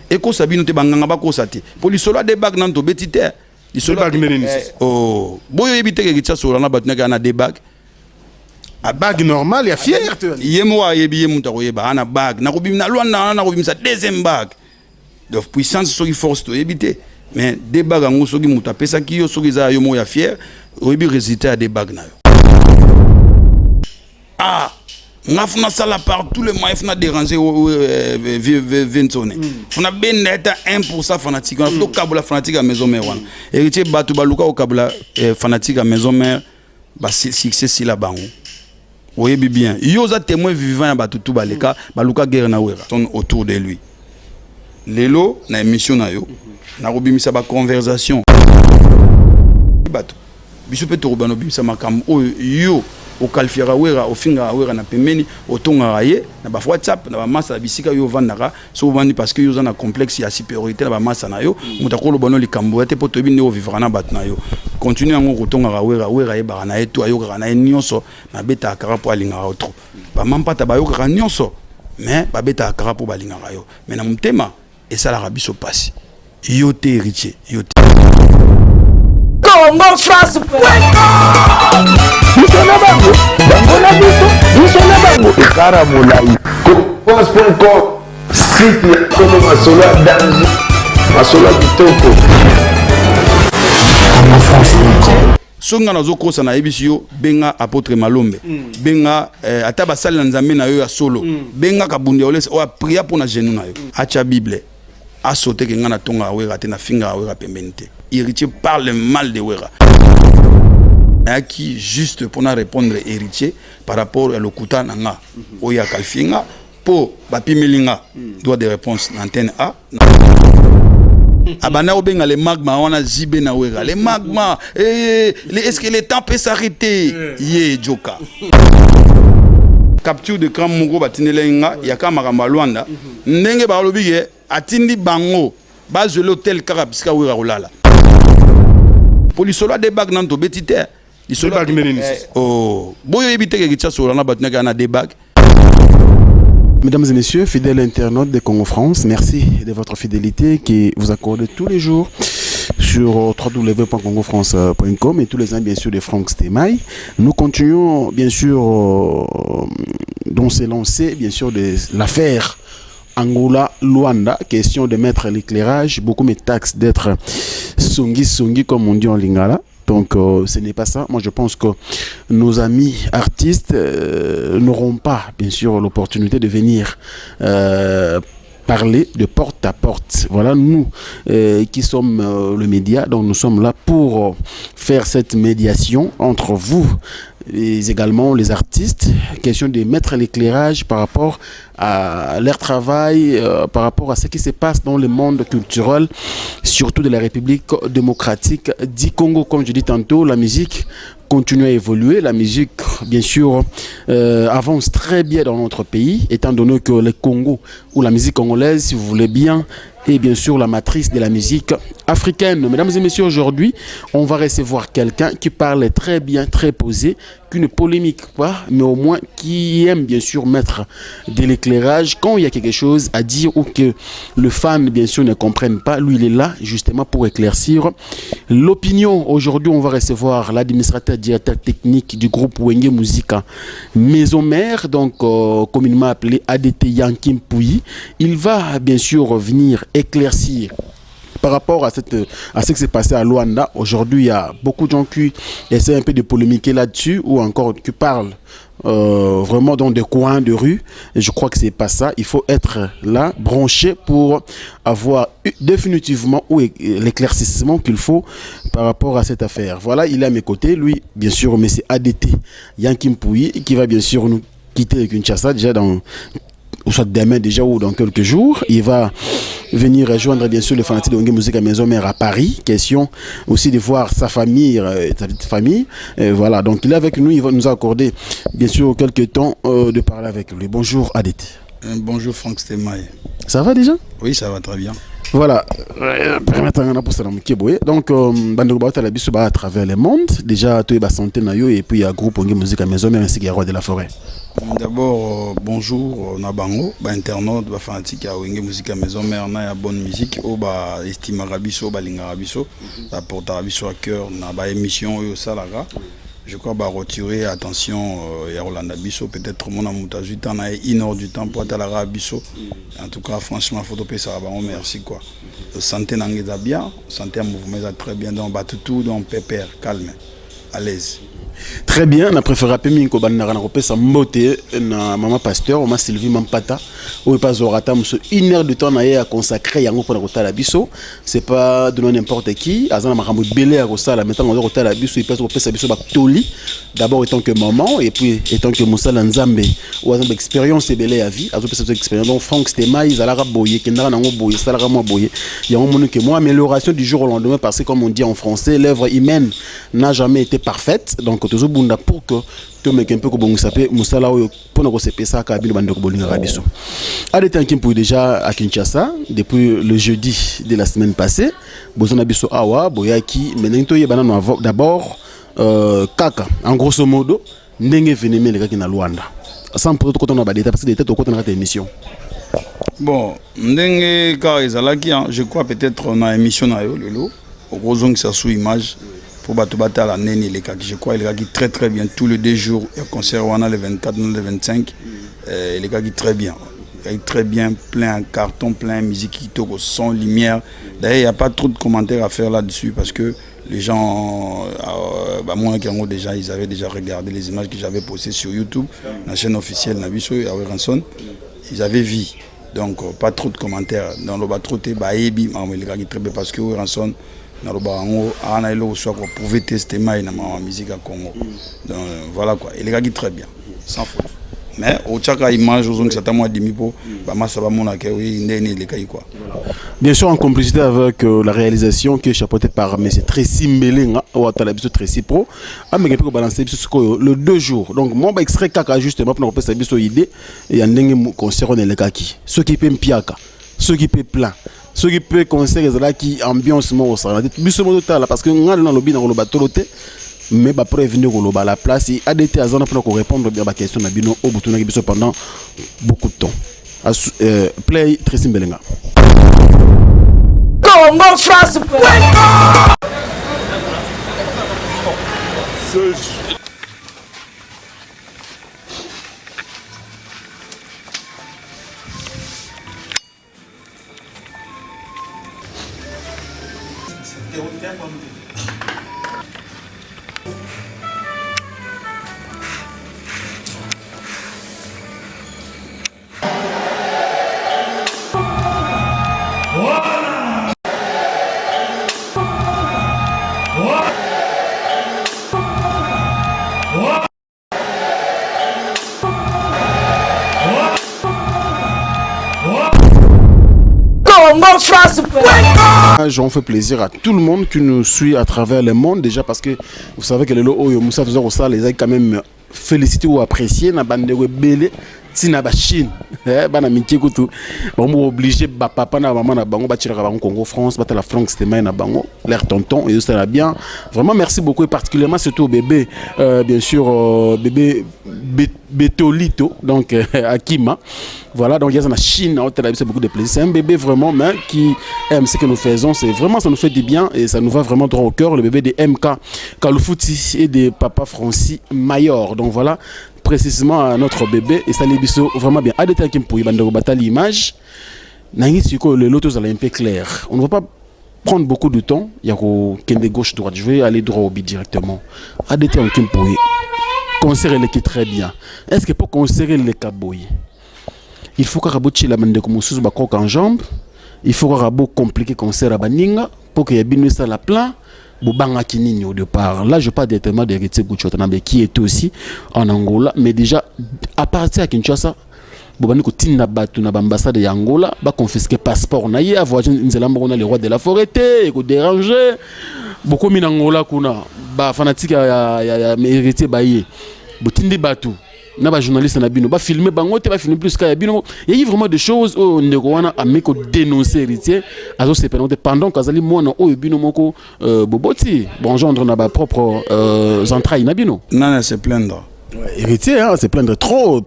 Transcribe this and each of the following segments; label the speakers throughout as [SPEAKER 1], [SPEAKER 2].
[SPEAKER 1] Ekosa bino te, banganga bakosa te, mpo lisolo ya debag nanu tobeti te. Lisolo
[SPEAKER 2] Debag nde nini?
[SPEAKER 1] Oh, boyo oyebi te ke Kinshasa na bato naki ana debag.
[SPEAKER 2] Bague normale ya fier te?
[SPEAKER 1] Ye moko ayebi, ye moto akoyeba. Ana bague nakobimi na Lwanda wana, nakobimisa deuxième bague. Donc puissance, soki force, toyebi te, mais deux bague yango, soki moto apesaki yo, soki eza ya yo moko ya fier, oyebi résultat ya deux bague na yo. Ah, nga funa sala par tous les moyens, funa déranger Vinsone, funa benda ata 1% fanatique wana, tokabola fanatique ya Maison Mère wana. Héritier, bato baluka kokabola fanatique ya Maison Mère, basuccès sila bango. Oyebi bien, yo oza témoin vivant ya bato tu baleka baluka guerre na Wera autour de lui. Lelo na émission na yo, nakobimisa baconversation. Bato biso mpe tokobana obimisa makambo oyo yo oqualifiaka Wera, ofingaka Wera na pembeni, otongaka ye na ba WhatsApp, na bamasa na bisika yo ovandaka. So ovandi, parce que yo oza na complexe ya supériorité na bamasa na yo, moto akoloba no likambo ya te, mpo toyebi nde ovivaka na bato na yo. Continue yango kotongaka Wera. Wera ayebaka na ye to ayokaka na ye nyonso, nabetaka kaka mpo alingaka yo trop. Bamampata bayokaka nyonso, mais babetaka kaka mpo balingaka yo. Mais na motema esalaka biso mpasi. Yo te, Héritier, yo te.
[SPEAKER 3] Congo France.
[SPEAKER 4] Biso na bango, bango na biso, biso na bango, ekara molai. France.com, site ya solo, masolo ya danger, masolo ya kitoko.
[SPEAKER 1] Soki nga nazokosa, nayebisi yo, benga apôtre Malombe, benga ata basali na Nzambe na yo ya solo, benga Kabundi ya Olese oyo apria mpo na genou na yo, atya Bible, asote ke nga natongaka Wera te, nafingaka Wera pembeni te. Héritier parle mal de Wera. Nayaki juste mpona répondre Héritier par rapport ya lokuta na nga oyo aqualifier nga, mpo bapimeli nga droit de réponse na antenne A. Abanda kobenga le magma wana JB na Wera, le magma. Est-ce que le temps peut s'arrêter? Ye joka capture d'écran moko batindeli nga ya kaka makambo ya Lwanda, ndenge balobi ke atindi bango bazwela hotel kaka bisika Wera kolala, po lisolo ya debag nanu tobeti te. Lisolo
[SPEAKER 2] Debag nde nini?
[SPEAKER 1] Oh, boyo oyebi te ke Kinshasa na bato naki ana debag.
[SPEAKER 5] Mesdames et messieurs, fidèles internautes de Congo France, merci de votre fidélité qui vous accorde tous les jours sur www.congofrance.com et tous les ans, bien sûr, de Franck Stemay. Nous continuons, bien sûr, dont s'est lancé, bien sûr, de l'affaire Angola-Luanda, question de mettre l'éclairage. Beaucoup me taxent d'être songi songi, comme on dit en lingala. Donc ce n'est pas ça. Moi, je pense que nos amis artistes n'auront pas, bien sûr, l'opportunité de venir parler de porte à porte. Voilà, nous qui sommes le média, donc nous sommes là pour faire cette médiation entre vous et également les artistes. Question de mettre l'éclairage par rapport à leur travail, par rapport à ce qui se passe dans le monde culturel, surtout de la République démocratique du Congo. Comme je dis tantôt, la musique continue à évoluer. La musique, bien sûr, avance très bien dans notre pays, étant donné que le Congo, ou la musique congolaise, si vous voulez bien, est bien sûr la matrice de la musique africaine. Mesdames et messieurs, aujourd'hui, on va recevoir quelqu'un qui parle très bien, très posé, qui ne polémique pas, mais au moins qui aime bien sûr mettre de l'éclairage quand il y a quelque chose à dire ou que le fan, bien sûr, ne comprenne pas. Lui, il est là justement pour éclaircir l'opinion. Aujourd'hui, on va recevoir l'administrateur directeur technique du groupe Wenge Musica Maison Mère, donc communément appelé ADT Yankin Pouy. Il va bien sûr venir éclaircir par rapport à ce qui s'est passé à Luanda. Aujourd'hui, il y a beaucoup de gens qui essaient un peu de polémiquer là-dessus ou encore qui parlent vraiment dans des coins de rue. Et je crois que c'est pas ça. Il faut être là, branché pour avoir définitivement ou l'éclaircissement qu'il faut par rapport à cette affaire. Voilà, il est à mes côtés. Lui, bien sûr, mais c'est ADT Yankin Pouy qui va bien sûr nous quitter Kinshasa déjà dans ou soit demain déjà ou dans quelques jours. Il va venir rejoindre bien sûr les fanatiques de Wenge Musica à Maison Mère à Paris. Question aussi de voir sa famille, sa petite famille. Et voilà, donc il est avec nous, il va nous accorder bien sûr quelques temps de parler avec lui. Bonjour ADT.
[SPEAKER 1] Bonjour Franck Stemay.
[SPEAKER 5] Ça va déjà?
[SPEAKER 1] Oui, ça va très bien.
[SPEAKER 5] Voilà, permettre nga napusana moke boye. Donc bandeko baotala biso ba à travers le monde, déjà toyeba santé na yo et puis ya groupe Wenge Musique ya Maison Mère ainsi que ya Roi de la Forêt.
[SPEAKER 1] D'abord, bonjour na bango, ba internaute, ba fanatique ya Wenge Musique ya Maison Mère na ya bonne musique oyo ba estimaka biso, balingaka biso, baportaka biso à cœur na ba émission oyo osalaka. Je crois ba retirer attention ya kolanda biso, peut-être mona moto azwi temps na ye, une heure du temps po atalaka biso. En tout cas, franchement, faut topesaka bango merci quoi. Santé na nga eza bien, santé ya mouvement eza très bien, donc bato tout, donc pépère, calme, à l'aise.
[SPEAKER 5] Très bien, na préféré mpe mingi kobandaka na kopesa mbote na mama pasteur, mama Sylvie Mampata, oyo mpe azwaka ata mosu une heure de temps na ye ya consacré yango mpona kotala biso. C'est pas de n'importe qui, aza na makambo ebele ya kosala, mais ntango aza kotala biso, epe aza kopesa biso batoli, d'abord étant que maman et puis étant que mosala Nzambe oyo aza na baexpérience ebele ya vie, azopesa biso expérience. Donc Frank Stema ezalaka boye, ekendaka nango boye, esalaka mwa boye, yango moni ke mwa amélioration du jour au lendemain, parce que comme on dit en français, l'œuvre humaine n'a jamais été parfaite. Donc tozobunda pour que tomeke mpe kobongisa mpe mosala oyo mpona kosepesaka bino bandeko bolingaka biso. ADT Nkimpu, déjà à Kinshasa depuis le jeudi de la semaine passée, boza na biso awa, boyaki, mais ndenge toyeba nano d'abord kaka en grosso modo ndenge événement elekaki na Luanda, sans pour tokota na badétails, parce que détail tokota na kati ya émission.
[SPEAKER 1] Bon, ndenge kaka ezalaki, hein, je crois peut-être na émission na yo lelo okozongisa sous image mpo bato batala ndenge elekaki. Je crois elekaki très très bien tous les 2 jours ya concert wana, le 24 na le 25. Elekaki très bien, elekaki très bien, plein, carton plein, musique kitoko, son, lumière. D'ailleurs, il y a pas trop de commentaires à faire là-dessus parce que les gens bamonaki yango déjà, ils avaient déjà regardé les images que j'avais postées sur YouTube, la chaîne officielle na biso ya Werrason, ils avaient vu. Donc pas trop de commentaires dans loba trop te, bayebi makambo elekaki très bien, parce que Werrason, naloba yango aa na eloko so akoprouve te stema na makambo ya musique ya Congo. Donc voilà quoi, elekaki très bien, sans faute, mais otiaka image, ozongisa ata mwa dimi mpo bamasa bamonaka oyi ndenge elekaki quoi.
[SPEAKER 5] Bien sûr, en complicité avec la réalisation qui est chapeautée par M. Tracy Mbelenga, ou à biso Tracy Pro, ameke mpe kobalancer biso sikoyo le 2 jours. Donc moi ba extrait kaka justement mpona kopesa biso idée ya ndenge concert wana elekaki, soki mpe mpiaka, soki mpe plein, soki mpe concert ezalaki ambiance moko osala biso mo totala, parce que ngai nalobi na koloba tolo te, mais bapreuve nde koloba la place. ADT aza na mpona korépondre bien baquestion na bino oyo botunaki biso pendant beaucoup de temps. Play Tracy Mbelenga.
[SPEAKER 3] Congo France. Congo France.
[SPEAKER 5] J'en fais plaisir à tout le monde qui nous suit à travers le monde déjà, parce que vous savez que lelo oyo Moussa toza kosala ezali quand même félicité ou apprécié na bandeko ebele ntina bachine, bana mike kutu bango obligé bapapa na bamama na bango batiraka bango Congo France, batala Frank Stemay na bango, leur tonton, ezosala bien. Vraiment merci beaucoup, et particulièrement surtout au bébé, bien sûr, bébé Betolito, donc Akima. Voilà, donc il y a la Chine, c'est beaucoup de plaisir. C'est un bébé vraiment, mais qui aime ce que nous faisons. C'est vraiment, ça nous fait du bien et ça nous va vraiment droit au cœur. Le bébé de MK Kaloufuti et de papa Francis Mayor. Donc voilà, précisément à notre bébé et ça les biso vraiment bien. ADT Kimpuyi, bandeko batali image. Nangi siko le loto ça un peu clair. On ne va pas prendre beaucoup de temps. Il y a de gauche droite. Je vais aller droit au but directement. ADT Kimpuyi. Concert eleki très bien. Est-ce que pour concert eleka boye, il faut kaka botiela bandeko mosusu bakoka en jambe, il faut kaka bocompliquer concert ya baninga pour que ya bino esala plein? Bobangaki nini au départ? Là, je parle directement d'Héritier Gucci Watanabe qui était aussi en Angola, mais déjà à partir ya Kinshasa bobandi kotinda bato na baambassade ya Angola baconfisque passeport na ye, avoyage nzela moko na le roi de la forêt te, ekodérange. Bokomi na Angola kuna, bafanatike ya Héritier baye, botindi bato. Na bajournaliste na bino bafilme bango te, bafilme plus ka ya bino. Yaki vraiment des choses oyo ndeko wana ameki kodénonce. Héritier azosepela te pendant qu'azali mwana oyo bino moko boboti, bongendre na bapropre entrailles na bino.
[SPEAKER 1] Nani se plaindre?
[SPEAKER 5] Ouais, héritier, hein, se plaindre trop,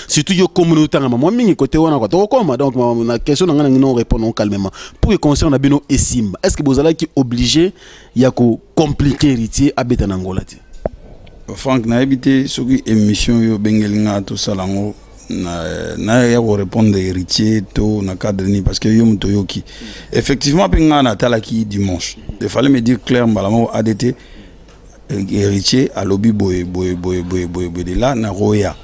[SPEAKER 5] surtout yo komona otanga mwa mingi côté wana kwa tokokoma. Donc na question na ngai nangi no répondre calmement pour que concerne na bino esimba. Est ce que bozalaki obligé ya kocompliquer Héritier abeta na Angola te?
[SPEAKER 1] Frank, nayebi te soki émission oyo obengeli nga tosala yango na ya korépondre Héritier to na cadre nini, parce que yo moto oyoki effectivement mpe nga natalaki dimanche. Il fallait me dire clair mbala moko: adt Héritier alobi boye boye boye boye boye boye. De là nakoya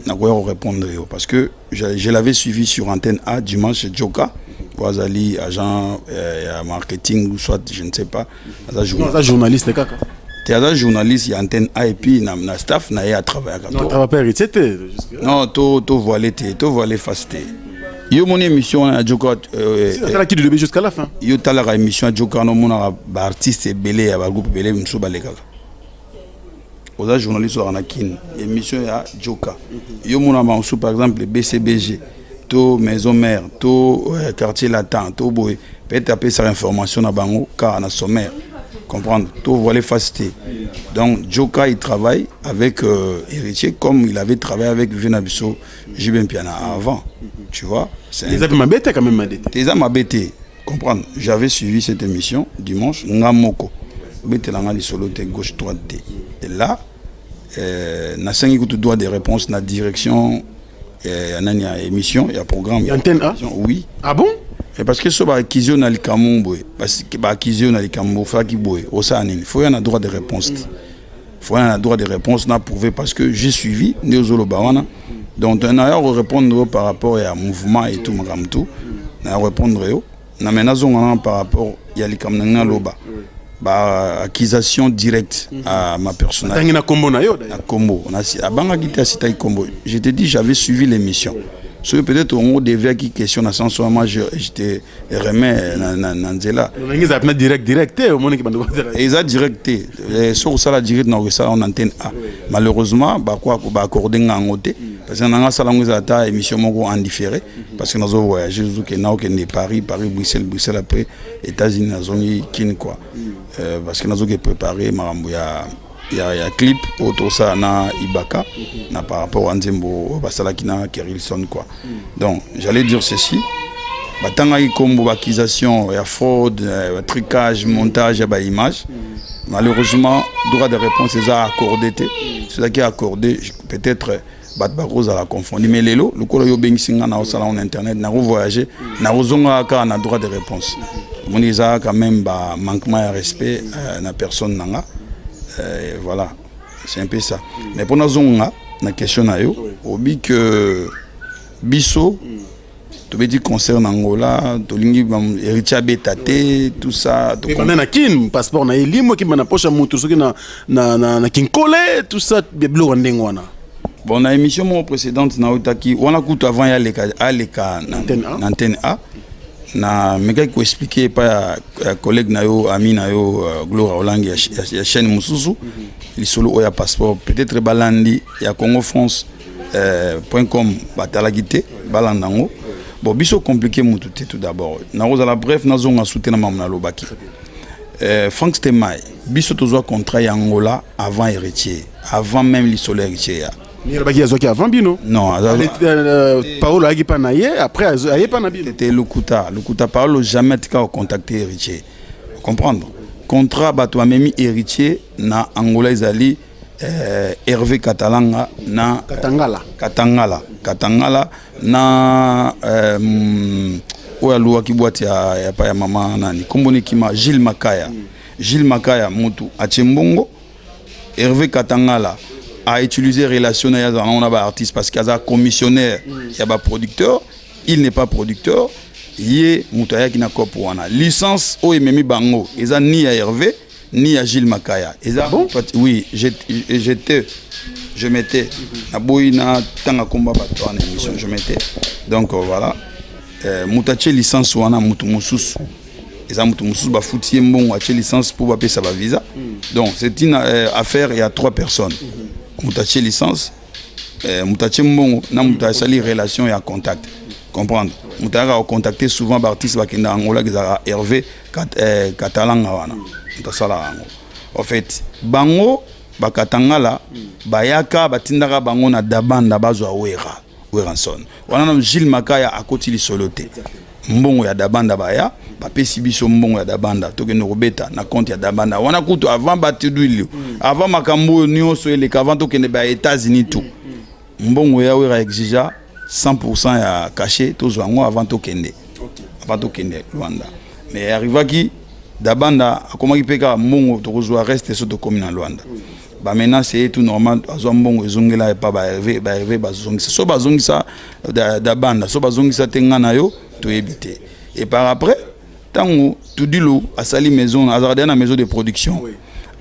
[SPEAKER 1] korépondre yo, parce que je l'avais suivi sur Antenne A dimanche. Joka po azali agent ya marketing ou soit je ne sais pas, aza
[SPEAKER 5] Non, aza journaliste kaka.
[SPEAKER 1] Te, aza journaliste ya Antenne A et puis na staff na ye atravaillaka.
[SPEAKER 5] Non, travaille pas Héritier te.
[SPEAKER 1] Non, to voile te, to voile face te. Yo moni émission wana ya Joka?
[SPEAKER 5] Atalaki du début jusqu'à la fin.
[SPEAKER 1] Yo talaka émission ya Joka wana, omonaka baartiste ebele ya bagroupe ebele mosusu balekaka. Oza journaliste, ozalaka na Kine. Émission ya Joka, yo monaka bamosusu, par exemple BCBG to Maison Mère to Quartier Latin to boye, peut-être apesaka information na bango kaka na sommaire. Comprendre, to voile face te. Donc Joka, il travaille avec Héritier comme il avait travaillé avec vieux na biso JB Mpiana avant, tu vois.
[SPEAKER 5] C'est eza mpe mabe te quand même, adt.
[SPEAKER 1] Eza mabe te. Comprendre, j'avais suivi cette émission dimanche nga moko. Obetelanga lisolo te gauche droite te. Et là nasengi kutu droit de réponse na direction ya nani, ya émission, ya programme.
[SPEAKER 5] Ya Antenne A?
[SPEAKER 1] Oui.
[SPEAKER 5] Ah bon?
[SPEAKER 1] Et parce que so baakizi yo na likambo boye, baakizi yo na likambo ofalaki boye, osala nini? Faut ya na droit de réponse te, faut ya na droit de réponse na prouver, parce que j'ai suivi nde ozoloba wana. Donc naya korépondre yo par rapport ya mouvement et tout, makambo tout naya korépondre yo na me nazonga nanga par rapport ya likambo na ngai naloba, ba accusation directe à ma personnalité.
[SPEAKER 5] Atangi na kombo na yo.
[SPEAKER 1] Na kombo abangaki te, asitaki kombo. Je te dis, j'avais suivi l'émission. Soki peut-être ongo deviaki question na sens wana, je te remets na nzela.
[SPEAKER 5] Ndenge ezala mpena direct direct te, omonaki bando.
[SPEAKER 1] Eza direct te. Soki osala direct na okosala en Antenne A. Malheureusement baaccorde nga yango te, parce que nanga asala yango ezala ata émission moko en différé, parce que nazo voyage, ozokende, naokende Paris, Paris Bruxelles, Bruxelles après États-Unis, nazongi Kine quoi. Parce que nazoki préparer makambo ya clip oyo tosala na Ibaka na par rapport à nzembo oyo basalaki na Kerilson quoi. Donc j'allais dire ceci: batangaki nkombo, baaccusation ya fraude, trucage, montage ya baimage. Malheureusement droit de réponse eza accordé te. Soki accordé, peut-être bato bakozala confondi. Mais lelo lokola yo obengisi nga na osala na internet, nakovoyage, nakozonga kaka na droit de réponse. Omoni, eza quand même bamanquement ya respect na personne na nga. Voilà, c'est un peu ça. Mais mpo nazonga na question na yo, obi que biso tobeti concert na Angola, tolingi Héritier abeta te, tout ça.
[SPEAKER 5] Banda na Kine, passeport na ye limo ekimba na poche ya motu soki na Kinkole, tout ça, biloko ndenge wana.
[SPEAKER 1] Bon, na émission moko précédente nautaki wana kutu avant ye aleka, aleka na Antenne A, na mekaki koexpliquer epai ya collègue na yo, ami na yo, Gloria Olangi ya chaîne mosusu, lisolo oyo ya passeport. Peut-être balandi ya Congo France point com batalaki te, balanda yango. Bon, biso compliqué mutu te. Tout d'abord nakozala bref, nazonga su te na mamu nalobaki. Frank Stemay, biso tozwa contrat ya Angola avant Héritier, avant même lisolo Héritier ya
[SPEAKER 5] Alobaki azwaki avant bino.
[SPEAKER 1] Non.
[SPEAKER 5] Paolo ayaki mpa na ye, après aye mpa na bino.
[SPEAKER 1] Te, lokuta, lokuta. Paolo jamais tika kocontacter Héritier. Comprendre, contrat bato bamemi Héritier na Angola ezali Hervé Katalanga na
[SPEAKER 5] Katangala.
[SPEAKER 1] Katangala, Katangala na oyo aluwaki boîte ya pa ya mama nani, nkombo nekima, Gilles Makaya. Gilles Makaya mutu atie mbongo. Hervé Katangala a utilisé relation na ye azala nango na baartiste, parce que aza commissionnaire ya baproducteur, il n'est pas producteur. Ye moto ayaki na cope wana. Licence oyo ememi bango eza ni ya Hervé ni ya Gilles Makaya. Eza
[SPEAKER 5] bon?
[SPEAKER 1] Oui, j'étais, je mettais, naboyi na ntanga komba bato wana émission, je mettais. Donc voilà, moto atie licence wana moto mosusu, eza moto mosusu bafuti ye mbongo, atie licence mpo bapesa bavisa. Donc c'est une affaire ya trois personnes. Moto atie licence Moto atie mbongo na moto asali relation ya contact, comprendre. Moto ayaka kocontacte souvent baartiste bakenda Angola, ezalaka Hervé Katalanga wana, moto asalaka yango. En fait, bango bakatangala bayaka, batindaka bango na Dabanda, bazwa Wera, Werrason wana. Na Gilles Makaya akoti lisolo te. Mbongo ya Dabanda, baya bapesi biso mbongo ya Dabanda, tokende kobeta na compte ya Dabanda wana. Kutu avant batudwili, avant makambo oyo nyonso eleka, avant tokende ba États-Unis, tout mbongo ya Wera exigea 100 ya cachet, tozwa yango avant tokende Lwanda. Mais arrivaki Dabanda, akomaki mpe kaka mbongo tokozwa reste so tokomi na Lwanda. Bamenace ye, tout normal. Azwa mbongo, ezongela epa baHervé. BaHervé bazongisa, so bazongisa Dabanda, so bazongisa te, nga na yo toyebi te. Et par après, ntango Tudilu asali maison, azalaka deya na maison de production,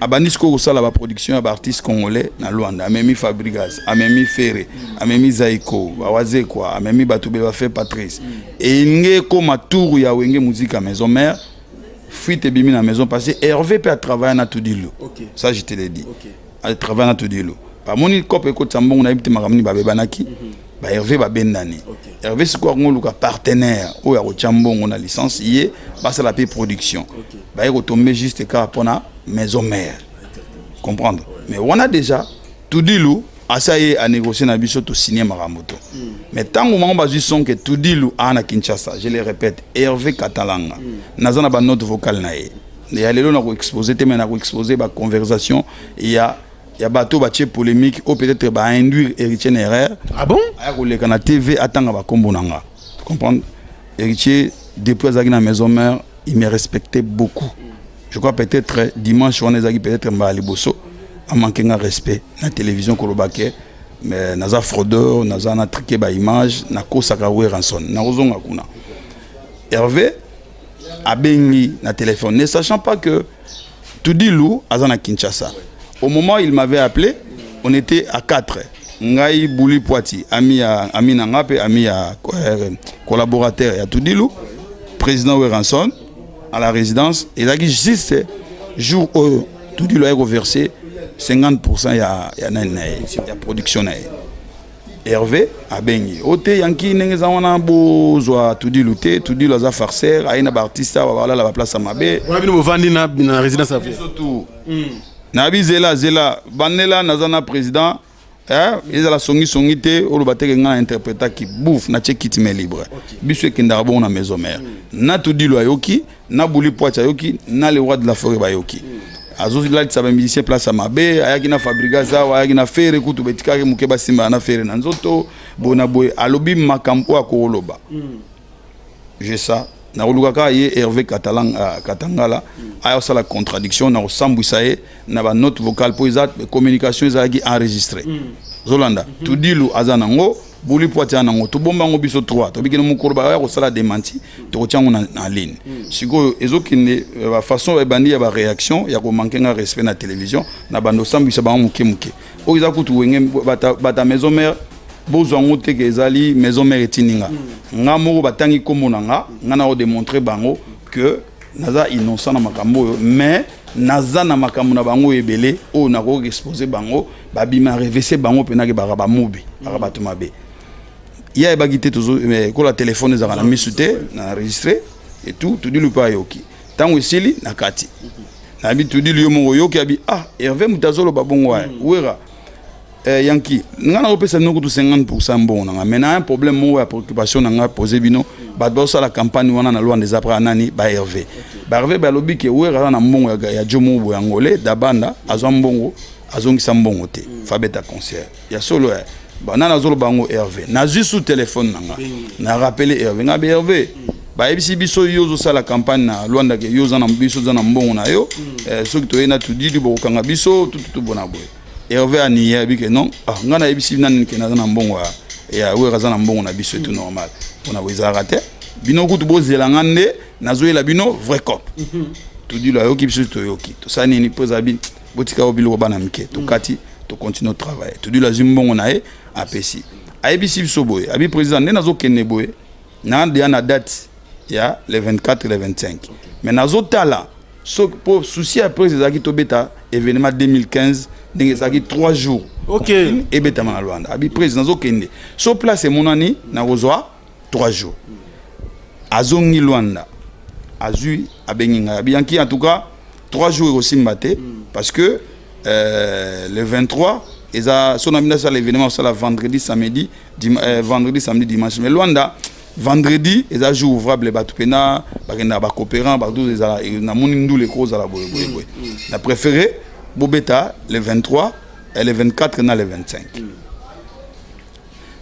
[SPEAKER 1] abandi sikoyo kosala baproduction ya baartiste congolais na Lwanda. Amemi Fabrigas, amemi Ferre, amemi Zaiko, Bawazekwa, amemi bato bele bafe Patrice. Elingi ekóma tour ya Wenge Musica Maison Mère, fuite ebimi na maison, parce que Hervé mpe atravaille na Tudilu. Ça, je te l'ai dit, atravaille na Tudilu. Bamoni cope ekotisa mbongo, nayebi te makambo nini babebanaki. BaHervé babendani. Hervé sikoyo akongo oluka partenaire oyo akotia mbongo na licence ye, basala mpe production. Baye kotombe juste kaka mpona Maison Mère, comprendre. Mais wana déjà Tudilu asa ye anégocie na biso, tosigne makambo to. Mais ntango bango bazwi son ke Tudilu aa na Kinshasa, je le répète, Hervé Katalanga, naza na banote vocale na ye ya lelo, na koexpose te, mais na koexpose baconversation ya bato batie polémique oyo, peut-être bainduire Héritier na erreur.
[SPEAKER 2] Ah bon?
[SPEAKER 1] Aya koleka na TV, atanga bakombo na nga, comprendre. Héritier, depuis azalaki na Maison Mère, il me respectait beaucoup. Je crois peut-être dimanche wana ezalaki peut-être mbala liboso amanke nga respect na télévision, koloba ke mais naza fraudeur, naza na truqué baimage, nakosaka Werrason. Nakozonga kuna. Hervé abengi na téléphone, ne sachant pas que Tudilu aza na Kinshasa. Au moment où il m'avait appelé, on était à 4: ngai, Buli Poiti, ami ya ami na nga mpe ami ya collaborateur ya Tudilu, président Werrason, à la résidence. Ezalaki juste jour oyo Tudilu aye koverse 50 ya nani na ye, ya production na ye. Hervé abengi o te yanki ndenge eza wana, bozwa Tudilu te, Tudilu aza farceur, aye na baartiste awa, balala baplace ya mabe.
[SPEAKER 2] Wana bino bovandi na résidence ya
[SPEAKER 1] Surtout nayebi, zela zela, bandela, naza na président, ezala songisongi te, oloba teke ngai na interprétaki bouf, natie kiti main libre. Biso ekendaka bongo na Maison Mère. Na Tudilu ayoki, na Buli Poiti ayoki, na le roi de la forêt bayoki. Azolatisa bamusicien place ya mabe. Ayaki na Fabrigas awa, ayaki na Ferre, kutu betikaki moke, basimbaka na Ferre na nzoto boye na boye. Alobi makambo oyo akoloba je ça, nakoluka kaka ye Hervé Katangala aya kosala contradiction, na kosambwisa ye na banote vocale, mpo eza communication ezalaki enregistré. Ozolanda, Tudilu aza nango, Buli Poati aza nango, tobomba yango biso 3, tobikende mokolo baya kosala démenti, tokotia yango na ligne. Sikoyo ezokende bafaçon ebandi ya baréaction ya komanke nga respect na télévision, na bando osambwisa bango moke moke. Oyo eza kutu Wenge bata Maison Mère, bozwa yango te ke ezali Maison Mère etindi nga. Nga moko batangi nkombo na nga, nga na kodémontre bango que naza innocent na makambo oyo, mais naza na makambo na bango ebele oyo nakoki expose bango, babima revese bango mpenake baka bamobi, baka bato mabe. Ye ayebaki te, tozo kola telefone ezalaka na misu te, na enregistré et tout. Tudilu mpe ayoki. Ntango esili na kati, nayebi Tudilu yo moko oyoki, abi ah, Hervé moto azoloba bongo aya Wera. Yanki nga nakopesa bino kutu 50 mbongo na nga, mais na un problème moko ya préoccupation na nga pose bino. Bato bazosala campagne wana na Lwanda eza pra nani? BaHervé. BaHervé balobi ke Wera aza na mbongo ya jo moko boye angolais Dabanda, azwa mbongo, azongisa mbongo te, fabeta concert ya solo ya nani azoloba yango. Hervé, nazwi su telefone na nga, na rappele Hervé, nga be Hervé, bayebisi biso yo ozosala campagne na Lwanda ke yo oza na biso, oza na mbongo na yo. Soki toyei na Tudidi, bokokanga biso tututu bona boye. Hervé aniye, abi ke non, ah, ngai nayebisi nani ke naza na mbongo ya Wera aza na mbongo na biso, etu normal mpona boye ezalaka te. Bino kutu bozela nga nde nazoyela bino vrai cop. Tudilu ayoki, biso toyoki, tosala nini mpo ezala botika oyo biloko bana mike. Tokati, tocontinue travail. Tudilu azwi mbongo na ye, apesi, ayebisi biso boye, abi président nde nazokende boye na deya na date ya le 24, le 25, mais nazotala so po souci ya presse ezalaki tobeta événement 2015. Ndenge ezalaki 3 jours. Ebetama na Luanda. Abi président azokende. So place emonani, nakozwa 3 jours. Azongi Luanda. Azui, abengi ngai. Abi Yanki, en tout cas 3 jours ekosimba te, parce que le 23 eza so na bino asala événement, osala vendredi, samedi, vendredi, samedi, dimanche. Mais Luanda, vendredi eza jour ouvrable, bato mpena bakendaka, bacoopérant bato ezala. Namoni ndula ekozala boye boye boye. Na préféré bobeta le 23 et le 24 na le 25.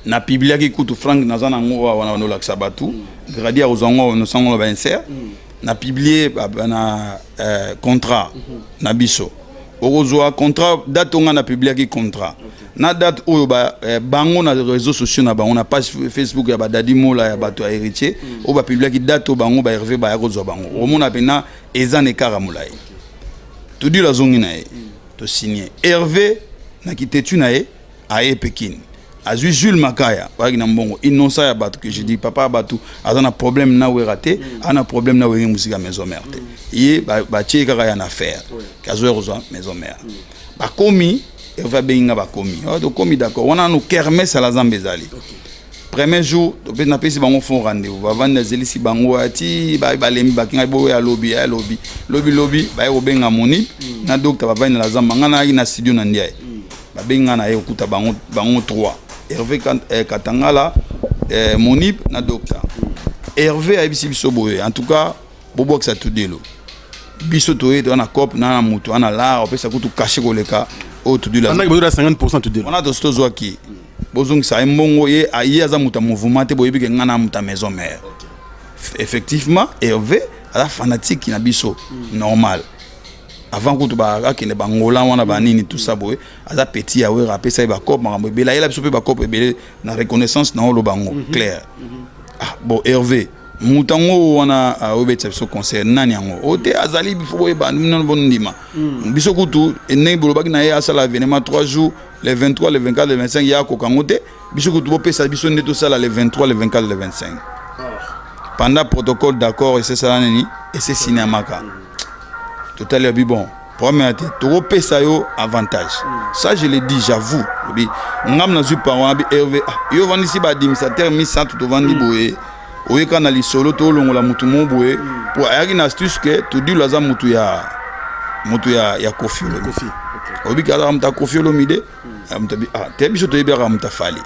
[SPEAKER 1] Na publiaki kutu, Frank, naza nango awa wana, bandolakisa bato gradi ya kozwa ngo nosango na bainsert. Na publie na contrat na biso, okozwa contrat, date oyo nga na publiaki contrat na date oyo bango na réseaux sociaux na bango, na page Facebook ya badadi Mola, ya bato ya Héritier, oyo bapubliaki date oyo bango ba Hervé baya kozwa bango. Omona mpena eza na écart ya molai. Todilo azongi na ye, tosigne. Hervé na kitetu na ye aye Pekin, azwi Jules Makaya, bayaki na mbongo innocent ya bato que je dis, papa ya bato aza na problème na Wera te, aza na problème na Wenge Musica Maison Mère te. Ye batie kaka ya na affaire azoya kozwa Maison Mère. Bakomi, Hervé abengi nga, bakomi, tokomi d'accord wana. Nanu kermesse ala Zamba ezali premier jour, napesi bango fond rendez-vous, bavandi, azelisi bango ati balembi, bakingai boyo ya lobi, ya lobi, lobi, lobi. Baye kobenga Moni na docteur, bavandi na Zamba. Nga nayaki na studio na Ndiaye, babengi nga na ye kokuta bango, bango 3, Hervé Katangala, Monip na docteur. Hervé ayebisi biso boye: en tout cas bobwakisa Tudelo, biso toye, toza na cope na moto ana lar opesa kutu cachet koleka oyo Tudelo.
[SPEAKER 2] 50% Tudelo.
[SPEAKER 1] Wana tosi tozwaki, bozongisa ye mbongo. Ye ye aza moto ya mouvement te, boyebi ke nga na moto ya Maison Mère. Effectivement, Hervé aza fanatique na biso normal. Avant kutu akende bangola wana, banini, tout ça boye, aza petit ya Wera, apesa ye bacope, makambo ebele, ayela biso mpe bacope ebele na reconnaissance na oloba yango clair. Ah bon, Hervé, moto yango wana oyebetisa biso concert, nani yango o te azali? Fo boyeba nano, bondima biso kutu ndenge bolobaki na ye asala événement 3 jours, le 23, le 24, le 25, ye akoka yango te. Biso kutu bopesa biso nde tosala le 23, le 24, le 25. Pendant protocole d'accord esesala nini, esesignamaka, totali, abi bon, problème ya te, tokopesa yo avantage. Ça, je le dis, j'avoue, obi ngam nazwi parent, abi Hervé, ah, yo ovandisi baadministrateur misato, tovandi boye, oyeka na lisolo, tolongola mutu mo boye, po ayaki na astuce ke Todilo aza mutu ya Kofi Olomide. Oyebi ke azaka mutu ya Kofi Olomide, mutu abi, ah te, biso toyebi kaka mutu afali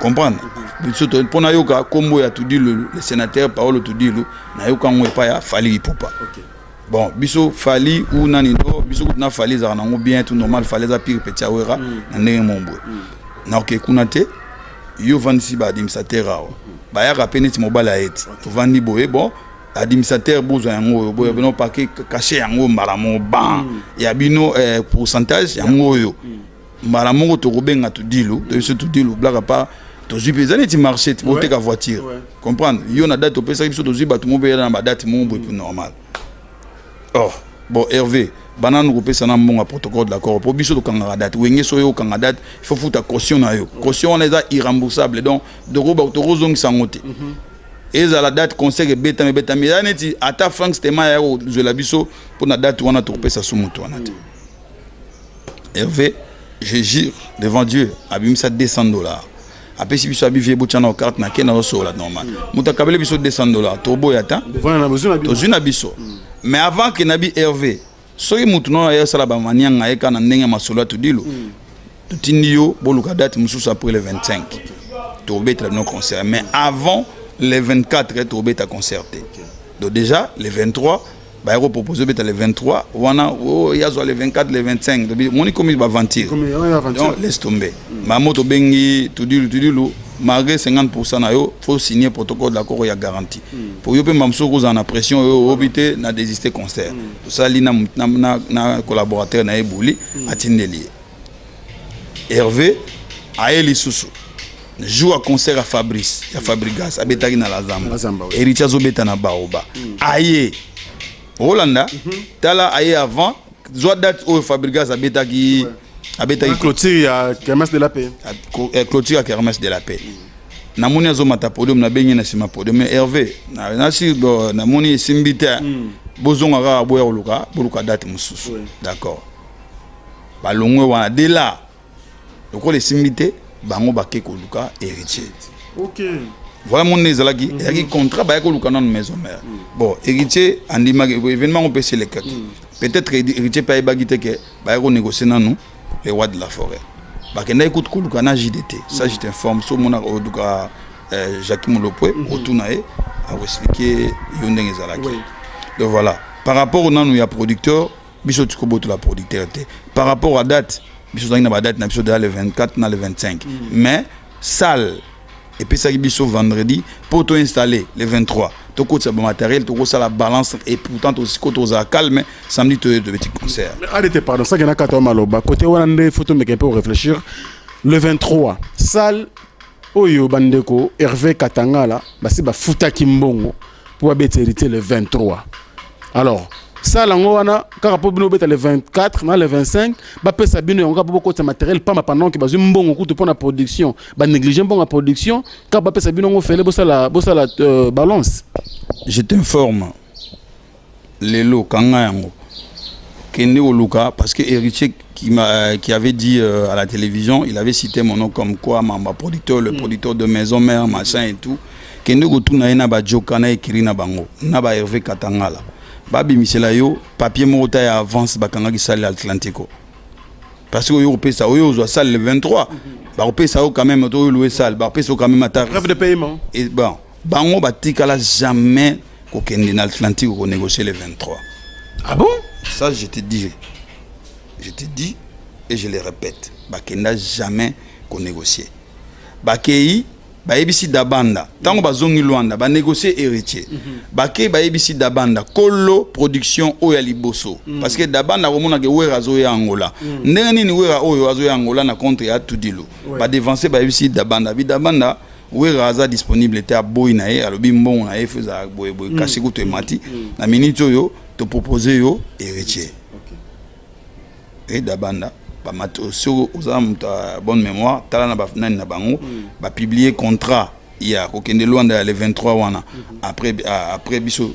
[SPEAKER 1] comprendre biso. Mpo nayoka nkombo ya Tudilu, le sénateur Paolo Tudilu, nayoka yango epai ya Fally Ipupa. Bon, biso Fally ou nani to biso kutu na Fally ezalaka nango bien, tout normal. Fally eza pire petit ya Wera na ndenge mo boye. Naoke kuna te, yo ovandisi baadministrateur awa, bayaka mpe neti mobali aye ti tovandi boye. Bon, administrateur, bozwa yango oyo boye, bino pake cachet yango mbala moko, ban ya bino pourcentage yango oyo mbala moko. Tokobenga Tudilu, toyebi Tudilu blaka pa tozwi mpe eza neti marché ti boteka voiture, comprendre yo na date opesaki biso, tozwi bato mo mpe na badate moko boye mpe normal. Or bon, Hervé, bananu kopesa na mbongo ya protocole d'accord, mpo biso tokangaka date Wenge. So oyo okanga date, il faut futa caution na yo. Caution wana eza irremboursable, donc tokozongisa yango te. Ezala date concert ebetami, ebetami, eza neti ata Frank Stema ya kozwela biso mpo na date wana, tokopesa so moto wana te. Hervé, je jure devant Dieu, abimisa 200 $, apesi biso, abi vie botya na carte na ke nazosola normal. Moto akabeli biso 200 $, toboya ta, tozwi na biso. Mais avant ke nabi Hervé, soki motu nono aye osala bamanianga, ye kaka na ndenge ya masolo ya Tudilo, totindi yo boluka date mosusu après le 25, tokobetela bino concert, mais avant le 24 tokobeta concert te. Donc déjà le 23 baya kopropose obeta le 23 wana, yazwa le 24, le 25, moni komi baventure. Donc laisse tomber mamo, tobengi Tudilu. Tudilu, malgré 50 na yo, faut signer protocole d'accord ya garantie po yo mpe mosusu kozala na pression oyo oyobi te na désister concert. Tosali na collaborateur na ye buli, atindeli ye. Hervé aye lisusu jour ya concert ya Fabrice, ya Fabrigas, abetaki na La Zamba, Héritier azobeta na Baoba. Aye olanda, tala, aye avant zwa date oyo Fabrigas abetaki, abetaki
[SPEAKER 2] clôture ya Kermesse de la Paix.
[SPEAKER 1] Clôture ya Kermesse de la Paix. Namoni azomata podium, nabengi na nsima podium, mais Hervé, nasi namoni esimbi te, bozonga kaka, boya koluka, boluka date mosusu. D'accord. Balongwe wana de là, lokola esimbi te, bango bake koluka Héritier. Voilà, mon ezalaki, ezalaki contrat. Baya koluka nanu Maison Mère. Bon, Héritier andimaki événement ngo mpe eselekaki. Peut-être Héritier mpe ayebaki te ke baya konégocier nanu le roi de la forêt. Bakendaki kutu koluka na JDT. Ça, je t'informe, so omonaka oluka Jacques Molopwe, otuna ye, akoexpliquer yo ndenge ezalaki. Donc voilà, par rapport nanu ya producteur, biso tikobotola producteur te. Par rapport à date, biso tozalaki na badate na biso déjà, le 24 na le 25, mais salle epesaki biso vendredi mpo toinstalle le 23, tokotisa bamatériel, tokosala balance. Et pourtant tosiko tozala calme, samedi toye tobeti concert.
[SPEAKER 5] Arrêtez, pardon, ça na kata maloba côté wana nde faut tomeka mpe réfléchir. Le 23, salle oyo bandeko Hervé Katangala basi bafutaki mbongo mpo babeta Héritier le 23. Alors salle yango wana kaka mpo bino obeta le 24 na le 25, bapesa bino yango kaka mpo bokotisa matériel pamba, pendant ke bazwi mbongo kutu mpo na production, banéglige mbongo ya production, kaka bapesa bino yango fele bosala balance.
[SPEAKER 1] Je t'informe, lelo kanga yango, kende koluka, parce que Héritier qui avait dit à la télévision, il avait cité mon nom comme quoi mamba producteur, le producteur de Maison Mère, machin et tout. Kende kotuna ye na bajoka na ekiri na bango na ba Hervé Katangala, babimisela yo papier moko ta ya avance bakangaki salle Atlantico, parce que oyo kopesa, oyo ozwa salle le 23, bakopesa yo quand même, to oyo louer salle, bakopesa yo quand même ata
[SPEAKER 5] preuve de paiement.
[SPEAKER 1] Et bon, bango batikala jamais kokende na Atlantique konégocier le 23.
[SPEAKER 5] Ah bon?
[SPEAKER 1] Ça, je te dis, je te dis et je le répète, bakenda jamais konégocier. Bakei, bayebisi Dabanda. Ntango bazongi Lwanda, banégocie Héritier. Bakei, bayebisi Dabanda, kolo production oyo ya liboso, parce que Dabanda akomonaka Wera azoya Angola. Ndenge nini Wera oyo azoya Angola na contre ya Tudilu? Badevance, bayebisi Dabanda, bi Dabanda, Wera aza disponible te, aboyi na ye, alobi mbongo na ye fo ezala boyeboye, kasi kutu emati na minute oyo, topropose yo Héritier. E Dabanda bamato, soki oza moto ya bonne mémoire, tala na banani na bango bapublier contrat ya kokende Lwanda ya le 23 wana. Après biso,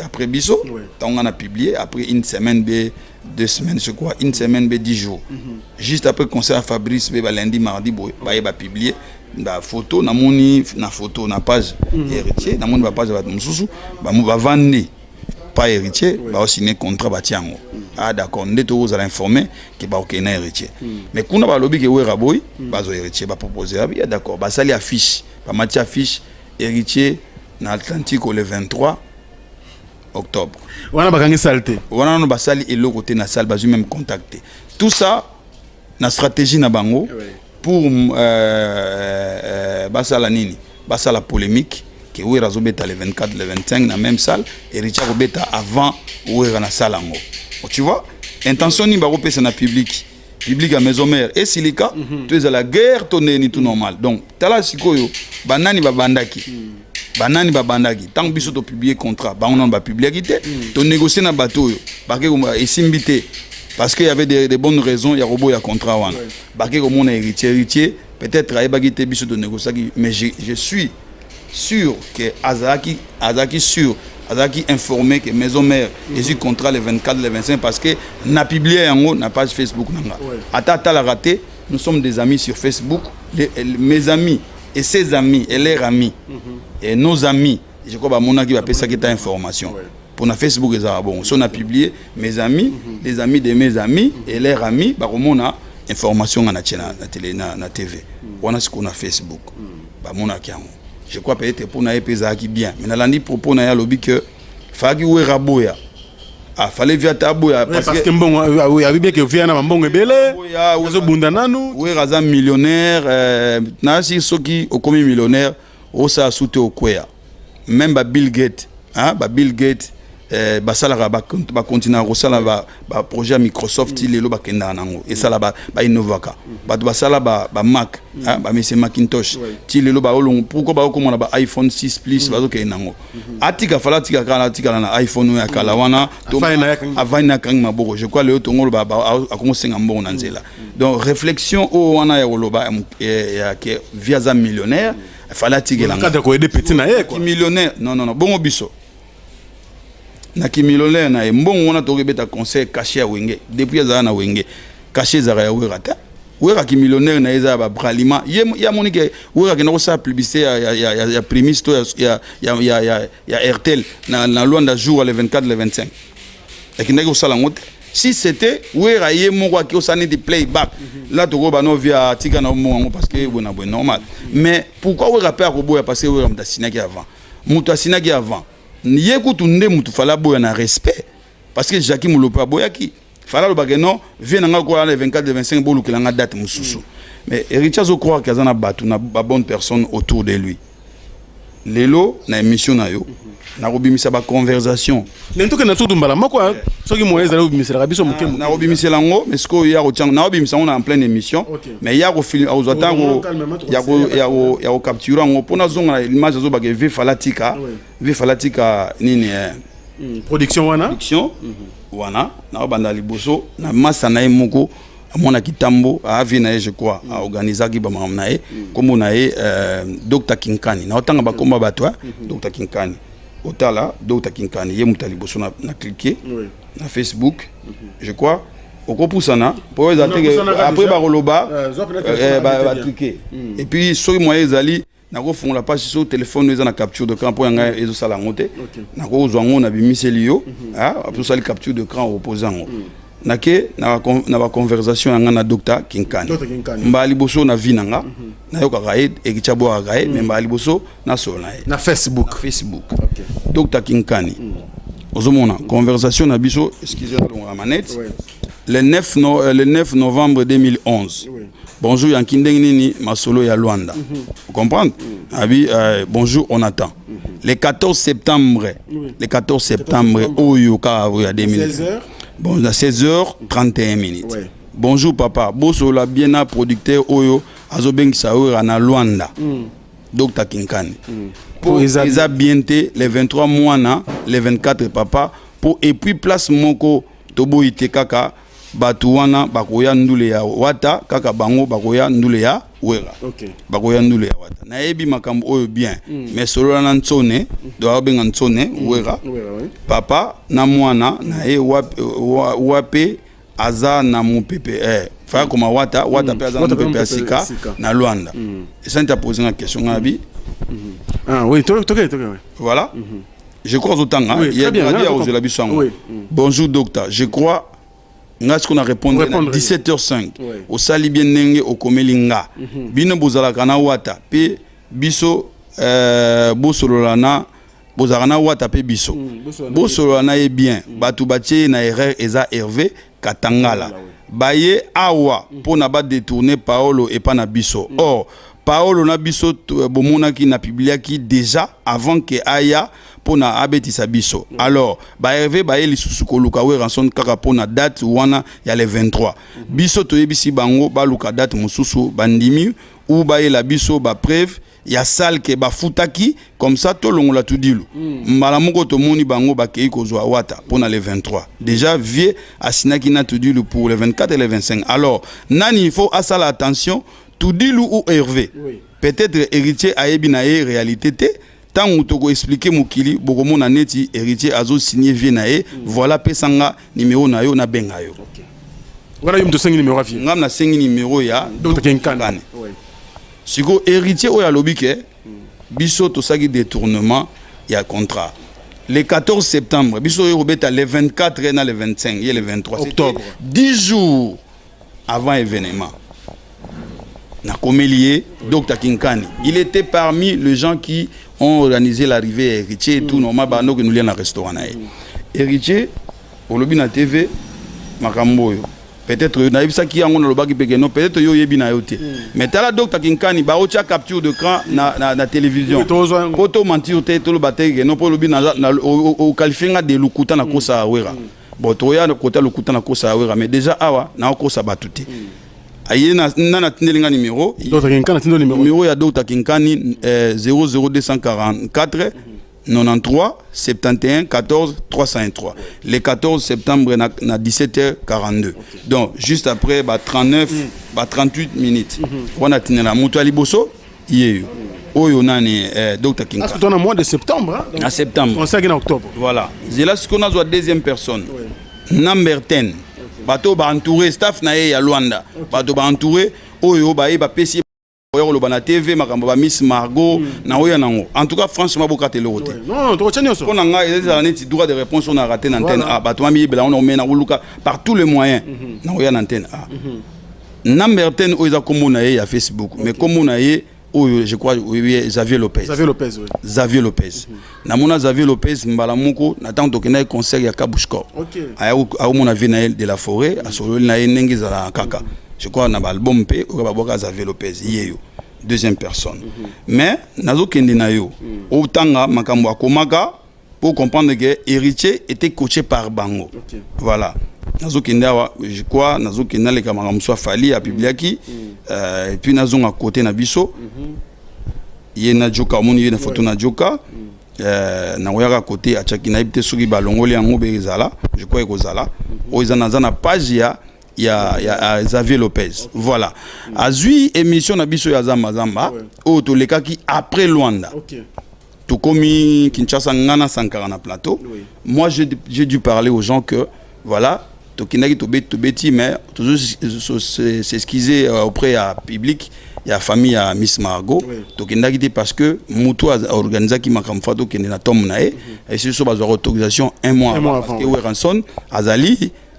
[SPEAKER 1] après biso, ntango nga na publier, après une semaine be 2 semaines, je crois une semaine be 10 jours, juste après concert ya Fabrice, be balundi, mardi boye, baye bapublier bafoto. Namoni na photo na page Héritier, namoni bapage ya bato mosusu bavandi pas Héritier, baosigné contrat, batia yango. Ah d'accord, nde tokozala informé ke bakokende na Héritier. Mais kuna balobi ke Wera boy, bazwa Héritier, bapropose ya d'accord, basali affiche, bamati affiche Héritier na Atlantique le 23 octobre.
[SPEAKER 5] Wana bakangi salle te?
[SPEAKER 1] Wana nano basali eloko te na salle, bazwi même contact te. Tout ça na stratégie na bango pour basala nini? Basala polémique ke Wera azobeta le 24, le 25 na même salle, Héritier akobeta avant Wera na salle yango. Tu vois intention nini bakopesa na public? Public ya Maison Mère esilika to ezala guerre to ndeni, tout normal. Donc tala sikoyo banani babandaki, banani babandaki. Ntango biso topublier contrat, bango nano bapubliaki te. Tonégocie na bato oyo bake, esimbi te, parce qu'il y avait des bonnes raisons ya koboya contrat wana. Bake komona Héritier. Héritier peut-être ayebaki te biso tonégociaki, mais je suis sûr que azalaki sûr, azalaki informé que Maison Mère ezwi contrat le 24, le 25, parce que na publié yango na page Facebook na nga. Ata atalaka te, nous sommes des amis sur Facebook, mes amis et ses amis et leurs amis et nos amis, je crois bamonaki, bapesaki ta information pour na Facebook. Ezalaka bongo, so na publié, mes amis, les amis de mes amis et leurs amis bakomona information nga na tie na télé, na TV wana. Sikoyo na Facebook bamonaki yango. Je crois peut-être mpo na ye mpe ezalaki bien, mais nalandi propos na ye, alobi que fallaki Wera boya. Ah, fallait via ata aboya.
[SPEAKER 5] Parce que mbongo, abi bien que via na bambongo ebele, azobunda nanu.
[SPEAKER 1] Wera aza millionnaire. Nasi soki okomi millionnaire, osala su te, okweya. Même ba Bill Gates, hein, ba Bill Gates basalaka, bakontinaka kosala baprojet ya Microsoft ti lelo, bakendaka nango, esala, bainnovaka. Bato basala baMac, bamese Macintosh, ti lelo baolongo. Pourquoi baokomona ba iPhone 6 plus, bazokende nango? Atika, fala atika kala, atikala na iPhone oyo ya kala wana, avandi akangi maboko. Je crois lelo tongo akomosenga mbongo na nzela. Donc réflexion oyo wana ya koloba ya ke vi aza millionnaire, fala atikelanga millionnaire, non, non, non. Bongo biso na kimillionnaire na ye, mbongo wana tokobeta concert, cachet ya Wenge depuis azala na Wenge. Cachet ezalaka ya Wera te. Wera ki millionnaire na ye eza ya babralima. Ye amoni ke Wera akenda kosala publicité ya Primis to ya Airtel na Luanda jour le 24, le 25, akendaki kosala yango te. Si c'était Wera ye moko aki osala neti playback là, tokoba no via tika na omongo yango, parce que boye na boye, normal. Mais pourquoi Wera mpe akoboya? Parce que Wera moto asinaki avant, moto asinaki avant ye kutu nde motu fala aboya na respect, parce que Jacki Molopo aboyaki. Fala alobake non, vie na nga kola le 24, le 25, bolukela nga date mosusu. Mais Héritier azocroire ke aza na bato na babonne personne autour de lui. Lelo na émission na yo, nakobimisa baconversation.
[SPEAKER 2] Ndenge tokende na sutu mbala moko, ah, soki moyen ezali, obimiselaka biso moke moke.
[SPEAKER 1] Nakobimisela yango, mais sikoyo ya kotia, naobimisa yango na en pleine émission. Mais ya akozwa ntango ya kocapture yango mpo nazonga na image. Azobaka ve fala tika, ve fala tika nini
[SPEAKER 2] Production wana.
[SPEAKER 1] Production wana, nakobanda liboso na masa na ye moko amonaki ntambo aavie na ye, je crois aorganizaki bamakambo na ye. Nkombo na ye Dr Kinkani. Naotanga bakombo ya bato, Dr Kinkani. Otala Dr Kinkani, ye moto ya liboso na cliquer na Facebook, je crois okopusana mpo eza te ke après bakoloba batrike. Et puis soki moyen ezali, nakofungola page so telefone eza na capture d'écran, mpo yanga ezosala yango te. Nakozwa yango, nabimiseli yo après osali capture d'écran, opose yango. Nake na baconversation ya nga na Dr Kinkani. Mbala liboso na vie na nga nayokaka ye, Ekitya bwakaka ye, mais mbala liboso nasolo na ye
[SPEAKER 2] na Facebook.
[SPEAKER 1] Facebook, Dr Kinkani. Ozomona conversation na biso. Excuse, nalongola manette. Le 9, no, le 9 novembre 2011. Bonjour Yanki, ndenge nini masolo ya Luanda? Vous comprendre? Abi bonjour, on attend. Le 14 septembre, le 14 septembre oyo ka oyo ya 2000.
[SPEAKER 5] 16 heures.
[SPEAKER 1] Bon, à 16h31 minutes. Bonjour papa, bosola bien na producteur oyo azobengisa oyo na Luanda. Dr Kinkani. Po eza bien te le 23 mwana, le 24 papa po, et puis place moko toboyi te, kaka bato wana bakoya ndule ya Wata, kaka bango bakoya ndule ya Wera. Bakoya ndule ya Wata. Nayebi makambo oyo bien, mais solola na Ntsone do abenga Ntsone Wera.
[SPEAKER 5] Wera, oui.
[SPEAKER 1] Papa na mwana na ye wape, wape aza na mopepe faya koma Wata, Wata mpe aza na
[SPEAKER 2] Wata mpe
[SPEAKER 1] mopepe ya
[SPEAKER 2] mopepe
[SPEAKER 1] sika
[SPEAKER 2] ya sika.
[SPEAKER 1] Na Lwanda esanti apose nga question nga bi.
[SPEAKER 2] Ah oui, toke toke, oui.
[SPEAKER 1] Voilà, je crois ozotanga.
[SPEAKER 2] Oui, très bien.
[SPEAKER 1] Ye
[SPEAKER 2] Nga
[SPEAKER 1] akozwela biso yango. Bonjour docteur, je crois nga sikoyo na répondre na
[SPEAKER 2] Répondre.
[SPEAKER 1] 17h05. Osali bien ndenge okomeli nga. Bino bozalaka na Wata mpe biso, bosolola na, bozalaka na Wata mpe biso,
[SPEAKER 5] bosolola na ye.
[SPEAKER 1] Bosolola na ye bien. Bato batie ye na erreur eza Hervé Katangala. Baye awa mpo na badétourne Paolo epa na biso. Or Paolo na biso bomonaki na publiaki déjà avant ke aya mpo na abetisa biso. Alors baHervé baye lisusu koluka Werrason kaka mpo na date wana ya le 23. Biso toyebisi bango baluka date mosusu, bandimi ou bayela biso bapreuve ya salle ke bafutaki, comme ça tolongola tudilu. Mbala moko tomoni bango bakei kozwa Wata mpona le 23. Déjà vie asinaki na tudilu pour le 24 et le 25. Alors nani il faut asala attention, tudilu ou Hervé? Peut-être Héritier ayebi na ye réalité te. Ntango tokoexplike mokili, bokomona neti Héritier azosigne vie na ye. Voilà, pesanga numéro na yo, nabenga yo.
[SPEAKER 2] Wana yo moto osengi numéro ya vie?
[SPEAKER 1] Ngam nasengi numéro ya
[SPEAKER 2] Dr Kinkani.
[SPEAKER 1] Kinkani. Sikoyo Héritier oyo alobi ke biso tosalaki détournement ya contrat le 14 septembre, biso oyo kobeta le 24 na le 25, ye le 23. C'était
[SPEAKER 2] Octobre.
[SPEAKER 1] 10 jours avant événement. Nakomeli ye Dr Kinkani. Il était parmi les gens qui ont organisé l'arrivée ya Héritier et tout, normal. Bando ke nolia na restaurant na ye. Héritier olobi na TV makambo oyo, peut-être nayebisaki yango, nalobaki mpe ke non, peut-être yo oyebi na yo te. Mais tala Dr Kinkani, baotia capture d'écran na télévision.
[SPEAKER 2] Oui, tozwa yango.
[SPEAKER 1] Po tomentir te, toloba te ke non, mpo olobi oqualifie nga de lokuta na kosa ya Wera. Bon, toya kota lokuta na kosa ya Wera, mais déjà awa naokosa bato te. Aye na natindeli nga numéro.
[SPEAKER 2] Dr Kinkani atindo numéro.
[SPEAKER 1] Numéro ya Dr Kinkani, 00244 93 71 14 303, le 14 septembre na 17h42. Donc juste après ba 39, ba 38 minutes wana tindela moto ya liboso ye yo oyo nani, Dr
[SPEAKER 2] Parce que
[SPEAKER 1] Kinkani.
[SPEAKER 2] toi, na mois de septembre, hein, donc
[SPEAKER 1] Na septembre.
[SPEAKER 2] on sait en octobre.
[SPEAKER 1] Voilà, zela sikoyo nazwa deuxième personne, number 10. Bato baentouré staff na ye ya Luanda, bato baentouré oyo baye bapesi oya koloba na TV makambo ba Miss Margot na oyo nango. En tout cas, franchement, bokata eloko te.
[SPEAKER 2] Non, tokotya nyonso.
[SPEAKER 1] Mpo na ngai ezala neti droit de réponse oyo na raté na antenne. A bato bamiyebela ngo, na koluka par tous les moyens na koya na antenne. A number 10 oyo eza kombo na ye ya Facebook, mais kombo na ye oyo, je crois, oyebi Xavier Lopez.
[SPEAKER 2] Xavier Lopez, oui.
[SPEAKER 1] Xavier Lopez, namona Xavier Lopez mbala moko na ntango tokendaki concert ya Kabushkor. Aomona vie na ye de la forêt, asololi na ye ndenge ezalaka kaka. Je crois na baalbum mpe oyo babwaka Xavier Lopez, ye yo deuxième personne. Mais nazokende na yo otanga makambo akomaka pour comprendre que Héritier était coaché par bango. Voilà, nazokende awa, je crois nazokende naleka makambo mosusu afali apubliaki, et puis nazonga côté na biso, ye na Joka. Omoni ye na photo na Joka. Nakoyaka côté atiaki, nayebi te soki balongoli yango mpe ezala. Je crois ekozala oyo eza naza na page ya Xavier Lopez. Voilà, azwi émission na biso ya Zamba Zamba oyo tolekaki après Luanda. Tokomi Kinshasa, nga na Sankara na plateau. Moi, j'ai dû parler aux gens que voilà, tokendaki, tobeti, tobeti, mais tozo s'excuser auprès ya public, ya famille ya Miss Margot. Tokendaki te parce que moto aorganisaki makambo fa tokende na tombe na ye, esi so bazwaka autorisation un mois
[SPEAKER 2] Un mois
[SPEAKER 1] avant,
[SPEAKER 2] avant.
[SPEAKER 1] Parce que Werrason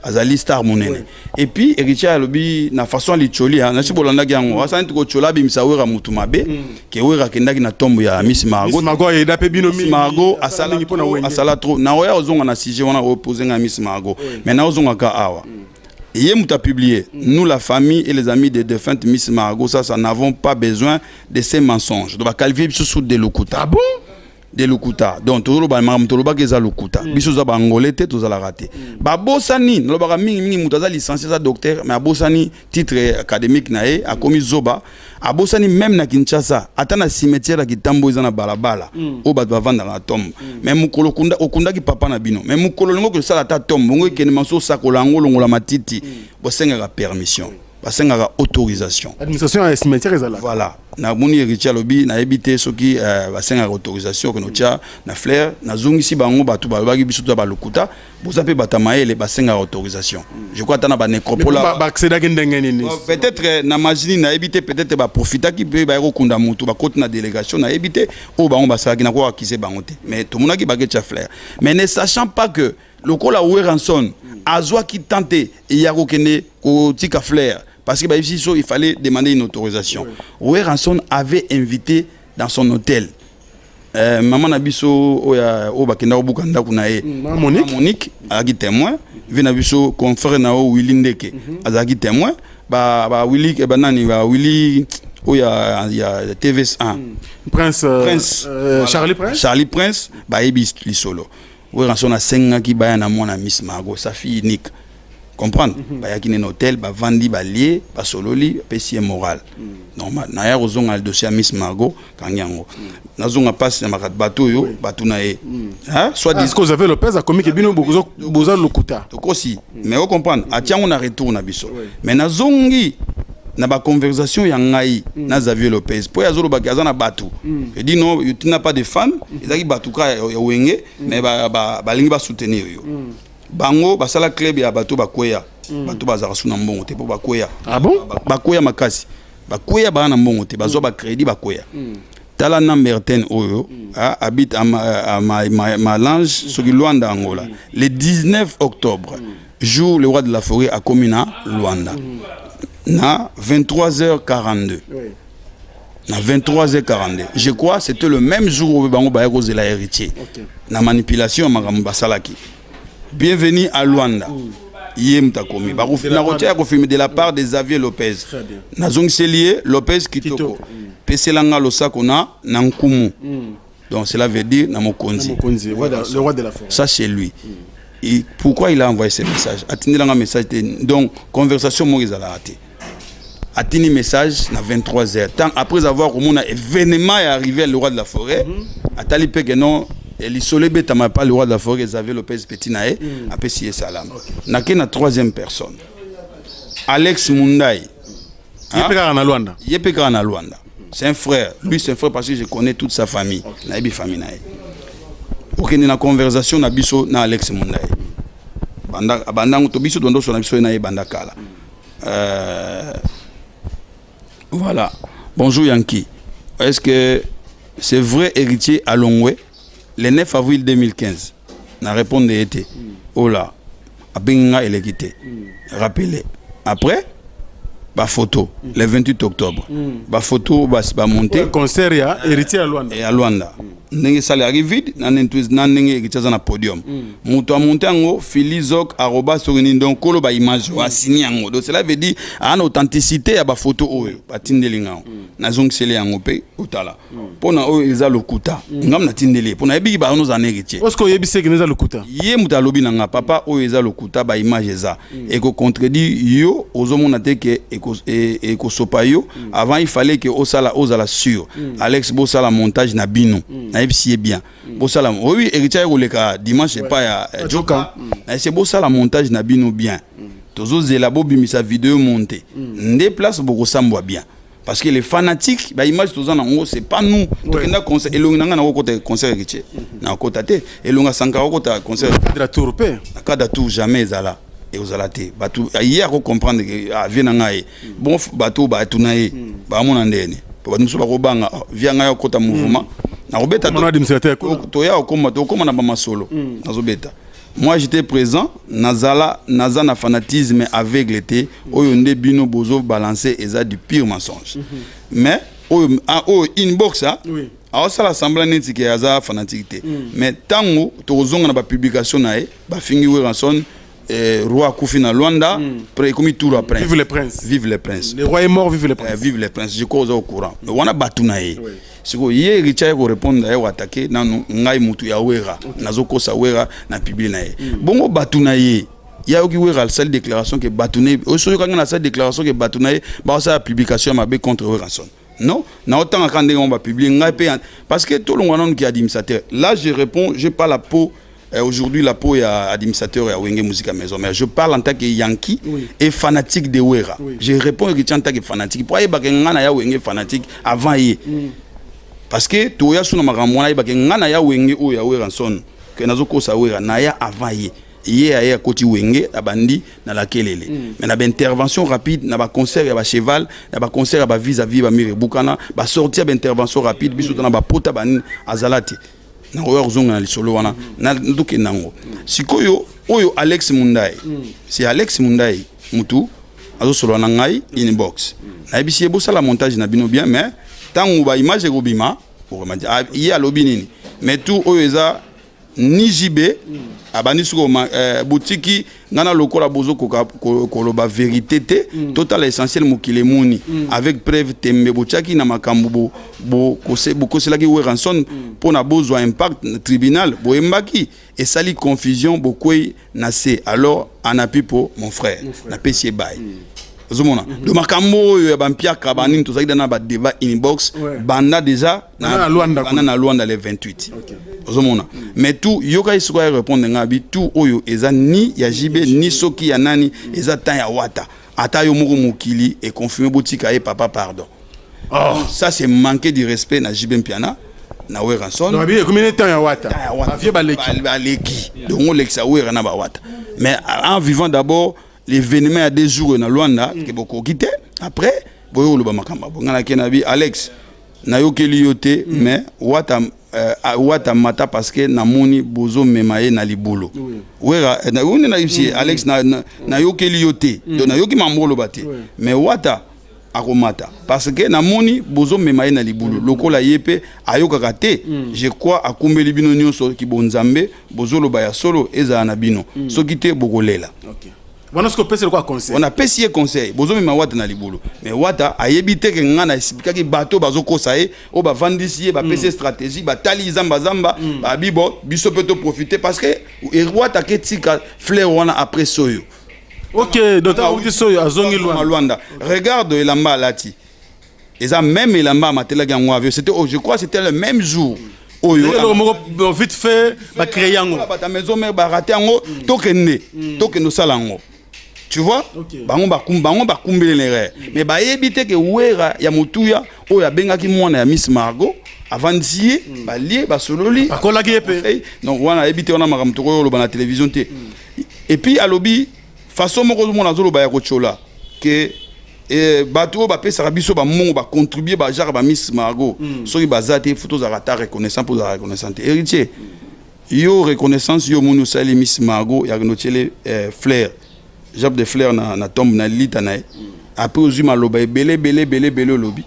[SPEAKER 1] azali star monene. Et puis Héritier alobi na façon alitioli nasi bolandaki yango, asani tikotiola, abimisa Wera motu mabe, ke Wera akendaki na tombe ya Miss Margot.
[SPEAKER 2] Miss Margot ayeda mpe bino
[SPEAKER 1] Miss
[SPEAKER 2] mingi.
[SPEAKER 1] Margot
[SPEAKER 2] asala
[SPEAKER 1] asala
[SPEAKER 2] mingi mpona
[SPEAKER 1] trop,
[SPEAKER 2] Wenge.
[SPEAKER 1] Asala trop. Na oya ozonga na sujet wana opose nga Miss Margot, mais na ozongaka awa, ye moto apublié: "Nous, la famille et les amis de défunte Miss Margot, ça n'avons pas besoin de ces mensonges." Donc baqualifier biso sous de lokuta.
[SPEAKER 2] Ah bon?
[SPEAKER 1] De lokuta. Donc tozoloba makambo tolobaki eza lokuta. Biso oza bangolais te, tozalaka te. Babosani, nalobaka mingimingi, moto aza licencié, aza docteur, mais abosani titre académique na ye, akomi zoba. Abosani même na Kinshasa, ata na cimetière ya Kitambo eza na balabala oyo bato bavandaka na tombe. Mais mokolo okundaki papa na bino, mais mokolo olingi okosala ata tombe bongo, ekende maso, osakola yango, olongola matiti, bosengaka permission, basengaka autorisation.
[SPEAKER 2] Administration ya cimetière ezalaka.
[SPEAKER 1] Voilà, namoni Héritier alobi, nayebi te soki basengaka autorisation okende otya na fleur. Nazongisi bango, bato balobaki biso to ya balokuta, boza mpe bato ya mayele. Basengaka autorisation, je crois, ata na banecropole.
[SPEAKER 2] Baaccédaki ndenge nini?
[SPEAKER 1] Bon, peut-être na majini, nayebi te, peut-être baprofitaki mpe baye kokunda motu, bakoti na délégation, nayebi te oyo bango basalaki, nakoka akize bango te. Mais tomonaki baketya fleur, mais ne sachant pas que lokola Werrason azwaki temps te ya kokende kotika fleur, parce que bayebisi so il fallait demander une autorisation. Werrason avait invité dans son hôtel mama na biso oyo oyo bakenda kobuka ndako na ye.
[SPEAKER 2] Mama Monique.
[SPEAKER 1] Monique azalaki témoin, vi na biso confrère na oyo Willy Ndeke azalaki témoin, ba Willy, banani, ba Willy oyo ya TV1.
[SPEAKER 2] Prince,
[SPEAKER 1] Prince.
[SPEAKER 2] Voilà. Charlie Prince.
[SPEAKER 1] Charlie Prince, bayebi lisolo. Werrason asengaki baya na mwana Miss Margot, sa fille unique, comprendre. Bayaki nene hôtel, bavandi, balie, basololi, bapesi ye moral normal. Naya kozonga na dossier ya Miss Margot, kangi yango, nazonga mpasi na bato oyo bato na ye. Hein? Soit
[SPEAKER 2] Est-ce que Xavier Lopez akomi ke bino boza lokuta?
[SPEAKER 1] Tokosi, mais ocomprendre, atia yango na retour na biso. Mais nazongi na baconversation ya ngai na Xavier Lopez, mpo ye azolobaki aza na bato. Je dis non, tu n'as pas de fan. Ezalaki bato kaka ya Wenge, mais balingi basoutenir yo. Bango basala club ya bato bakweya, bato bazalaka su na mbongo te mpo bakweya.
[SPEAKER 2] Ah bon?
[SPEAKER 1] Bakweya makasi, bakweya, baa na mbongo te, bazwa bacrédit, bakweya. Tala number 10 oyo habite à Malange, soki Luanda, Angola, le 19 octobre, jour le roi de la forêt akomi na Luanda na 23h42. Na 23h42, je crois, c'était le même jour oyo bango baya kozela Héritier na manipulation ya makambo basalaki. Bienvenue à Luanda, ye moto akomi nakotia ya kofilme de la part de Xavier Lopez. Nazongiseli ye Lopez kitoko, peselanga losako na nkumu. Donc cela veut dire na mokonzi.
[SPEAKER 2] Mokonzi, le roi de la forêt.
[SPEAKER 1] Ça, c'est lui. Et pourquoi il a envoyé ce message? Atindelanga message te. Donc conversation moko ezalaka te. Atindi message na 23 heures tant après avoir komona événement est arrivé, le roi de la forêt. Atali mpe ke non, lisolo ebetama pa le roi de la forêt, Xavier Lopez, petit na ye, apesi ye salam. Nake na troisième personne, Alex Mundai.
[SPEAKER 2] Ye mpe kaka na Luanda?
[SPEAKER 1] Ye mpe kaka na Luanda. C'est un frère, lui, c'est un frère, parce que je connais toute sa famille, nayebi famille na ye. Okende na conversation na biso na Alex Mundai. Banda bandango to biso tondo sona biso na ye banda kala. Voilà. Bonjour Yankee. Est-ce que c'est vrai Héritier alongwe le 9 avril 2015? Na répondre ye te. Ola abengi nga, eleki te. Rappelé après bafoto le 28 octobre, bafoto bamonte.
[SPEAKER 2] Concert ya Héritier ya Lwanda.
[SPEAKER 1] Ya Lwanda, ndenge esalelaki vide na ndenge Héritier aza na podium. Moto amonte yango, philizok arobase soki nini. Donc kolo baimage oyo asini yango. Donc cela veut dire aa na authenticité ya bafoto oyo batindeli ngango. Nazongiseli yango mpe otala mpona oyo eza lokuta. Ngam natindeli ye mpo nayebiki bango ozala na Héritier.
[SPEAKER 2] Oske oyebisi eke eza lokuta?
[SPEAKER 1] Ye moto alobi na nga: "Papa, oyo eza lokuta, baimage eza ekocontredire yo." Ozomona te ke ekosopa yo. Avant, il fallait ke osala, ozala sûr. Alex, bosala montage na bino. Nayebisi ye bien, bosala oyo Héritier aye koleka dimanche epai ya Joka. Nayebisi ye: "Bosala montage na bino bien, tozozela bobimisa video monte nde place bokosambwa bien." Parce que les fanatiques, baimage toza nango, c'est pas nous. Tokenda concert, elongi na ngai nakokota concert Héritier, nakokota te. Elongi asanka akokota concert.
[SPEAKER 2] Cadre tour mpe.
[SPEAKER 1] Na cadre tour, jamais ezala, ekozala te. Bato ye akocomprendre ke ah, vie na ngai ye bon. Bato batuna ye, bamona ndeni po bato mosusu bakobanga: "Ah, vie ya ngai akota mouvement nakobeta."
[SPEAKER 2] Mon administrateur.
[SPEAKER 1] Toya okoma, tokóma na bamasolo nazobeta. Moi, j'étais présent, nazala, naza na fanatisme aveugle te. Oyo nde bino bozo balancer eza du pire mensonge. Mais oyo, ah, oyo inbox, ah, aosala semblant neti ke aza fanatique te. Mais ntango tokozonga na bapublication na ye, bafingi Werrason, roi akufi na Lwanda, pre ekomi tour ya prince.
[SPEAKER 2] Vive le prince.
[SPEAKER 1] Vive le prince.
[SPEAKER 2] Le roi est mort, vive le prince.
[SPEAKER 1] Vive le prince, je crois oza au courant. Mais wana bato na ye. Sikoyo ye Héritier aye korépondre, aye koattaquer nanu ngai mutu ya Wera, nazokosa Wera na publie na ye. Bongo bato na ye, ye ayoki Wera asali déclaration ke bato na ye oyo, soki okanga na asali déclaration ke bato na ye bakosala publication ya mabe contre Werrason. Non, naotanga ndenge ngo bapublie ngai mpe, parce que tolongwa nanu ki administrateur. Là, je réponds, j'ai pas la peau aujourd'hui, la peau ya administrateur ya Wenge Musica Maison, mais je parle en tant que Yankee et fanatique de Wera. Je réponds Héritier en tant que fanatique po ayebaka nga na ya Wenge, fanatique avant ye, parce que toya suna makambo wana. Ayebaka nga na ya Wenge oyo ya Werrason, ke nazokosa Wera na ya avant ye. Ye aye akoti Wenge, abandi na lakelele, mais na baintervention rapide, na baconcert ya bacheval, na baconcert ya bavis-à-vis, bamire ebukana, basorti ya baintervention rapide, biso to na bapota banini, azala te. Nakoya kozonga na lisolo wana. Tokende yango sikoyo. Oyo Alex Mundai, c'est Alex Mundai mutu azosolola na ngai inbox. Nayebisi ye: "Bosala montage na bino bien, mais ntango baimage ekobima, ah." Ye alobi nini? Mais tout oyo eza ni JB abandi sikoyo botiki ngai na lokola bozokoka koloba vérité te. Totala essentiel, mokili emoni avec preuve. Tembe botiaki na makambo bokoselaki Werrason mpo na bozwa impact na tribunal, boyembaki esali confusion, bokwei na se. Alors anapi po mon frère, napesi ye baye. Ozomona do makambo oyo ya bampiaka banini, tozalaki na badébat inbox banda déjà.
[SPEAKER 2] Banda na Luanda.
[SPEAKER 1] Banda na Lwanda le 28. Ozomona, mais tout yoka ye sikoyo répondre nga bi tout oyo eza ni ya JB ni soki ya nani, eza temps ya Wata. Ata yo moko, mokili econfirme. Botika ye, papa, pardon.
[SPEAKER 2] Oh.
[SPEAKER 1] Ça, c'est manquer du respect na JB Mpiana, na Werrason.
[SPEAKER 2] Donc abi ekomi ne temps ya Wata. Bavie baleki.
[SPEAKER 1] Baleki. Donc olekisa Wera na bawata, mais en vivant d'abord l'événement ya 2 jours na Lwanda, ke bokoki te. Après boyo koloba makambo bo ngai nake na bi Alex, nayokeli yo te. Mais Wata, Wata mata, parce que namoni bozomema ye na libulu. Wera nde nayebisi ye: "Alex, nayokeli yo te." Donc nayoki mambo oloba te, mais Wata akomata parce que namoni bozomema ye na libulu. Lokola ye mpe ayokaka te, je crois akumbeli bino nyonso kibonzambe. Bozoloba ya solo, ezala na bino. Soki te, bokolela.
[SPEAKER 2] Wana soki opesi lokola conseil.
[SPEAKER 1] On apesi ye conseil: bozomema Wata na libulu, mais Wata ayebi te ke nga na expliquaki bato bazokosa ye. Oyo bavandisi ye, bapesi ye stratégie, batali zambazamba, babi bo biso mpe toprofite, parce que Wata aketika fleur wana après soyo.
[SPEAKER 2] Ok, donc awuti soyo, azongi
[SPEAKER 1] Lwanda. Lwanda. Regarde elamba alati, eza même elamba amatelaki yango avion. C'était, oh, je crois c'était le même jour oyo.
[SPEAKER 2] Eloko moko vite fait bacréer yango.
[SPEAKER 1] Bato ya Maison Mère barate yango, tokende, tokende osala yango, tu vois. Bango bango bakumbeli l'erreur, mais bayebi te ke Wera ya motuya oyo abengaki mwana ya Miss Margot, avandisi ye, balie, basololi.
[SPEAKER 2] Bakolaki ye mpe.
[SPEAKER 1] Donc wana ayebi te. Wana makambo tokoki koloba na télévision te. Et puis alobi façon moko ozomona azoloba ya kotyola ke bato oyo bapesaka biso bamongo, bacontribue, bajare bamiss Margot, soki baza te, faut tozalaka ta reconnaissant. Mpo ozalaka reconnaissant te, Héritier, yo reconnaissance yo omoni osali Miss Margot ya notiele fleur, gerbe de fleur na tombe na lita na ye. Après ozwi maloba ebele ebele ebele ebele, olobi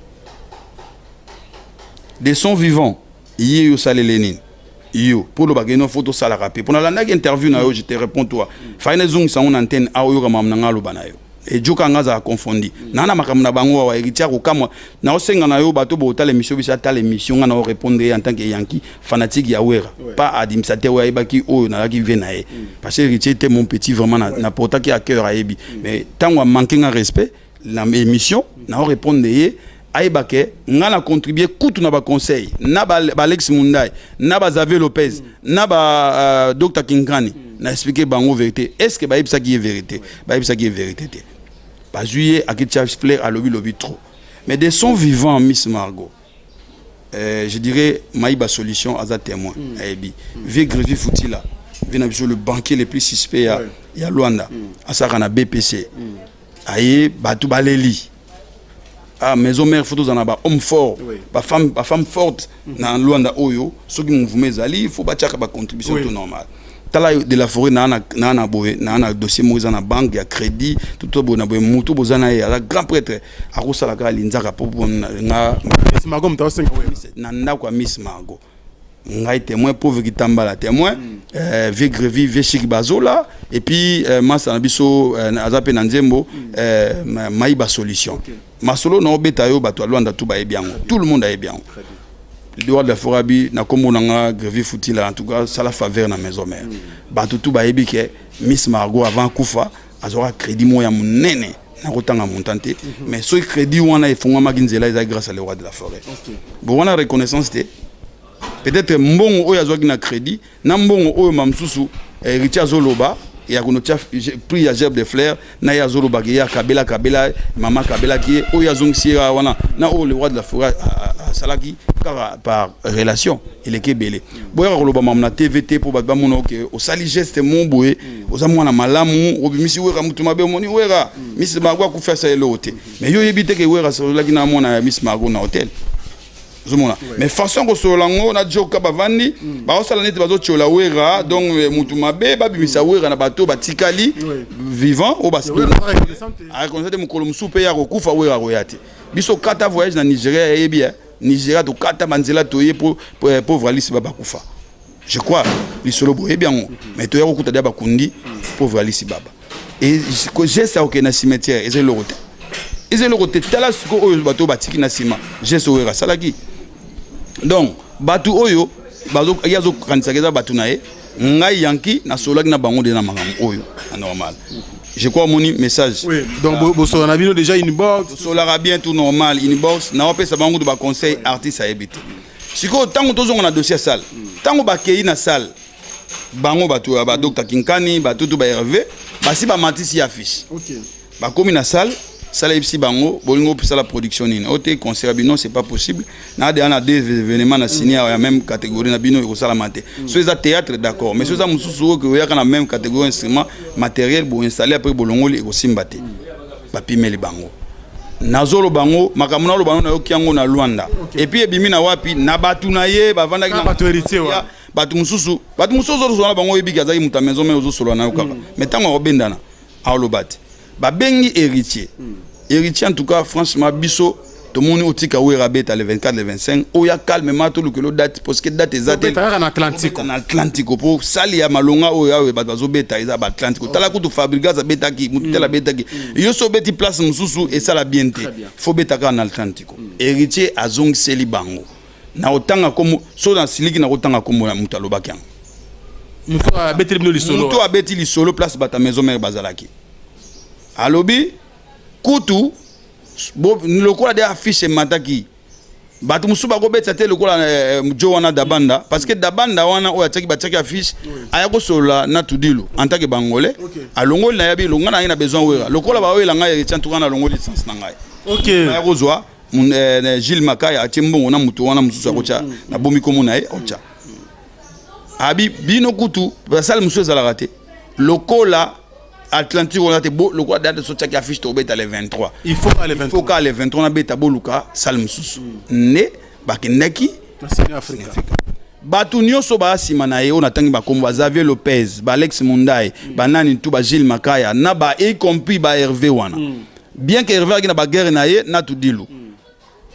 [SPEAKER 1] de son vivant ye, yo osalele nini yo mpo olobaka eno faut tosalaka mpe? Mpo nalandaki interview na yo, je te réponds, toi fai nazongisa yango na antenne awa, oyoka makambo na nga aloba na yo. Ejoka nga azala confondi naa na makambo na bango awa. Héritier akokamwa. Naosenga na yo, bato botala émission, biso atala émission, nga na orépondre ye en tant que Yankee, fanatique ya Wera, pas administrateur oyo ayebaki oyo nazalaki vie na ye, parce que Héritier était mon petit, vraiment naportaki à cœur, ayebi. Mais ntango amanke nga respect na émission, naorépondre ye, ayeba ke nga na contribue kutu na baconseil na baalex Mundai, na baxavier Lopez, na ba Dr Kinkani, na expliqué bango vérité. Est ce que bayebisaki ye vérité? Bayebisaki ye vérité te. Bazwi ye, akitia fleur, alobi lobi trop. Mais de son vivant, Miss Margot, je dirais Maïba Solution aza témoin, ayebi. Vieux Grevi Futila, vie na biso, le banquier le plus suspect ya Luanda, asalaka na BPC, aye, bato baleli: ah, maison mère, faut tozala na bahomme fort, bafemme forte na Lwanda oyo. Soki mouvement ezali, faut batiaka bacontribution, tout normal. Tala de la forêt, naa na boye, naa na dossier moko eza na banque ya crédit, tuto boye na boye. Motu boza na ye aza grand prêtre, akosala kaka linzaka po nga
[SPEAKER 2] Miss Margot moto aosenga.
[SPEAKER 1] Na ndako ya Miss Margot, ngai témoin, pauvre Kitambala témoin, vieux Grevi, vieux Chik Bazola, et puis masa na biso aza mpe na nzembo, Mayiba Solution. Masolo na obeta yo, bato ya Lwanda tu bayebi yango, tout le monde ayebi yango. Le roi de la forêt abi na kombo na nga Grevi Futila, en tout cas sala faveur na maison mère. Bato tu bayebi ke Miss Margot, avant kufa, azwaka crédit moko ya monene, nakotanga montant te. Mais soki crédit wana efungwamaki nzela, ezali grâce à le roi de la forêt. Bon, wana reconnaissance te. Peut-être mbongo oyo azwaki na crédit, na mbongo oyo ma mosusu héritier azoloba ya konotia prix ya gerbe de fleur na ye, azolobaka ye akabela, kabela mama, akabelaki ye oyo azongisi ye wana na oyo le roi de la forêt asalaki kaka par relation, eleki ebele. Boyaka koloba mamu na TV te mpo bato bamona oke osali geste mo boye, oza mwana malamu, obimisi Wera mutu mabe. Omoni Wera, Miss Margot akufi, asala eloko te, mais yo oyebi te ke Wera asololaki na mwana ya Miss Margot na hotel. Ozomona, mais façon kosolola yango na joka, bavandi baosala neti bazotiola Wera, donc mutu mabe, babimisa Wera na bato batikali vivant oyo areconnaissant te. Mokolo mosusu mpe ya kokufa, Wera akoya te. Biso kata voyage na Nigeria, yayebi Nigeria, tokata banzela, toye po pauvre Alice Baba kufa. Je crois lisolo boyebi yango, mais toya kokuta dia bakundi pauvre Alice Baba. Et geste ya kokende na cimetière eza eloko te, eza eloko te. Tala sikoyo oyo bato oyo batiki na nsima, geste oyo asalaki. Donc bato oyo ye azokanisaka eza bato na ye, ngai Yanki nasololaki na bango nde na makambo oyo na normal. Je crois omoni message.
[SPEAKER 2] Oui, donc bosola na bino déjà inbox?
[SPEAKER 1] Tosolaka bien, tout normal, inbox. Naopesa bango kutu baconseil, artiste ayebi te. Sikoyo ntango tozonga na dossier ya salle, ntango bakei na salle, bango bato ya badocteur Kinkani, batutu ba Hervé, basi bamatisi affiche, bakomi na salle. Sala yebisi bango: bolingo opesala production nini oyo te? Concert ya bino, c'est pas possible. Na deya na deux événements na sini ya même catégorie na bino, ekosalama te. So eza théâtre, d'accord, mais so eza mosusu oyo oyaka na même catégorie, instrument, matériel boinstalle, après bolongoli, ekosimba te. Bapimeli bango. Nazoloba yango, makambo naloba yango, nayoki yango na Lwanda. Et puis ebimi na wapi? Na bato na ye bavandaki.
[SPEAKER 2] Na bato héritier wana.
[SPEAKER 1] Bato mosusu ozosolola na bango, oyebiki azalaki moto ya maison, mais ozosolola na yo kaka. Mais ntango akobendana, aoloba te. Babengi héritier. Héritier, en tout cas franchement, biso tomoni otika Wera abeta le 24, le 25, oya calmement, tolukela date, parce que date eza te.
[SPEAKER 2] Obeta kaka na Atlantique.
[SPEAKER 1] Obeta na Atlantique, mpo sali ya malonga oyo ayo bato bazobeta eza baatlantique. Tala kutu Fabrigas abetaki, motu tel abetaki. Yo so obeti place mosusu, esala bien te. Faut beta kaka na Atlantique. Héritier azongiseli bango na kotanga kombo, so nasiliki na kotanga kombo ya moto alobaki yango.
[SPEAKER 2] Moto abeteli bino lisolo?
[SPEAKER 1] Moto abeti lisolo, place bato ya maison mère bazalaki, alobi kutu lokola de affiche emataki, bato mosusu bakobetisa te lokola jo wana Dabanda, parce que Dabanda wana oyo atiaki, batiaki affiche, aya kosolola na Tudilu en tant que bangolais. Alongoli na yabi longa na ye na besoin Wera lokola baoyela ngai Héritier, en tout cas nalongoli licence na ngai. Aya kozwa Gilles Makaya, atie mbongo na moto wana mosusu akotya, nabomi kombo na ye, otya abi bino kutu basale mosusu ezalaka te. Lokola Atlantique wana te, lokola date so tiaki affiche, tobeta le 23.
[SPEAKER 2] Il faut aller
[SPEAKER 1] 23. Il faut ka le 23 nabeta, boluka salle mosusu. Nde bakendaki
[SPEAKER 2] na Ciné Africa.
[SPEAKER 1] Bato nyonso baya nsima na ye oyo natangi bakombo, ba Xavier Lopez, ba Alex Mundai, banani tu, ba Gilles Makaya na ba, y compris ba Hervé wana, bien que Hervé aki na baguerre na ye na Tudilu,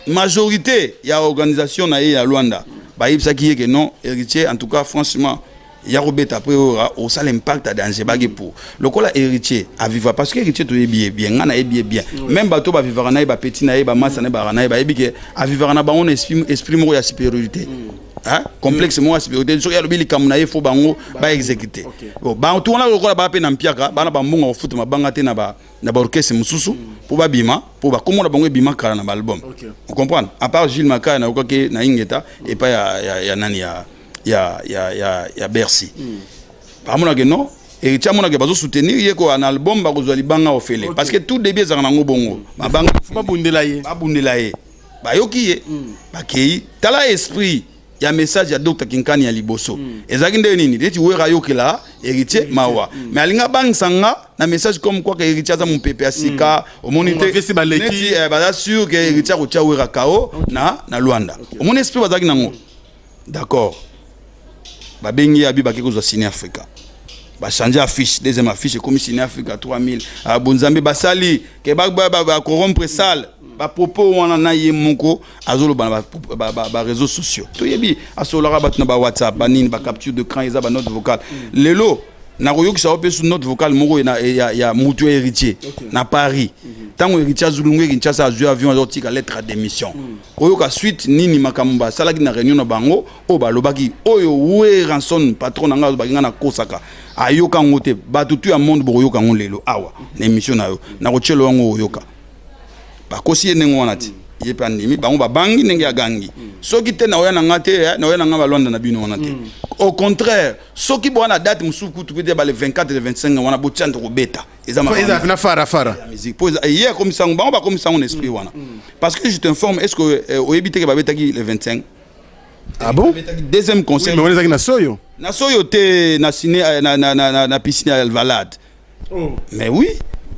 [SPEAKER 1] majorité ya organisation na ye ya Lwanda bayebisaki ye ke non, Héritier, en tout cas, franchement, ya kobeta après oyo osala impact ya danger. Baki pour lokola Héritier aviva, parce que Héritier toyebi ye bien, ngai nayebi ye bien, même bato bavivaka na ye, bapeti na ye, bamasa na ye, baka na ye, bayebi ke avivaka na bango na esprit moko ya supériorité, hein? Complexe moko ya supériorité. Soki alobi likambo na ye, fo bango baexécute. Bon, bantu wana lokola baa mpe na mpiaka, bana bambongo kofuta mabanga te na ba na baorchestre mosusu mpo babima, mpo bakombo na bango ebima kala na baalbum. Ocomprendre? À part Gilles Makaya, nayokaki na Ingeta epai ya nani, ya Bercy. Bamonake non, Héritier amonake bazosoutenir ye ko na album bakozwa libanga ofele, parce que tout début ezalaka nango bongo, mabanga.
[SPEAKER 2] Babundela ye.
[SPEAKER 1] Babundela ye, bayoki ye, bakei. Tala esprit ya message ya Dr Kinkani ya liboso ezalaki ndenge nini? Neti Wera ayokela Héritier mawa, mais alingi abangisa nga na message comme quoi que Héritier aza mopepe ya sika, omoni te?
[SPEAKER 2] Bavesi baleki.
[SPEAKER 1] Neti baza sûr ke Héritier akotia Wera kao na Lwanda. Omoni esprit bazalaki nango? D'accord, babengi ye, abi bake kozwa Ciné Africa, bachange affiche, deuxième affiche ekomi Ciné Africa 3000. Ah, bonzambe, basali ke bacorrompre salle. Bapropos wana na ye moko azoloba na baréseaux sociaux, toyebi asololaka bato na bawhatsapp, banini, bacapture d'écran, eza banote vocale. Lelo nakoyokisa yo mpe su note vocale moko ya mutu ya Héritier na Paris, ntango Héritier azulungu Kinshasa, azwi avion, azotika lettre ya démission. Oyoka suite nini makambo basalaki na réunion na bango oyo balobaki, oyo Werrason, patron na ngai, azobaki ngai nakosaka, ayoka yango te. Bato tu ya monde bokoyoka yango lelo awa na émission na yo, nakotiela yango, oyoka. Bakosi ye ndenge wana ti ye mpe andimi bango, babangi ndenge agangi. Soki te, naoya na nga te, naoya na nga balwanda na bino wana te. Au contraire, soki boya na date mosusu kutu pe te, ba le 24, le 25 wana, botia nde kobeta, eza
[SPEAKER 2] eza na fara fara.
[SPEAKER 1] Ya musique po ye akomisa yango, bango bakomisa yango na esprit wana. Parce que je t'informe, est ce que oyebi te ke babetaki le 25?
[SPEAKER 2] Ah bon?
[SPEAKER 1] Babetaki deuxième concert.
[SPEAKER 2] Mais wana ezalaki na soyo.
[SPEAKER 1] Na soyo te, na ciné, na piscine ya Alvalade. Mais oui.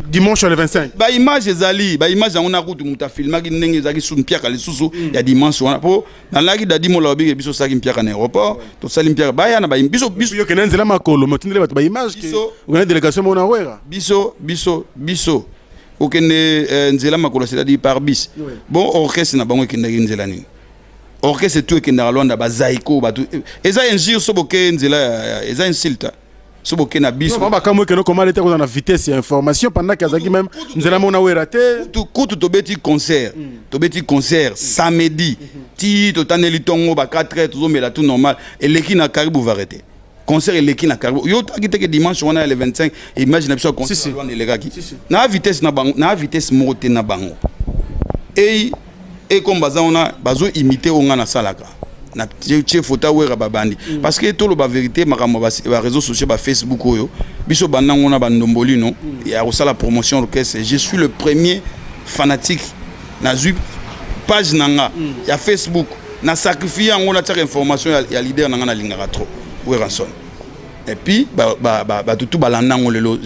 [SPEAKER 2] Dimanche le 25?
[SPEAKER 1] Baimage ezali, baimage yango na kutu moto afilmaki ndenge ezalaki su mpiaka lisusu ya dimanche wana, mpo nalandaki Dadi Mola babiki biso osalaki mpiaka na aéroport, tosali mpiaka, baya na biso.
[SPEAKER 2] Yo okende nzela makolo, me otindeli bato baimage ke okende délégation moko na Wera.
[SPEAKER 1] Biso okende nzela makolo, c'est-à-dire par bis. Bon, orchestre na bango ekendaki nzela nini? Orchestre tout ekendaka Lwanda, bazaiko, bato, eza injure so boke nzela eza insulte so boke na biso.
[SPEAKER 2] Bango bakambo ekende koma lete kozala na vitesse ya information pendant ke azalaki même nzela moko na Wera te.
[SPEAKER 1] Kutu tobeti concert, tobeti concert samedi ti totaneli ntongo ba 4 heures, tozomela tout normal, eleki na Karibu Variété, concert eleki na Karibu. Yo taki teke dimanche wana ya le 25, image na biso ya concert
[SPEAKER 2] Si, si.
[SPEAKER 1] wana elekaki na vitesse na bango, na vitesse moko te na bango. Ei e comme baza wana bazoimite oyo nga nasalaka na tie photo awera, babandi. Parce que toloba vérité, makambo ya baréseaux sociaux, bafacebook oyo biso bandango na bandombolino ya kosala promotion orchestre, je suis le premier fanatique. Nazwi page na nga ya Facebook, na sacrifie yango, natiaka information ya leader na nga nalingaka trop, Werrason. Et puis bato tu balanda yango lelo,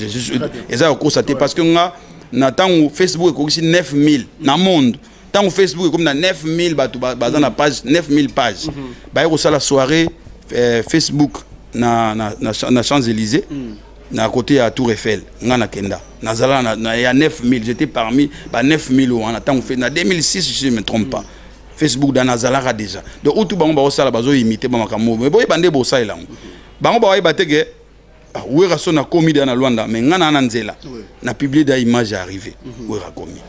[SPEAKER 1] eza ya kokosa te, parce que nga na ntango Facebook ekokisi 9000 na monde, ntango Facebook ekomi na 9000 bato baza na page, 9000 page, baye kosala soirée Facebook na Champs-Élysées, na côté ya Tour Eiffel, nga nakenda, nazala na ya 9000, j'étais parmi ba 9000 wana ntango na 2006, si je me trompe pas. Facebook da nazalaka déjà. Donc utu bango baosala, bazoimite bamakambo, me boyeba nde bosalela yango, bango baoyeba te ke ah, Wera so nakomi deya na Lwanda, me nga na nzela na publie da image ya arrivé, Wera komi.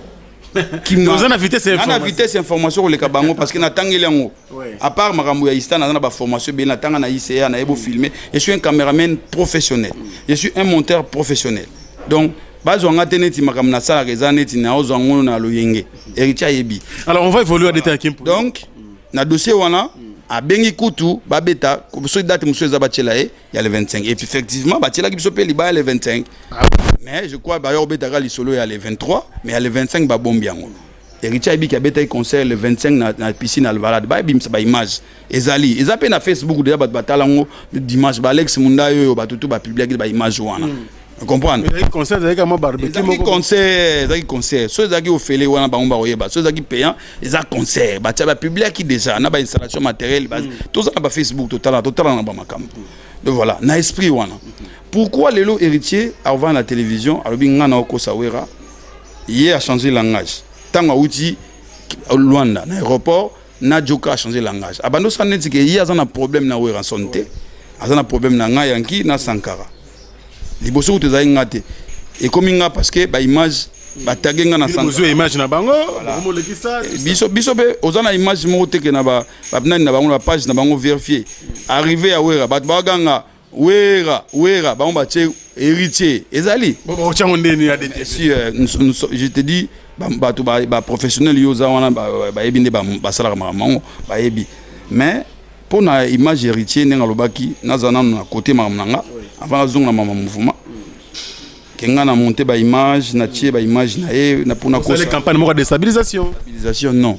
[SPEAKER 2] Oza na vitesse ya
[SPEAKER 1] Nga na
[SPEAKER 2] information.
[SPEAKER 1] Vitesse ya information koleka bango, parce que natangeli yango. À part makambo ya ista, naza na baformation ebele, natanga na ICA, nayebi filmer, je suis un caméraman professionnel, je suis un monteur professionnel. Donc bazwa nga te neti makambo nasalaka eza neti naozwa ngo na loyenge. Héritier ayebi.
[SPEAKER 2] Alors on va évoluer à détail Kimpo.
[SPEAKER 1] Donc na dossier wana, abengi kutu babeta soki date mosusu eza, batiela ye ya le 25. Et puis effectivement batielaki biso mpe libaya le 25, mais je crois bayo kobetaka lisolo ya le 23, mais ya le 25 babombi yango. Héritier ayebiki abetaki concert le 25 na piscine Alvalade. Bayebimisa baimage, ezali, eza mpe na Facebook déjà. Bato batala yango dimanche, baAlex Mundai oyo, bato tu bapubliaki baimage wana, comprendre?
[SPEAKER 2] Ezalaki concert, ezalaki kama barbecue.
[SPEAKER 1] Ezalaki
[SPEAKER 2] moko.
[SPEAKER 1] Concert, ezalaki concert. So ezalaki ofele wana, bango bakoyeba. So ezalaki payant, eza concert. Batia, bapubliaki déjà na bainstallation matériel. Toza na bafacebook, totala, totala na bamakambo. Donc voilà, na esprit wana, pourquoi lelo Héritier avant na télévision alobi nga na okosa Wera? Ye achanger langage ntango awuti Lwanda na aéroport na Joka, achanger langage, abandi osala neti ke ye aza na problème na Werrason te, aza na problème na ngai Yanki na Sankara. Liboso kutu ezali nga te, ekomi nga parce que baimage batage nga na
[SPEAKER 2] Bino
[SPEAKER 1] Sankara.
[SPEAKER 2] Bozwa image na bango, bomolekisa.
[SPEAKER 1] Biso mpe oza na image moko teke na banani na bango, na bapage na bango. Vérifier arrivé ya Wera, bato baganga Wera, Wera, bango batie Héritier, ezali.
[SPEAKER 2] Otyango ndeni ya DT?
[SPEAKER 1] Si je te dis, bato baprofessionnel, yo oza wana, bayebi nde basalaka makambo yango, bayebi. Mais mpo na image Héritier, ndenge alobaki, naza nano na côté makambo na nga avant nazonga na mama mouvement ke nga na monte baimage, natie baimage na ye na mpona
[SPEAKER 2] osali
[SPEAKER 1] kosa
[SPEAKER 2] campagne moko ya déstabilisation.
[SPEAKER 1] Stabilisation, non.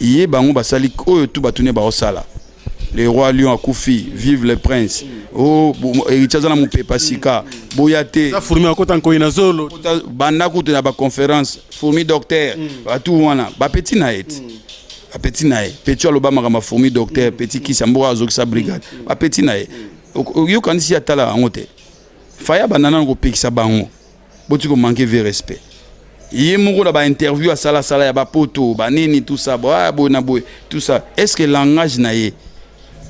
[SPEAKER 1] Ye bango basali oyo tu bato ne baosala: le roi lion akufi, vive le prince. O Héritier aza na mopepa sika, boya te.
[SPEAKER 2] Eza fourmi akota nkoi na zolo.
[SPEAKER 1] Banda kutu na baconférence, fourmi docteur, batu wana bapeti na ye ti bapeti na ye. Petit aloba makambo ya fourmi docteur, petit kisi ya mboka, azokisa brigade, bapeti na ye. Yokanisi atala yango te. Faya banda nano kopekisa bango, boti komanquer ve respect. Ye moko na bainterview asalasala ya bapoto banini, tout ça, boye boye na boye, tout ça. Est ce que langage na ye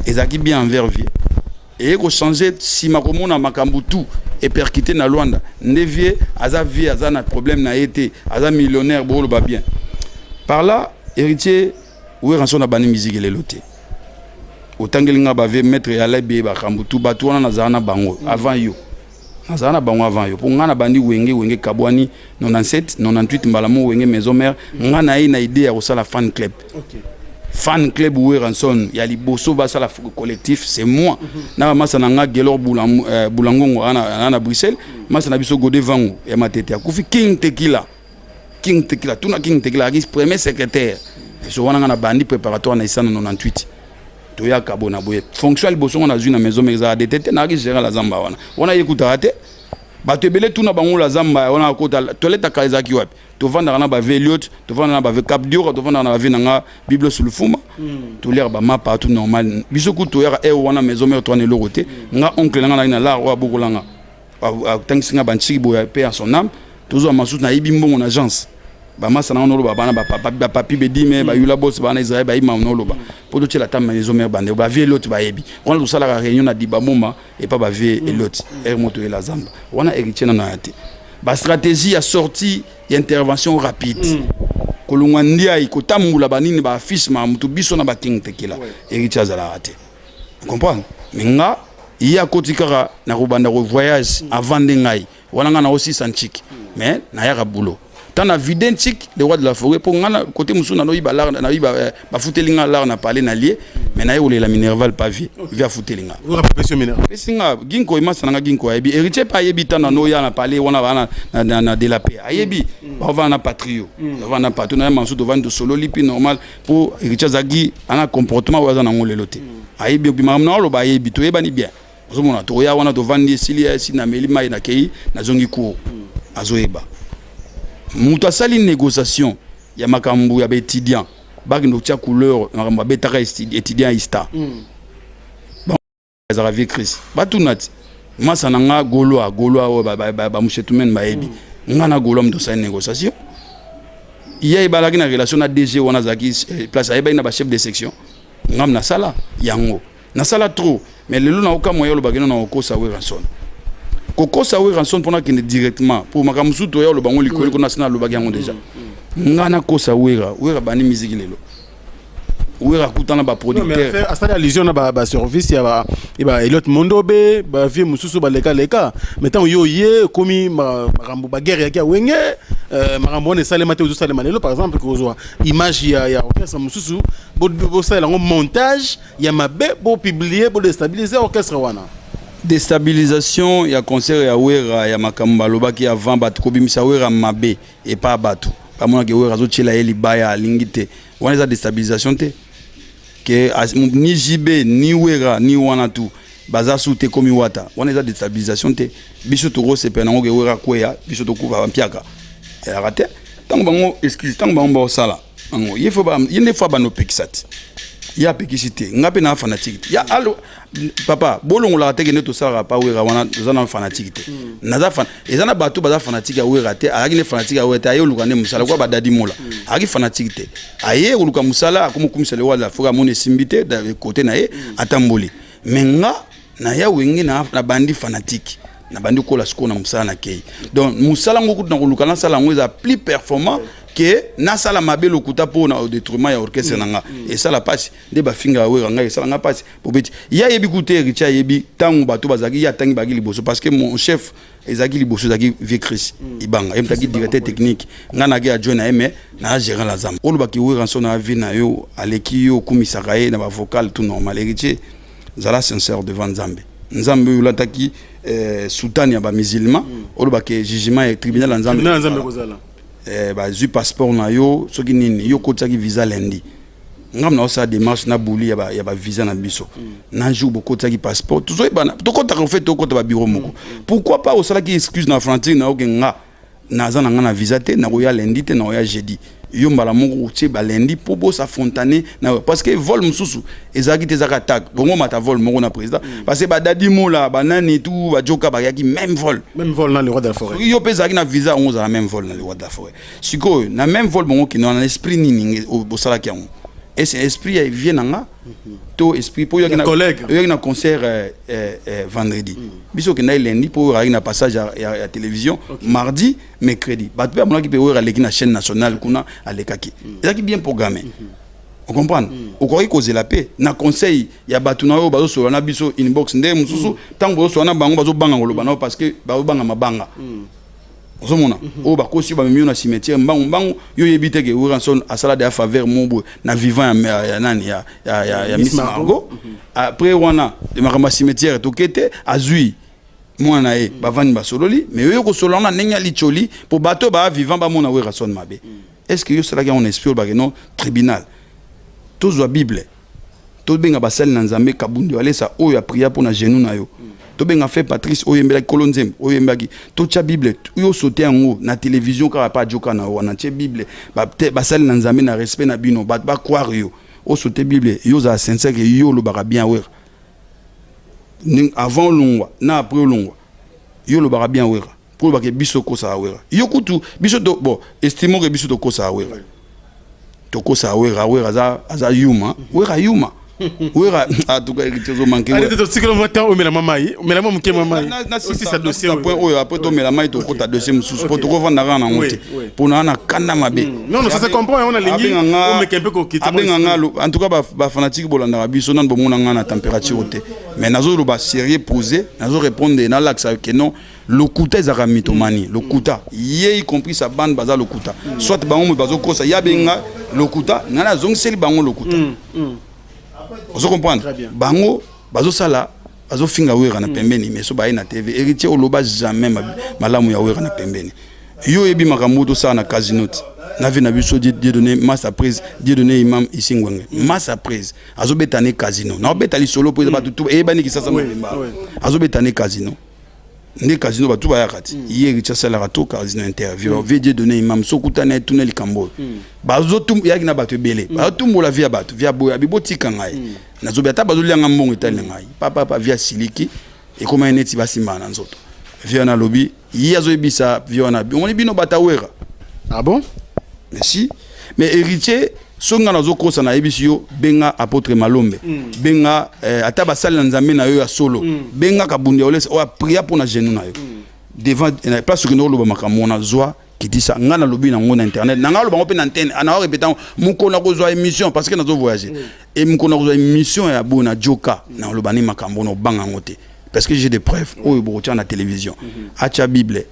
[SPEAKER 1] ezalaki bien envers vieux? Eye kochanger nsima komona makambo tout epercuter na Lwanda nde vieux aza, vieux aza na problème na ye te, aza millionnaire, booloba bien. Par là, Héritier Werrason na bandi musique lelo te. Otangeli nga bave maître ya labi, bakambo tu, bato wana nazala na bango avant yo, nazala na bango avant yo, mpo nga na bandi Wenge. Wenge kabwani 97, 98, mbala mo Wenge Maison Mère. Nga na ye na idée ya kosala fan club, fan club Werrason ya liboso basala collectif, c'est moi na bamasa na nga Gelor Bulangongo ana na Bruxelles, masa na biso Gode Vango ya Matete akufi, King Tekila, King Tekila, tuna King Tekila aki premier secrétaire. So wana nga na bandi préparatoire na esana 98, toyaka bo na boye. Fonction ya liboso ngo nazwi na maison mère ezala dete te, nayaki géral ya zamba wana. Wana yekutaka te, bato ebele tuna bango la zamba wana, akota toilette akala ezalaki wapi. Tovandaka na bave Eliot, tovandaka na bave Cap Diora, tovandaka na bave na nga Bible Sulufuma, toliaka bamapa tout normal. Biso kutu toyaka ere wana maison mère, towana eloko te. Nga oncle na nga nayaki na lar oyo abokolanga, atangisi nga bantiki boye, pe ya son âme. Tozwa masusu, nayibi mbongo na agence. Bamasa na nga noloba, bana bapapi bedime, bayula bos, bana Israel, bayima noloba mpo totiela ata maison mère. Bande bavie Eloti bayebi wana, tosalaka réunion na Dibamoma epa bavie Eloti ere mo toyela zamba wana. Héritier nano ya te, bastratégie ya sortie ya intervention rapide, kolongwa ndiai, kotambola, banini, baaffiche, mamutu biso na baking Tekela, Héritier azalaka te, comprendre? Mais nga, ye akoti kaka na kobanda kovoyage avant nde ngai wana, ngai naosisa ntiki, mais nayaka boulot tant na vide ntiki, le roi de la forêt. Mpo ngai na côté mosusu nanoyiba lar, nayiba bafuteli nga lar na pale na lie, mais naye kolela minerval pa vie, vie afuteli nga.
[SPEAKER 2] Apesi yo minerval?
[SPEAKER 1] Apesi nga ginko, emasa na nga ginko ayebi. Héritier mpe ayebi ntango nanoya na pale wana, baa na de la paix, ayebi baovanda na patrio, bavanda na patrio na ye mansu, tovandi, tosololi mpe normal, mpo Héritier azalaki ana comportement oyo aza nango lelo te. Ayebi makambo na oloba, ayebi, toyebani bien. Ozomona, tokoya wana, tovandi, esili, esili, nameli mai, nakei, nazongi cour. Azoyeba moto asali négociation ya makambo ya baétudiant, bakende kotia couleur, makambo abetaka étudiant ista ezalaka vie crise. Batuna ti masa na nga Gaulois, Gaulois oyo bamushetumene bayebi nga na Gaulois, moto asali négociation. Ye ebalaki na relation na DG wana, azalaki place, ayebaki na bachef de section. Ngam nasala yango, nasala trop. Mais lelo naokamwa, ye olobaki no na kokosa Werrason, kokosa Werrason mpona akende directement po makambo mosusu toya oloba yango likolo kuna. Sina alobaki yango déjà, nga nakosa Wera. Wera bandi miziki lelo, Wera akutana baproducteur.
[SPEAKER 2] Asali allusion na baservice ya ba Eliot Mondobe, bavie mosusu balekaleka. Mais ntango yo ye ekomi makambo baguerre yaki ya Wenge, makambo wana esalema te, ozosalema lelo. Par exemple, kozwa image ya orchestre mosusu, bosalela yango montage ya mabe, bopublier, bodéstabiliser orchestre wana.
[SPEAKER 1] Déstabilisation ya concert ya Wera, ya makambo balobaki avant, bato kobimisa Wera mabe epa bato. Bamonaki Wera azotiela ye libaya, alingi te. Wana eza déstabilisation te? Ke ni JB ni Wera ni wana tu baza su te, komi Wata, wana eza déstabilisation te? Biso tokosepela nango ke Wera kweya, biso tokufa bampiaka elaka te. Ntango bango, excuse, ntango bango baosala yango, ye fo ye nde fo abanda opekisa te. Ye apekisi te. Nga mpe na fanatique te ya alo papa, bolongolaka te. Kende tosalaka pa Wera wana, toza na fanatique te. Naza fan, eza na bato baza fanatique ya Wera te. Azalaki nde fanatique ya Wera te, aye oluka nde mosala kwa badadi mola. Azalaki fanatique te, aye koluka mosala, akomokumisa le roi de la forêt, amoni esimbi te kote na ye, atamboli. Mais nga naya Wenge na bandi fanatique, na bandi kola sikoyo na mosala na kei. Donc mosala ngo kutu na koluka nasala yango eza plus performant ke nasala mabe lokuta mpo na détriment ya orchestre na nga. Esala mpasi nde bafingaka Wera, ngai esala nga mpasi po beti ye ayebi kutu te. Héritier ayebi ntango bato bazalaki, ye atangi bazalaki liboso, parce que mon chef ezalaki liboso, ezalaki vieux Chris Ibanga, ye mutaki directeur technique, ngai naki adjoint na ye, mais naa gérant la zamba. Olobaki Wera nso na vie na yo aleki yo, okumisaka ye na bavocal tout normal. Héritier, zala sincère devant Nzambe. Nzambe oyo olataki soutane ya bamusulman, olobaki jugement ya tribunal ya Nzambe.
[SPEAKER 2] Tribunal ya Nzambe kozala.
[SPEAKER 1] Bazwi passeport na yo soki nini, yo okotisaki visa lundi, ngam na osala démarche na buli ya bavisa na biso na jour bokotisaki passeport, tozoyebana, tokɔtaka ofe, tokɔta babiro moko. Pourquoi pas osalaki excuse na frontière na oke nga naza na nga na visa te, nakoya lundi te, nakoya jeudi. Yo mbala moko otie balundi mpo bosafontane na, parce que vol mosusu ezalaki te, ezalaka tag bongo mata vol moko na président, parce que badadi mola banani tu bajoka bayaki même vol.
[SPEAKER 2] Même vol na le roi de la forêt.
[SPEAKER 1] Soki yo mpe ezalaki na visa yango, ozala même vol na le roi de la forêt. Sikoyo na même vol bongo okende wana na esprit nini bosalaki yango? Ese esprit ya vie na nga to esprit mpo oyaki
[SPEAKER 2] Ya collègue.
[SPEAKER 1] Oyaki na concert vendredi, biso okendaki lundi, mpo oyo azalaki na passage ya télévision mardi, mercredi. Bato mpe amonaki mpe oyo aleki na chaîne nationale kuna, alekaki, ezalaki bien programmé. Ocomprendre? Okoki kozela mpe na conseil ya bato na oyo bazosolola na biso inbox. Nde mosusu ntango bozosolola na bango, bazobanga koloba nao parce que bazobanga mabanga. Ozomona oyo bakosi yo, bamemi yo na cimetière mbangu mbangu. Yo oyebi te ke Werrason asala deya faveur mo boye na vivant ya nani ya
[SPEAKER 2] Miss
[SPEAKER 1] Miss Margot. Après wana makambo ya cimetière toke te, azwi mwana na ye, bavandi, basololi. Mais oyo kosolola na ndenge ya licoli mpo bato oyo baa vivant bamona Werrason mabe, est ce que yo osalaki yango na esprit olobake non tribunal, tozwa Bible, tobenga basali na Nzambe, Kabundi alesa oyo apria mpo na genou na yo, tobenga fe Patrice oyo oyembelaki kolo nzembo oyo oyembaki, totya Bible, oyo osote yango na télévision kaka pa ajoka na yo wana, tie Bible, basali na Nzambe na respect na bino, bato bacroire yo, osote Bible, yo ozala sincère ke yo olobaka bien Wera avant olongwa na après olongwa, yo olobaka bien Wera mpo olobaka biso okosaka Wera. Yo kutu biso to bon estimo ke biso tokosaka Wera, tokosaka Wera. Wera aza yuma, Wera yuma, Wera en tout cas Héritier ozomanke.
[SPEAKER 2] Allez, totikela mwa temps, omela mwa mai, omela mwa moke mwa mai. Osisa dossier
[SPEAKER 1] point oyo, après tomela mai, tokota dossier mosusu mpo tokovanda kaka nango te mpo na kanda mabe.
[SPEAKER 2] Non, non, ça se comprend, on alingi omeka mpe kokita.
[SPEAKER 1] Abenga nga en tout cas bafanatique bolandaka biso nanu, bomona nga na température te, mais nazoloba sérieux, posé, nazorépondre, nalakisa ke non, lokuta ezalaka mythomanie. Lokuta ye, y compris sa bande, baza lokuta. Soit bango moto bazokosa ye, abenga lokuta, ngai nazongiseli bango lokuta. Ozo comprendre? Bango bazosala, bazofinga Wera na pembeni, mais so baye na TV, Héritier oloba jamais malamu ya Wera na pembeni. Yo oyebi makambo oyo tosala na casino te na vie na biso. Dieudonné massa prise, Dieudonné imam isi ngwenge massa prise azobeta ne casino, naobeta lisolo mpo eza bato tu eyebani Kisasa mobimba. Azobeta ne casino nde casino bato bayaka ti ye Héritier asalaka to casino interview. Vie Dieudonné imam so okutani etuna likambo oyo bazotum yaki na bato ebele, bazotumbola vie ya bato, vie ya boye abi botika ngai nazobi ata bazolianga mbongo etali na ngai papapa. Vie asiliki, ekomaki neti basimbaka na nzoto. Vie wana alobi, ye azoyebisa vie wana, omoni bino batawera.
[SPEAKER 2] Ah bon?
[SPEAKER 1] Merci. Mais Héritier, soki ngai nazokosa, nayebisi yo, benga apôtre Malombe, benga ata basali na Nzambe na yo ya solo, benga Kabundi ya olesa oyo apria mpo na genou na yo devant na place. Okende oloba makambo wana, zwa kitisa ngai nalobi nango na internet na ngai, aloba yango mpe na antenne, na répéta yango mokolo nakozwa émission, parce que nazo voyager e mokolo nakozwa émission ya boye na joka, naloba ni makambo na obanga yango te, parce que j'ai des preuves oyo bokotia na télévision. Atia Bible,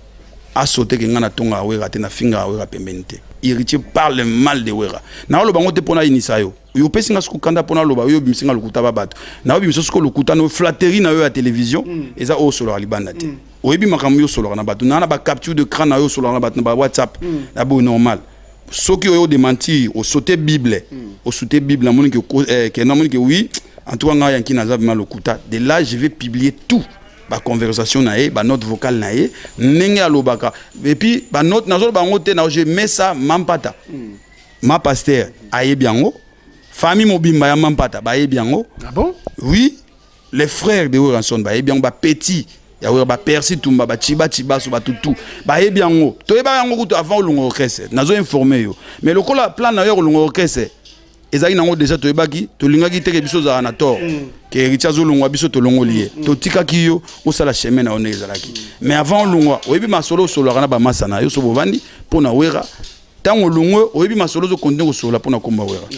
[SPEAKER 1] asote ke ngai natonga Wera te, nafinga Wera pembeni te. Héritier parle mal de Wera, naoloba yango te mpo nayinisa yo. Yo opesi nga siko kanda mpo naloba, oyo obimisi nga lokuta ba bato, naobimisa siko lokuta na flatterie na yo ya télévision. Eza oyo osololaka libanda te. Oyebi makambo yo osololaka na bato na bacapture d'écran na yo, osololaka na bato na ba WhatsApp na boye normal. Soki oyo odémentir, osote Bible, osote Bible, namoni ke namoni ke oui, en tout cas ngai Yanki naza vraiment lokuta. De là, je vais publier tout, baconversation na ye, banote vocale na ye, ndenge alobaka, et puis banote nazoloba yango te na je mets ça. Mampata, ma pasteur ayebi yango, famille mobimba ya Mampata bayebi yango.
[SPEAKER 2] Ah bon?
[SPEAKER 1] Oui, les frères de Werrason bayebi yango, bapetit ya Wera, bapersi tumba, bachiba chibaso, batutu bayebi yango. Toyebaka yango kutu avant olonga orchestre. Nazo informe yo, mais lokola plan na yo ya kolonga orchestre ezalaki nango déjà, toyebaki, tolingaki teke biso ozalaka na tort ke Héritier azolongwa, biso tolongoli ye, totikaki yo osala chemin na yo ndenge ezalaki. Mais avant olongwa, oyebi masolo osololaka na bamasa na yo so bovandi mpo na Wera. Ntango olongwe, oyebi masolo ozokontinue kosolola mpo na komba Wera.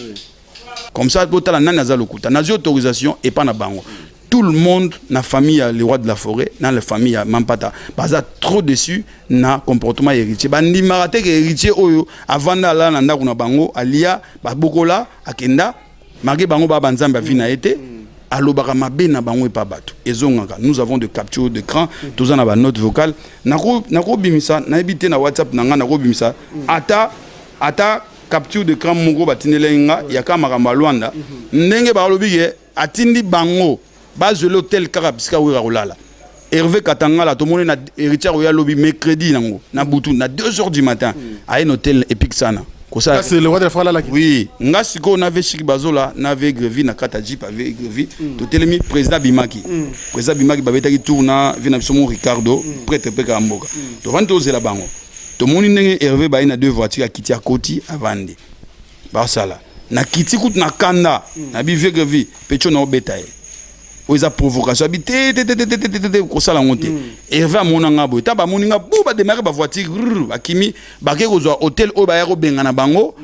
[SPEAKER 1] Comme ça botala nani aza lokuta. Nazwi autorisation epa na bango, tout le monde na famille ya le roi de la forêt, na la famille ya Mampata, baza trop déçu na comportement ya Héritier. Bandimaka te ke Héritier oyo avanda, alala na ndako na bango, alia, babokola, akenda malgré bango baa banzambe avi na ye te, alobaka mabe na bango epa bato ezongaka. Nous avons de capture d'écran, toza na banote vocale. Nakobimisa, nayebi te, na WhatsApp na ngai nakobimisa ata capture d'écran moko batindeli nga ya kaka makambo ya Lwanda, ndenge balobi ke atindi bango bazweli hotel kaka bisika Wera kolala. Hervé Katangala, tomoni na Héritier oyo alobi mercredi nango na butu na 2 heures du matin aye na hotel Epic sana kosala.
[SPEAKER 2] C'est le roi de la forêt là.
[SPEAKER 1] Oui, nga sikoyo na ve Chiki Bazola, na ve Grevi na kati ya jeep ave Grevi, totelemi, président abimaki, président abimaki, babetaki tour na vi na biso mo Ricardo, prêtre mpe kaka mboka. Tovandi, tozela bango, tomoni ndenge Hervé baye na deux voiture, akiti, akoti, avandi, basala na kiti kutu na kanda na bi vie Grevi petio na obeta ye, oyo eza provocation. Abi te te te te te te te te, kosala yango te. Hervé amona nga boye, ta bamoni nga bu, badémarrer bavoiture, rrr, bakimi, bake kozwa hotel oyo baya kobenga na bango,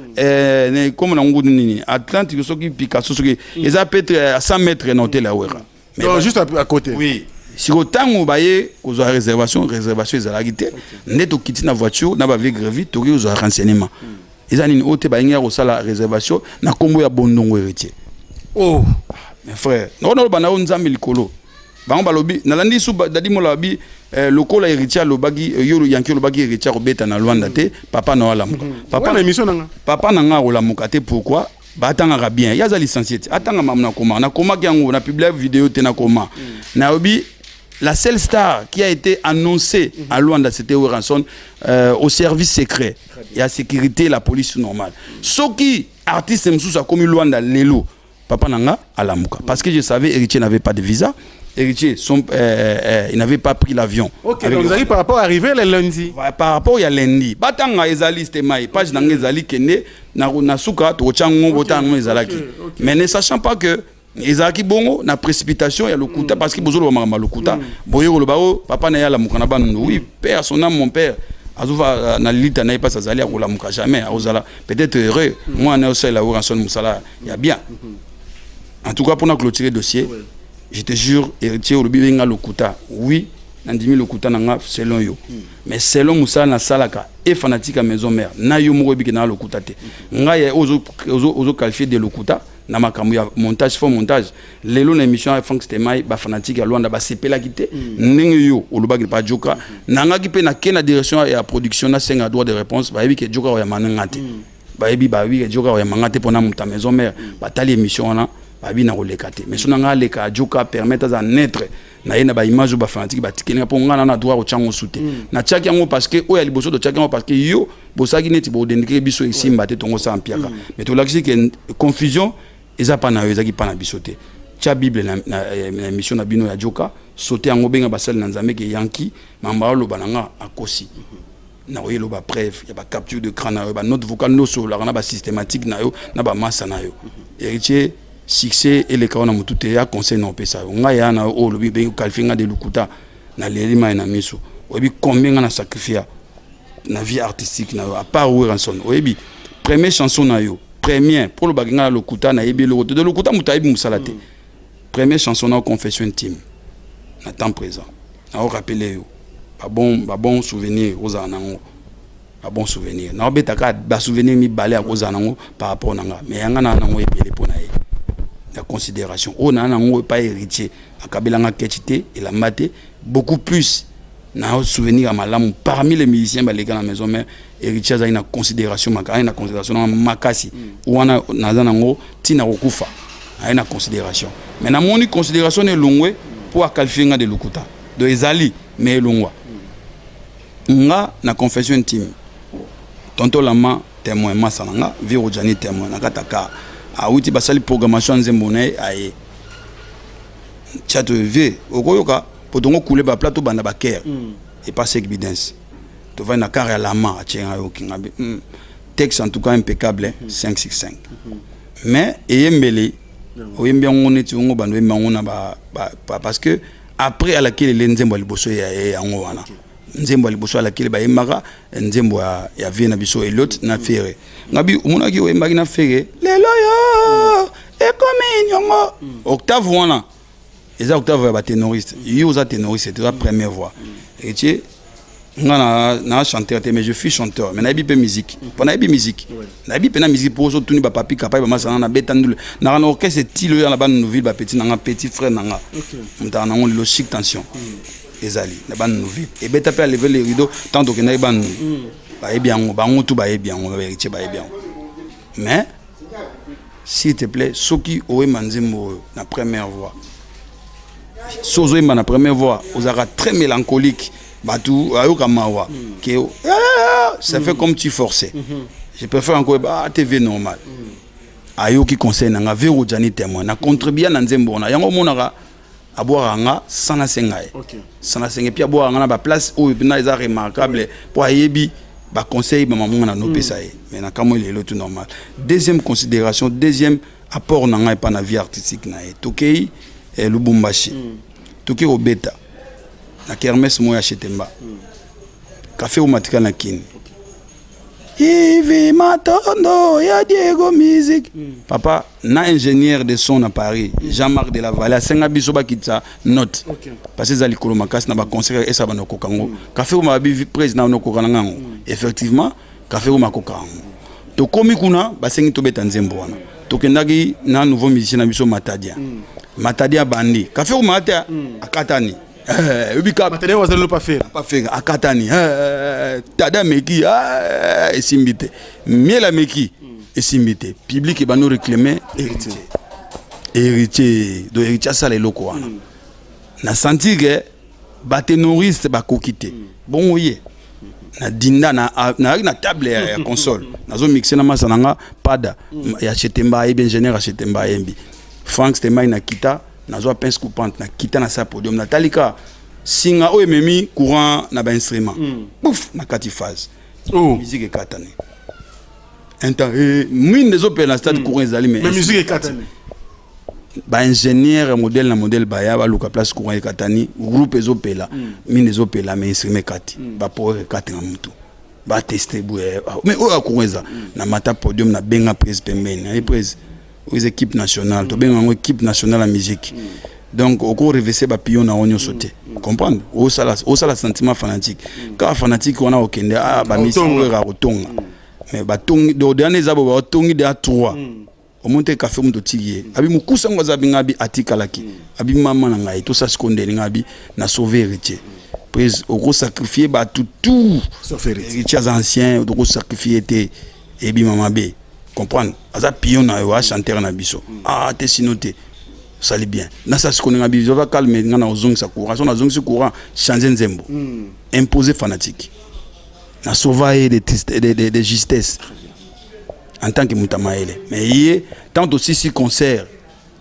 [SPEAKER 1] kombo nango nini, Atlantique soki Picasso, soki eza peut-être à 100 mètres na hotel ya Wera. Mais
[SPEAKER 2] Donc juste à côté.
[SPEAKER 1] Oui, sikoyo ntango baye kozwa réservation, réservation ezalaki te. Nde tokiti na voiture na bavie Grevi, tokoki kozwa renseignement eza nini oyo te, bayengi ya kosala réservation na nkombo ya Bondongo Héritier.
[SPEAKER 2] Oh.
[SPEAKER 1] Mes frères, noko naloba na yo, Nzambe likolo, bango balobi nalandi su Dadi Mola babi lokola Héritier alobaki, yo Yanki olobaki Héritier akobeta na Lwanda te, papa na yo alamuka, papa.
[SPEAKER 2] Papa na émission nanga.
[SPEAKER 1] Papa na nga akolamuka te. Pourquoi? Batangaka bien, ye aza licencié te, atanga mamu na koma, nakomaki yango na publie vidéo te, nakoma, nayobi la seule star qui a été annoncée à Luanda, c'était Werrason, au service secret et à sécurité, la police normale. Soki artiste mosusu akomi Luanda lelo, papa nanga alamuka, parce que je savais, Héritier n'avait pas de visa, Héritier son, il n'avait pas pris l'avion.
[SPEAKER 2] Ok,
[SPEAKER 1] Avec
[SPEAKER 2] donc
[SPEAKER 1] le
[SPEAKER 2] vous avez par rapport à arriver le lundi.
[SPEAKER 1] Ouais, par rapport ya lundi, batanga ezali stema page na nga ezali kende na suka, tokotya ngo, botanga ngo ezalaki. Mais ne sachant pas que ezalaki bongo na précipitation ya lokuta, parce que bozoloba makambo ya lokuta boye, koloba o papa na ye alamuka na Bandundu. Oui, père son âme, mon père azova na lilita na ye, mpasi azali, akolamuka jamais, akozala peut-être heureux mwana osalela Werrason mosala ya bien. En tout cas, mpona clôturer dossier, je te jure, Héritier, olobi benga lokuta, oui, nandimi lokuta na nga selon yo, mais selon mosala nasalaka e fanatique ya Maison Mère na yo moko, oyebiki na lokuta te. Ngai ozoqualifie de lokuta na makambo ya montage, faux montage. Lelo na émission ya Frank Stemai, bafanatique ya Lwanda basepelaki te ndenge yo olobaki pa Joka. Nangaki mpe nake na direction ya production, nasenga droit de réponse. Bayebi ke Joka oyamba nga te, bayebi ke Joka oyamba nga te mpona moto ya Maison Mère. Batali émission wana, babi na koleka te, mais so na nga aleka, Joka permettre aza neutre na ye na baimage oyo bafanatique batikeli nga, mpo nga na droit kotya yango su te. Natiaki yango parce que oyo ya liboso totiaki yango parce que yo bosalaki neti bodendikeki biso, esimba te, tongo osala mpiaka. Mais tolakisi ke confusion eza mpa na yo, ezalaki mpa na biso te. Tia Bible na émission na bino ya Joka, sote yango, benga basali na Nzambe ke Yanki mamba aloba na nga akosi. Nakoyeloba preuve ya bacapture d'écran na yo, banote vocale nyonso olaka na basystématique na yo na bamasa na yo. Héritier, succès eleka wana motu te ya conseil na opesa yo. Ngai ya na yo oyo olobi bengi qualifie nga de lokuta, naleli mai na miso. Oyebi combien nga na sacrifia na vie artistique na yo à part Werrason? Oyebi première chanson na yo, première, mpo olobaki nga na lokuta, nayebi eloko te de lokuta, moto ayebi mosala te. Première chanson na yo, Confession intime, na temps présent naorappeler yo babon souvenir ozala nango, babon souvenir naobetaka, basouvenir mibale ya kozala nango par rapport na nga, mais yanga na nango ebele mpo na ye ya considération oyo naa nango epai Héritier akabelanga keti te, elamba te, beaucoup plus. Na souvenir ya malamu parmi les musiciens baleka na Maison Mère, Héritier azali na considération, azali na considération na makasi wana. Naza nango ntina kokufa, aye na considération, mais namoni considération na elongwe mpo aqualifier nga de lokuta. Donc ezali, mais elongwa nga na confession intime. Tonton Lama témoin, masa na nga Viro Jani témoin, na kati ya car awuti, basali programmation ya nzembo na ye, aye tiato vie okoyoka po tongo kule bapla, tobanda bakere epa sek bidens, tovandi na car ya Lama, atienga ayoki nga bi texte en tout cas impeccable, 5 6 5, mais eyembeli oyembi yango neti ongo bando oyembi yango na ba, parce que après alakelele nzembo ya liboso ya ye yango wana, nzembo ya liboso alakeli bayembaka nzembo ya vie na biso Eliot na Ferre. Ngabi omonaki oyembaki na Ferre, lelo yo ekomi nyongo octave wana eza octave ya baténoriste. Yo oza ténoriste te, oza première voix. Etie nga na chanteur te, mais je suis chanteur, mais nayebi mpe musique, mpo nayebi musique, nayebi mpe na musique, mpo ozo tuni bapapi kapai bamasana na beta ndule naka na orchestre tilo ya na bana nouville, bapetit nanga, petit frère nanga, moto aka nango lelo Chic Tension ezali na bana nouville, ebeta mpe alever le rideau. Tant tokendaki bana bayebi yango, bango tu bayebi yango, bahéritier bayebi yango. Mais s'il te plaît, soki oyemba nzembo oyo na première voix, so ozoyemba na première voix, ozalaka très mélancolique, bato ayoka mawa ke ça fait comme tu forçais. Je préfère encore ba TV normal. Ayoki conseil na nga. Vero Jani témoin, na contribua na nzembo wana. Yango omonaka abwaka nga sans nasenga ye, sans nasenga. Et puis abwaka nga na baplace oyo mpena eza remarquable, mpo ayebi baconseil bamamonga na nopesa ye. Mais na kamwe lelo, tout normal. Deuxième considération, deuxième apport na ngai epa na vie artistique na ye, tokei Lubumbashi, tokei kobeta na kermesse moko ya Chetemba, café omatika na Kini Ivi Matondo ya Diego Music. Papa na ingénieur de son na Paris, Jean-Marc de la Vallée, asenga biso bakitisa note parce que eza likolo makasi na baconcert esa bana okoka yango. Café Roma babi président okoka na ngango. Effectivement, Café Roma akoka yango. Tokomi kuna, basengi tobeta nzembo wana. Tokendaki na nouveau musicien na biso Matadia. Matadia bandi Café Roma te, akatani. Oyebi ka
[SPEAKER 2] Matadi wazali pas faire.
[SPEAKER 1] Pas faire, akatani. Tada ameki, esimbi te. Miel ameki, esimbi te. Public ebandi réclamer Héritier, Héritier. Donc Héritier asala eloko wana na sentir ke baténoriste bakoki te. Bongo ye na dinda nazalaki na table ya console, nazomixe na masa na nga pada ya Chetemba, ayebi ingénieur ya Chetemba, ayembi Frank Stemai. Na kita, nazwa pince coupante, na kita na sa podium, natali ka singa oyo ememi courant na bainstrument, pouf, na kati phase.
[SPEAKER 2] Oh.
[SPEAKER 1] Musique ekatani un temps, mwinde ezopela na stade, courant ezali, mais
[SPEAKER 2] Mais musique ekatani.
[SPEAKER 1] Baingénieur modèle na modèle baya baluka place courant ekatani. Groupe ezopela, mine ezopela, mais instrument ekati, bapower ekati na mutu. Bateste boye, mais oyo ya courant eza na mata podium, nabenga prise pembeni, naye prise oyo eza équipe nationale, tobenga yango équipe nationale ya musique. Donc okorevese bapion na yo nyonso te, comprendre, osala sentiment fanatique kaka fanatique wana okende bamission oyo kotonga, mais batongi donc wana eza bo batongi deya 3. Omoni te kafe moto otiki ye abi mokusa ngo aza abi nga abi atikalaki abi mama na ngai tosala sikoyo ndeni nga abi na sauver Héritier. Prise okosacrifie bato tout
[SPEAKER 2] Sauf Héritier.
[SPEAKER 1] Héritier aza ancien, tokosacrifie te, ebima mabe, comprendre, aza pion na yo, achanteur na biso. Te, sino te osali bien. Nasala sikoyo ndenge abi ova calme nga na ozongisa courant. So nazongisi courant, change nzembo, imposer fanatique, na sauva ye de justesse en tant que moto ya mayele. Mais ye tant tosisi concert,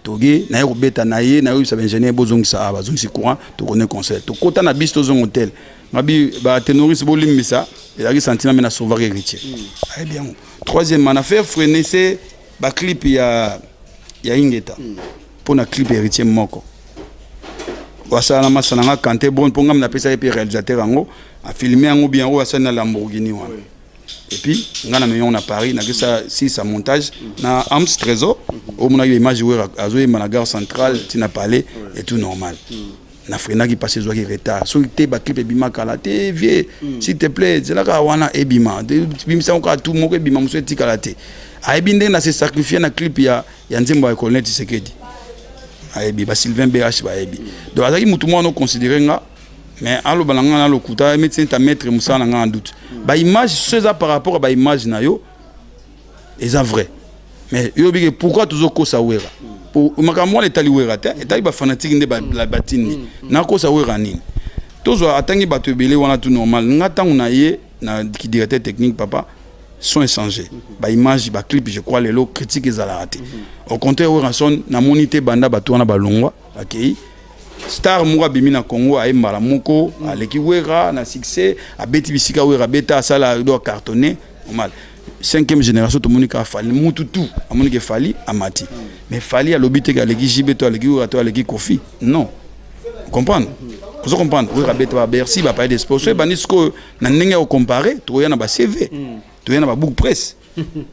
[SPEAKER 1] toge naye kobeta na ye, nayoyebisa baingénieur bozongisa awa, bazongisi courant, tokone concert, tokota na biso, tozonga hotel. Ngabi baténoriste bolimbisa, ezalaki sentiment, me na sauvaki Héritier, ayebi yango. Troisièmement, na faire freiner se baclip ya Ingeta mpo na clip Héritier moko asala na masa nanga kante bon, mpo ngami napesaki mpe réalisateur yango afilme yango bien, oyo asali na Lamborghini wana. Et puis nga na meillon na Paris, nakisa sisa montage na Ams Trésor, omonaki baimage oyo azoyemba na gare centrale ntina palais et tout normal. Na freinaki parce ezwaki retard. Soki te baclip ebima kala te. Vie, s'il te plaît, zelaka wana ebima, bimisa ngo kaka tu moko ebima, mosusu etikala te. Ayebi ndenge na se sacrifie na clip ya nzembo ya colonel Tshisekedi, ayebi basylvain bh bayebi. Donc azalaki mutu mwana oconsidéré nga. Mais aloba na ngai na lokuta, médecin ta maître mosala na ngai en doute. Baimage so eza par rapport à baimage na yo, eza vrai. Mais yo obike pourquoi tozokosa Wera? Makambo wana etali Wera te, etali bafanatike nde batindi. Nakosa Wera nini? Tozwa atangi bato ebele wana, tout normal. Nga ntango na ye na directeur technique, papa, sont échangés baimage, baclip. Je crois lelo critique ezalaka te. Au contraire, Werrason namoni te. Banda bato wana balongwa, bakei, star moko abimi na Congo, aye mbala moko aleki Wera na succès, abeti bisika Wera abeta, asala do acartonné normal. Cinquième génération, tomoni kaka Fally. Mutu tu amoni ke Fally amati, mais Fally alobi te ke aleki JB to aleki Wera to aleki Kofi. Non, comprendre, ozo comprendre? Wera abeta baBercy, bapalais des sports. So ebandi sikoyo na ndenge ya kocompare, tokoya na baCV, toya na babook presse,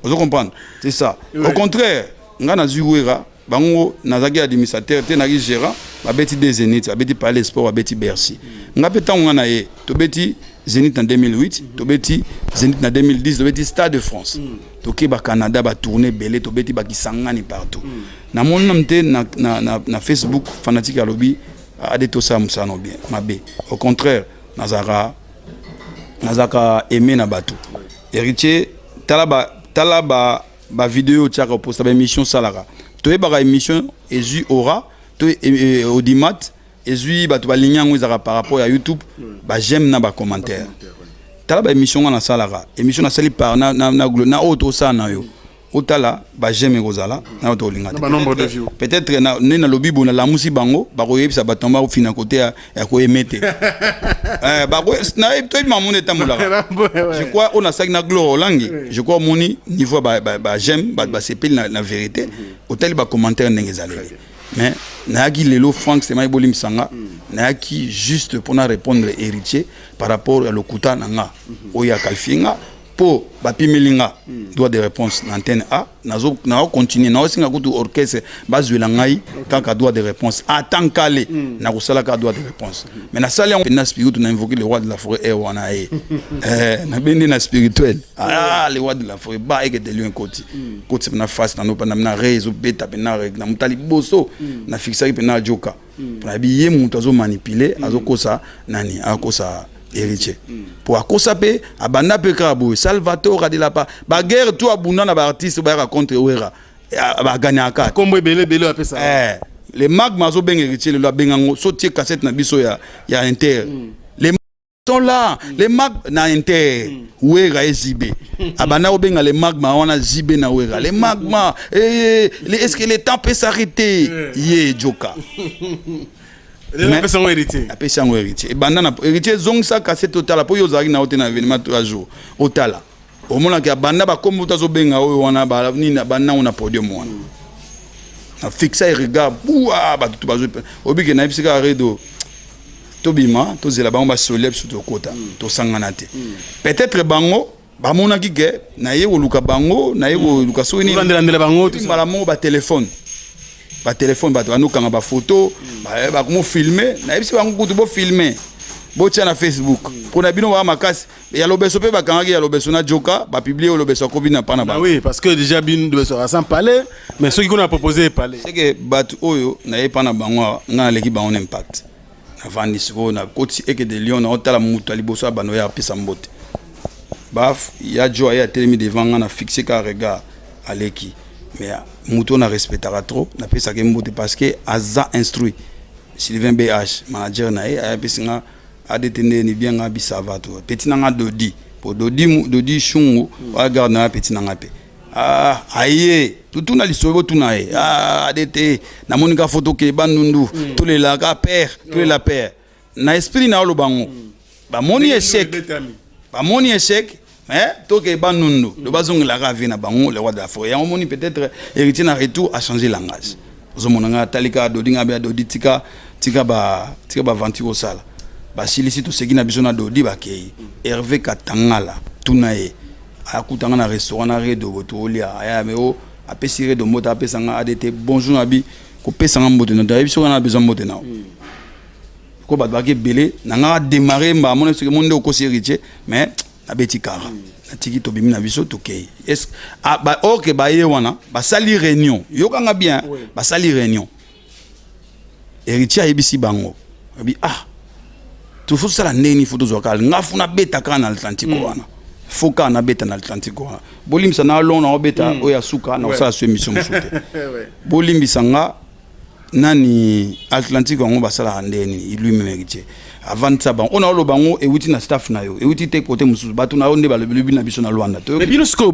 [SPEAKER 1] ozo comprendre? C'est ça. Au contraire, nga nazwi Wera, bango nazalaki administrateur te, nazalaki gérant. Babeti de Zénith, babeti palais des sports, babeti Bercy. Nga mpe ntango nga na ye, tobeti Zénith na 2008, tobeti Zénith na 2010, tobeti Stade de France, toke baCanada, batourne ebele, tobeti bakisangani partout. Namoni nanu te na Facebook fanatique alobi ade tosala mosala no bien mabe. Au contraire, nazalaka aimé na bato. Héritier, tala ba bavideo otiaka, oposta baémission, osalaka, toyebaka émission ezwi aura to audimat, ezwi bato balingi yango, ezalaka par rapport ya YouTube, baj'aime na bacommentaire. Tala baémission nga nasalaka, émission nasali par na oyo tosala na yo, otala baj'aime ekozala na oyo tokolinga te.
[SPEAKER 2] Ba nombre de views.
[SPEAKER 1] Peut-être nde nalobi boye, nalamusi bango, bakoyebisa bato yango, bakofina kote ya koyeme te. Toyebi makambo etambolaka. Je crois oyo nasalaki na Gloire Olangi, je crois omoni niveau ya baj'aime, bato basepeli na vérité. Otali bacommentaire ndenge ezaleli. Mais nayaki lelo, Frank Sema, ebolimbisanga, nayaki juste mpona répondre Héritier par rapport ya lokuta na nga oyo aqualifié nga, mpo bapimeli nga droit de réponse na antenne a. Nazocontinue, naosenga kutu orchestre bazwela ngai kaka droit de réponse. Ata nkale nakosala kaka droit de réponse, mais nasali yango na spiritu, na invoqué le roi de la forêt e wana ye. Nabendi na spirituel. Ah, le roi de la forêt ba ekete lion ekoti koti mpena face nano mpe na re ezobeta mpena na moto liboso. Nafixaki mpena joka mpo nayebi ye moto azomanipule, azokosa nani, akosa Héritier po akosa mpe abanda mpe kaka boye. Salvatore Adelapa, baguerre to abunda na baartiste bayaka contre Wera, baganyaka.
[SPEAKER 2] Kombo ebele ebele apesa.
[SPEAKER 1] Le magma azobenga Héritier lelo, abenga yango so tie cassette na biso ya inter. Les sont là, les mag na inter Wera ezibe abanda kobenga le magma wana JB na Wera, le magma. Est-ce que le temps peut s'arrêter? Ye joka.
[SPEAKER 2] Apesa yango Héritier.
[SPEAKER 1] Apesi yango Héritier. Ebanda na Héritier, ezongisa cassette, otala, mpo yo ozalaki na yo te na événement to ya jour. Otala, omonaki abanda bakombo to azobenga oyo wana nini, abanda yango na podium wana. Na fixa ye regard bua, bato to bazwi obike. Nayebisi kaka Redo, tobima, tozela bango basolia biso, tokota, tosangana te. Peut-être bango bamonaki ke naye koluka bango, naye koluka soki nini.
[SPEAKER 2] Olandelandela bango, tout ça.
[SPEAKER 1] Mbala moko batelefone, bato banokanga bafoto, bakomofilme. Nayebisi bango kutu bofilme, botia na Facebook mpona bino baa makasi ya lobeso. Mpe bakangaki ya lobeso na joka, bapublie oyo lobeso akobi na pana
[SPEAKER 2] Bah
[SPEAKER 1] bango.
[SPEAKER 2] oui, parce que déjà bino de sans palais, mais ceux qui qu'on a proposé palais.
[SPEAKER 1] C'est que bato oyo naye mpa na bango awa, ngai naleki bango na impact. Navandi sikoyo, nakoti eke de lion, naotala moto ya liboso ya bando oyo apesa mbote baf ya jo, aye atelemi devant nga, na fixe ka regard, aleki. Mais moto oyo na respectaka trop, napesaka ye mbote parce que aza instruit, Sylvain BH, manager na ye, ayapesi nga adt ndeni bien nga bisava to petit na nga Dodi, po Dodi Dodi Shungu oya garde na ya petit na nga mpe. Ah, aye totuna lisolo, botuna ye. Ah, adt namoni ka foto ke Bandundu, tolelaka père, tolela père na esprit na oloba ngo. Bamoni échec, bamoni échec, mais toke Bandundu do bazongelaka avis na bango, le roi de la forêt. Yango moni peut-être Héritier na retour a changé langage. Ozomona nga atali kaka Dodi, nga be Dodi, tika tika ba tika baventure osala. Basilisi, toseki na biso na Dodi, bakei. Hervé Katangala, tuna ye, akutanga na restaurant na Redo bo tolia, aya me o apesi Redo mbote, apesanga adt bonjour, na bi kopesanga mbote na ayebi soki na besoin mbote na ko bato baki ebele na nga démarré mba amona soki mo nde okosi Héritier. Mais nabeti kara, natiki, tobimi na biso, tokei. Est ah, ba, ok, baye wana basali réunion, yokanga bien. Basali réunion, Héritier ayebisi bango, abi ah. Faut tosala ndenge nini? Faut tozwa kaka nga, faut nabeta kaka na Atlantique wana, faut kaka nabeta na Atlantique wana. Bolimbisa na lon na obeta oyo ya suka na kosala so émission mosusu te. Bolimbisa nga. Nani, Atlantique yango basalaka ndenge nini? Lui même Héritier avandisa bango oyo na oloba yango ewuti na staff na yo, ewuti te kote mosusu. Bato na yo nde balobi na biso na Lwanda.
[SPEAKER 2] Mais bino sikoyo,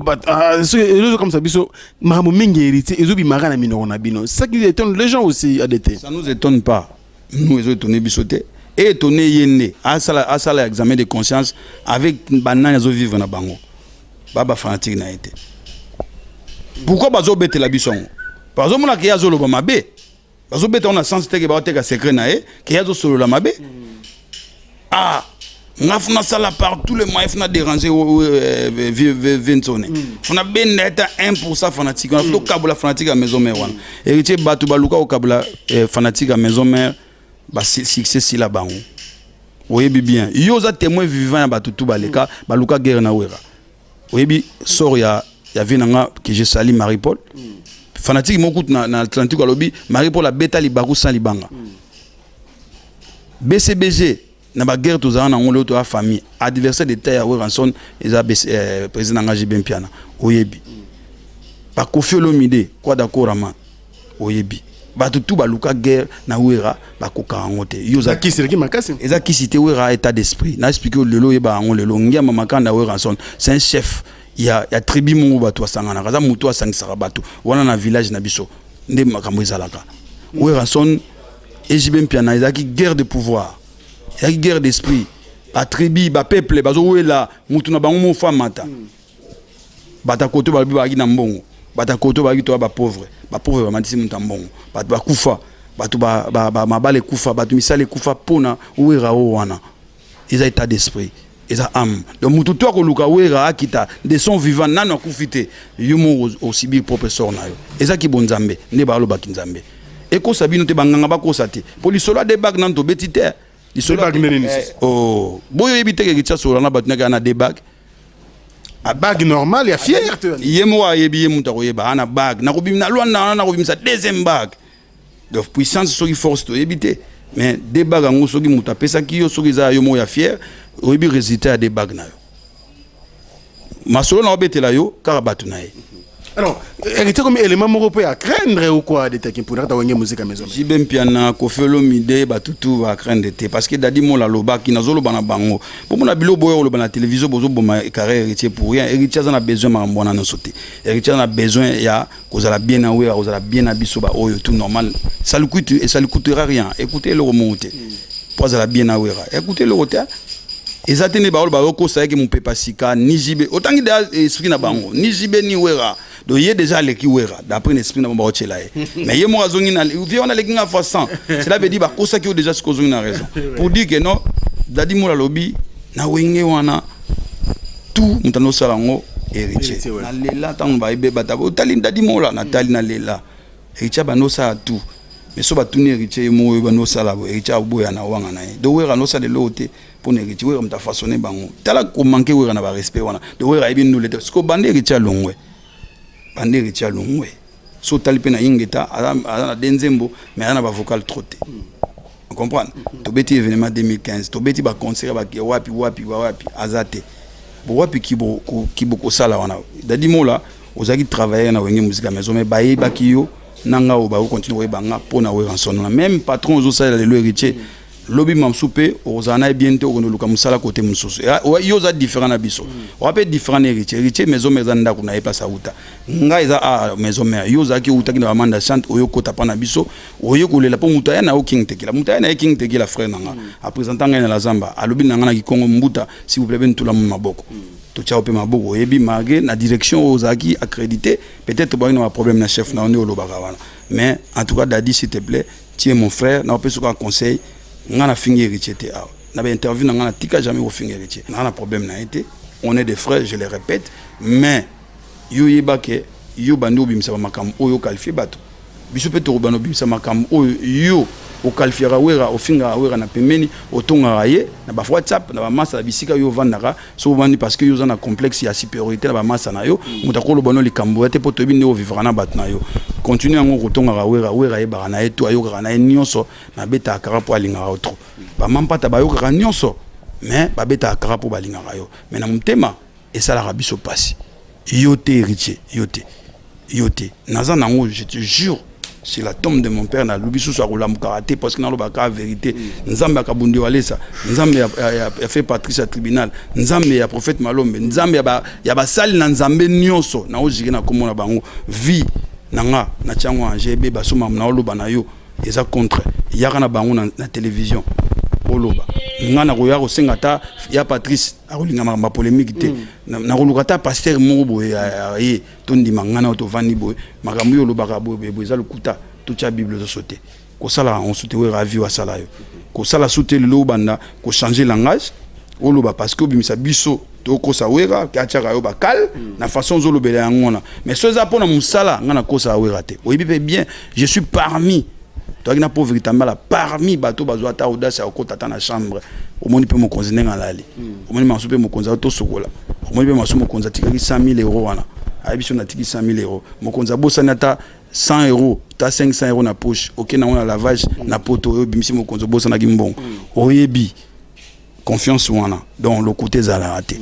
[SPEAKER 2] ezokamwisa biso, makambo mingi Héritier ezobimaka na minoko na bino, ça qui étonne les gens aussi, ADT.
[SPEAKER 1] Ça nous étonne pas, nous. Ezo étonne biso te, étonne ye nde asala, asala examen de conscience avec banani azovivre na bango. Bafanatique na ye te. Pourquoi bazobetela biso yango? Bazomonaka ye azoloba mabe, bazobeta ngo na sens te ke baoteka secret na ye, ke ye azosolola mabe. Ah, nga faut nasala par tous les moyens, faut na déranger Vinsone, faut nabenda ata 1% fanatique wana, faut tokabola fanatique ya Maison Mère wana. Héritier, bato baluka kokabola fanatique ya Maison Mère, basuccès sila bango. Oyebi bien, yo oza témoin vivant ya bato tu baleka, baluka guerre na Wera. Oyebi sort ya vie na nga que je sali Marie Paul. Fanatique moko kutu na Atlantique alobi Marie Paul abeta libaku sans libanga. BCBG na baguerre tozala nango lelo, toya famille. Adversaire de taille ya Werrason eza président nanga JB Mpiana. Oyebi baKoffi Olomide kwa dakorama. Oyebi bato tu baluka guerre na Wera, bakoka yango te. Yo oza
[SPEAKER 2] kisi eleki makasi.
[SPEAKER 1] Eza kisi te. Wera, état d'esprit na expliqué lelo, oyeba yango lelo. Ngiama Makanda, Werrason c'est un chef ya tribu moko. Bato basanganaka, aza motu asangisaka bato wana na village na biso nde makambo ezalaka. Werrason, JB Mpiana, ezalaki guerre de pouvoir, ezalaki guerre d'esprit. Batribu, bapeuple bazowela mutu na bango mofo amata. Bato koto balobi bazalaki na mbongo, bato koto bazalaki toya bapauvre. Bapauvre bamatisi mutu ya mbongo. Bato bakufa, bato mabala ekufa, bato misala ekufa mpona Wera. Oyo wana eza état d'esprit, eza âme. Donc mutu to akoluka Wera akita de son vivant, nano akufi te, yo moko osubir propre sort na yo. Ezaki bonzambe nde balobaki. Nzambe ekosa bino te, banganga bakosa te, po lisolo adebak nano tobeti te.
[SPEAKER 2] Lisolo nde nini?
[SPEAKER 1] Oh, boyo oyebi te ke tia solola na bato naki na debak.
[SPEAKER 2] Bague normale ya fier te.
[SPEAKER 1] Ye moko ayebi, ye moto akoyeba ana bague nakobimisa na Lwanda wana, nakobimisa deuxième bague. Donc puissance, soki force toyebi te, mais deux bague yango, soki moto apesaki yo, soki eza yo moko ya fier, oyebi résultat ya deux bague na yo. Masolo na obetela yo kaka bato na ye.
[SPEAKER 2] Alors, Héritier comme élément moko mpe ya craindre ou quoi, ADT mpona kata Wenge Musique Maison?
[SPEAKER 1] JB Mpiana, Koffi Olomide, batutu bacraindre te, parce que Dadi Mola alobaki, nazoloba na bango mpo mona bilo boyo koloba na télévision, bozoboma carrière Héritier pour rien. Héritier aza na besoin makambo wana nyonso te. Héritier aza na besoin ya kozala bien na Wera, kozala bien na biso baoyo, tout normal. Ça lui coûte et ça lui coûtera rien. Écoutez, eloko moko te po azala bien na Wera. Écoutez, eloko te eza te nde baoyo bazokosa yeke mopepa sika. Ni JB, otangi deja esprit na bango, ni JB ni Wera. Donc ye déjà aleki Wera d'après l'esprit na bango baotiela ye. Mais ye moko azongi na vie wana, aleki nga fois 100. Cela veut dire bakosaki yo déjà. Sikoy ozongi na raison pour dire que non, Dadi Mola alobi na Wenge wana, tout moto andosala yango Héritier. Nalela ntango bayebi bata otali Dadi Mola, natali, nalela Héritier bandosala tout. Mais so batuni Héritier ye moko oyo bandosala boye, Héritier aboya na wanga na ye. Donc Wera andosala eloko te mpona Héritier. Wera moto afaçonne bango. Tala komanke Wera na barespect wana. Donc Wera ayebi ndule te. Siko bande Héritier alongwe, bande Héritier alongwe, so otali mpe na Ingeta, aza na de nzembo, mais aza na bavocal trop te. Comprendre? Tobeti événement 2015, tobeti baconcert bake wapi wapi wapi, aza te. Bo wapi kibo kosala wana? Dadi Mola, ozalaki travailleur na Wenge Musique Maison, mais bayebaki yo na nga oyo bakocontinue koyeba nga mpo na Werrason na même patron ozosalela lelo Héritier. Lobi mamosu mpe okozala na ye bien te, okende oluka mosala kote mosusu. Yo oza différent na biso, oza mpe différent na Héritier. Héritier, Maison Mère eza ndako na ye, place auta. Ngai eza a Maison Mère. Yo ozalaki, outaki na bamanda chante, oyo okota mpa na biso, oye kolela mpo moto aya na yo King Tekela. Moto aya na ye King Tekela, frère na nga, aprésenta ngai na la zamba, alobi na ngai na kikongo: "Mbuta, s'il vous plaît, bentula mo maboko." Totia yo mpe maboko. Oyebi, malgré na direction oyo ozalaki accrédité, peut-être boyaki na baproblème na chef na yo nde olobaka wana. Mais en tout cas, Dadi, s'il te plaît, tu es mon frère, na opesi kaka conseil. Nga nafingi Héritier te awa na bainterview na nga, natika jamais kofinga Héritier. Naa na problème na ye te, on est des frères, je le répète. Mais yo yeba ke yo bandi obimisa bamakambo oyo oqualifie bato, biso mpe tokobanda obimisa makambo oyo yo Oqualifiaka Wera, ofingaka Wera na pembeni, otongaka ye na ba WhatsApp, na bamasa na bisika yo ovandaka. So ovandi parce que yo oza na complexe ya supériorité na bamasa na yo, moto akoloba no likambo ya te, mpo toyebi nde ovivaka na bato na yo. Continue yango, kotongaka Wera. Wera ayebaka na ye to ayokaka na ye nyonso. Nabetaka kaka mpo alingaka yo trop. Bamampata bayokaka nyonso, mais babetaka kaka mpo balingaka yo. Mais na motema esalaka biso mpasi. Yo te, Héritier, yo te, yo te. Naza nango, je te jure c'est la tombe de mon père, nalobi susu akolamukaka te, parce que nalobaka vérité. Nzambe akabundi walesa, Nzambe ya fait Patrice ya tribunal, Nzambe ya prophète Malombe, Nzambe ya basali na Nzambe nyonso, naojike na komona bango. Vie na nga natia yango ange ebeba. So mamu naoloba na yo eza contre, yaka na bango na télévision, oloba. Nga nakoya kosenga ata ya Patrice, akolinga makambo ya polémique te. Nakoluka ata pasteur moko boye ye tondima nga na tovandi boye, makambo oyo olobaka boye boye boye eza lokuta. Totya Bible nyonso te, kosala yango su te. Oyo ravi asala yo kosala su te. Lelo obanda kochanger langage, oloba parce que obimisa biso tokosa Wera, atiaka yo bakale na façon ozolobela yango wana. Mais so eza mpona mosala, nga nakosa Wera te. Oyebi mpe bien, je suis parmi, toyaki na pauvre Tambala, parmi bato bazwa ata audace ya kokota ata na chambre. Omoni mpe mokonzi ndenge alali, omoni masu mpe mokonzi tosokola, omoni mpe masu mokonzi atikaki 100 000 euros wana, ayebi so natiki 100 000 euros. Mokonzi abosani ata 100 euros, ta 500 euros na poche, okende yango na lavage na poto oyo obimisi. Mokonzi obosanaki mbongo, oyebi confiance wana. Donc lokuta ezalaka te.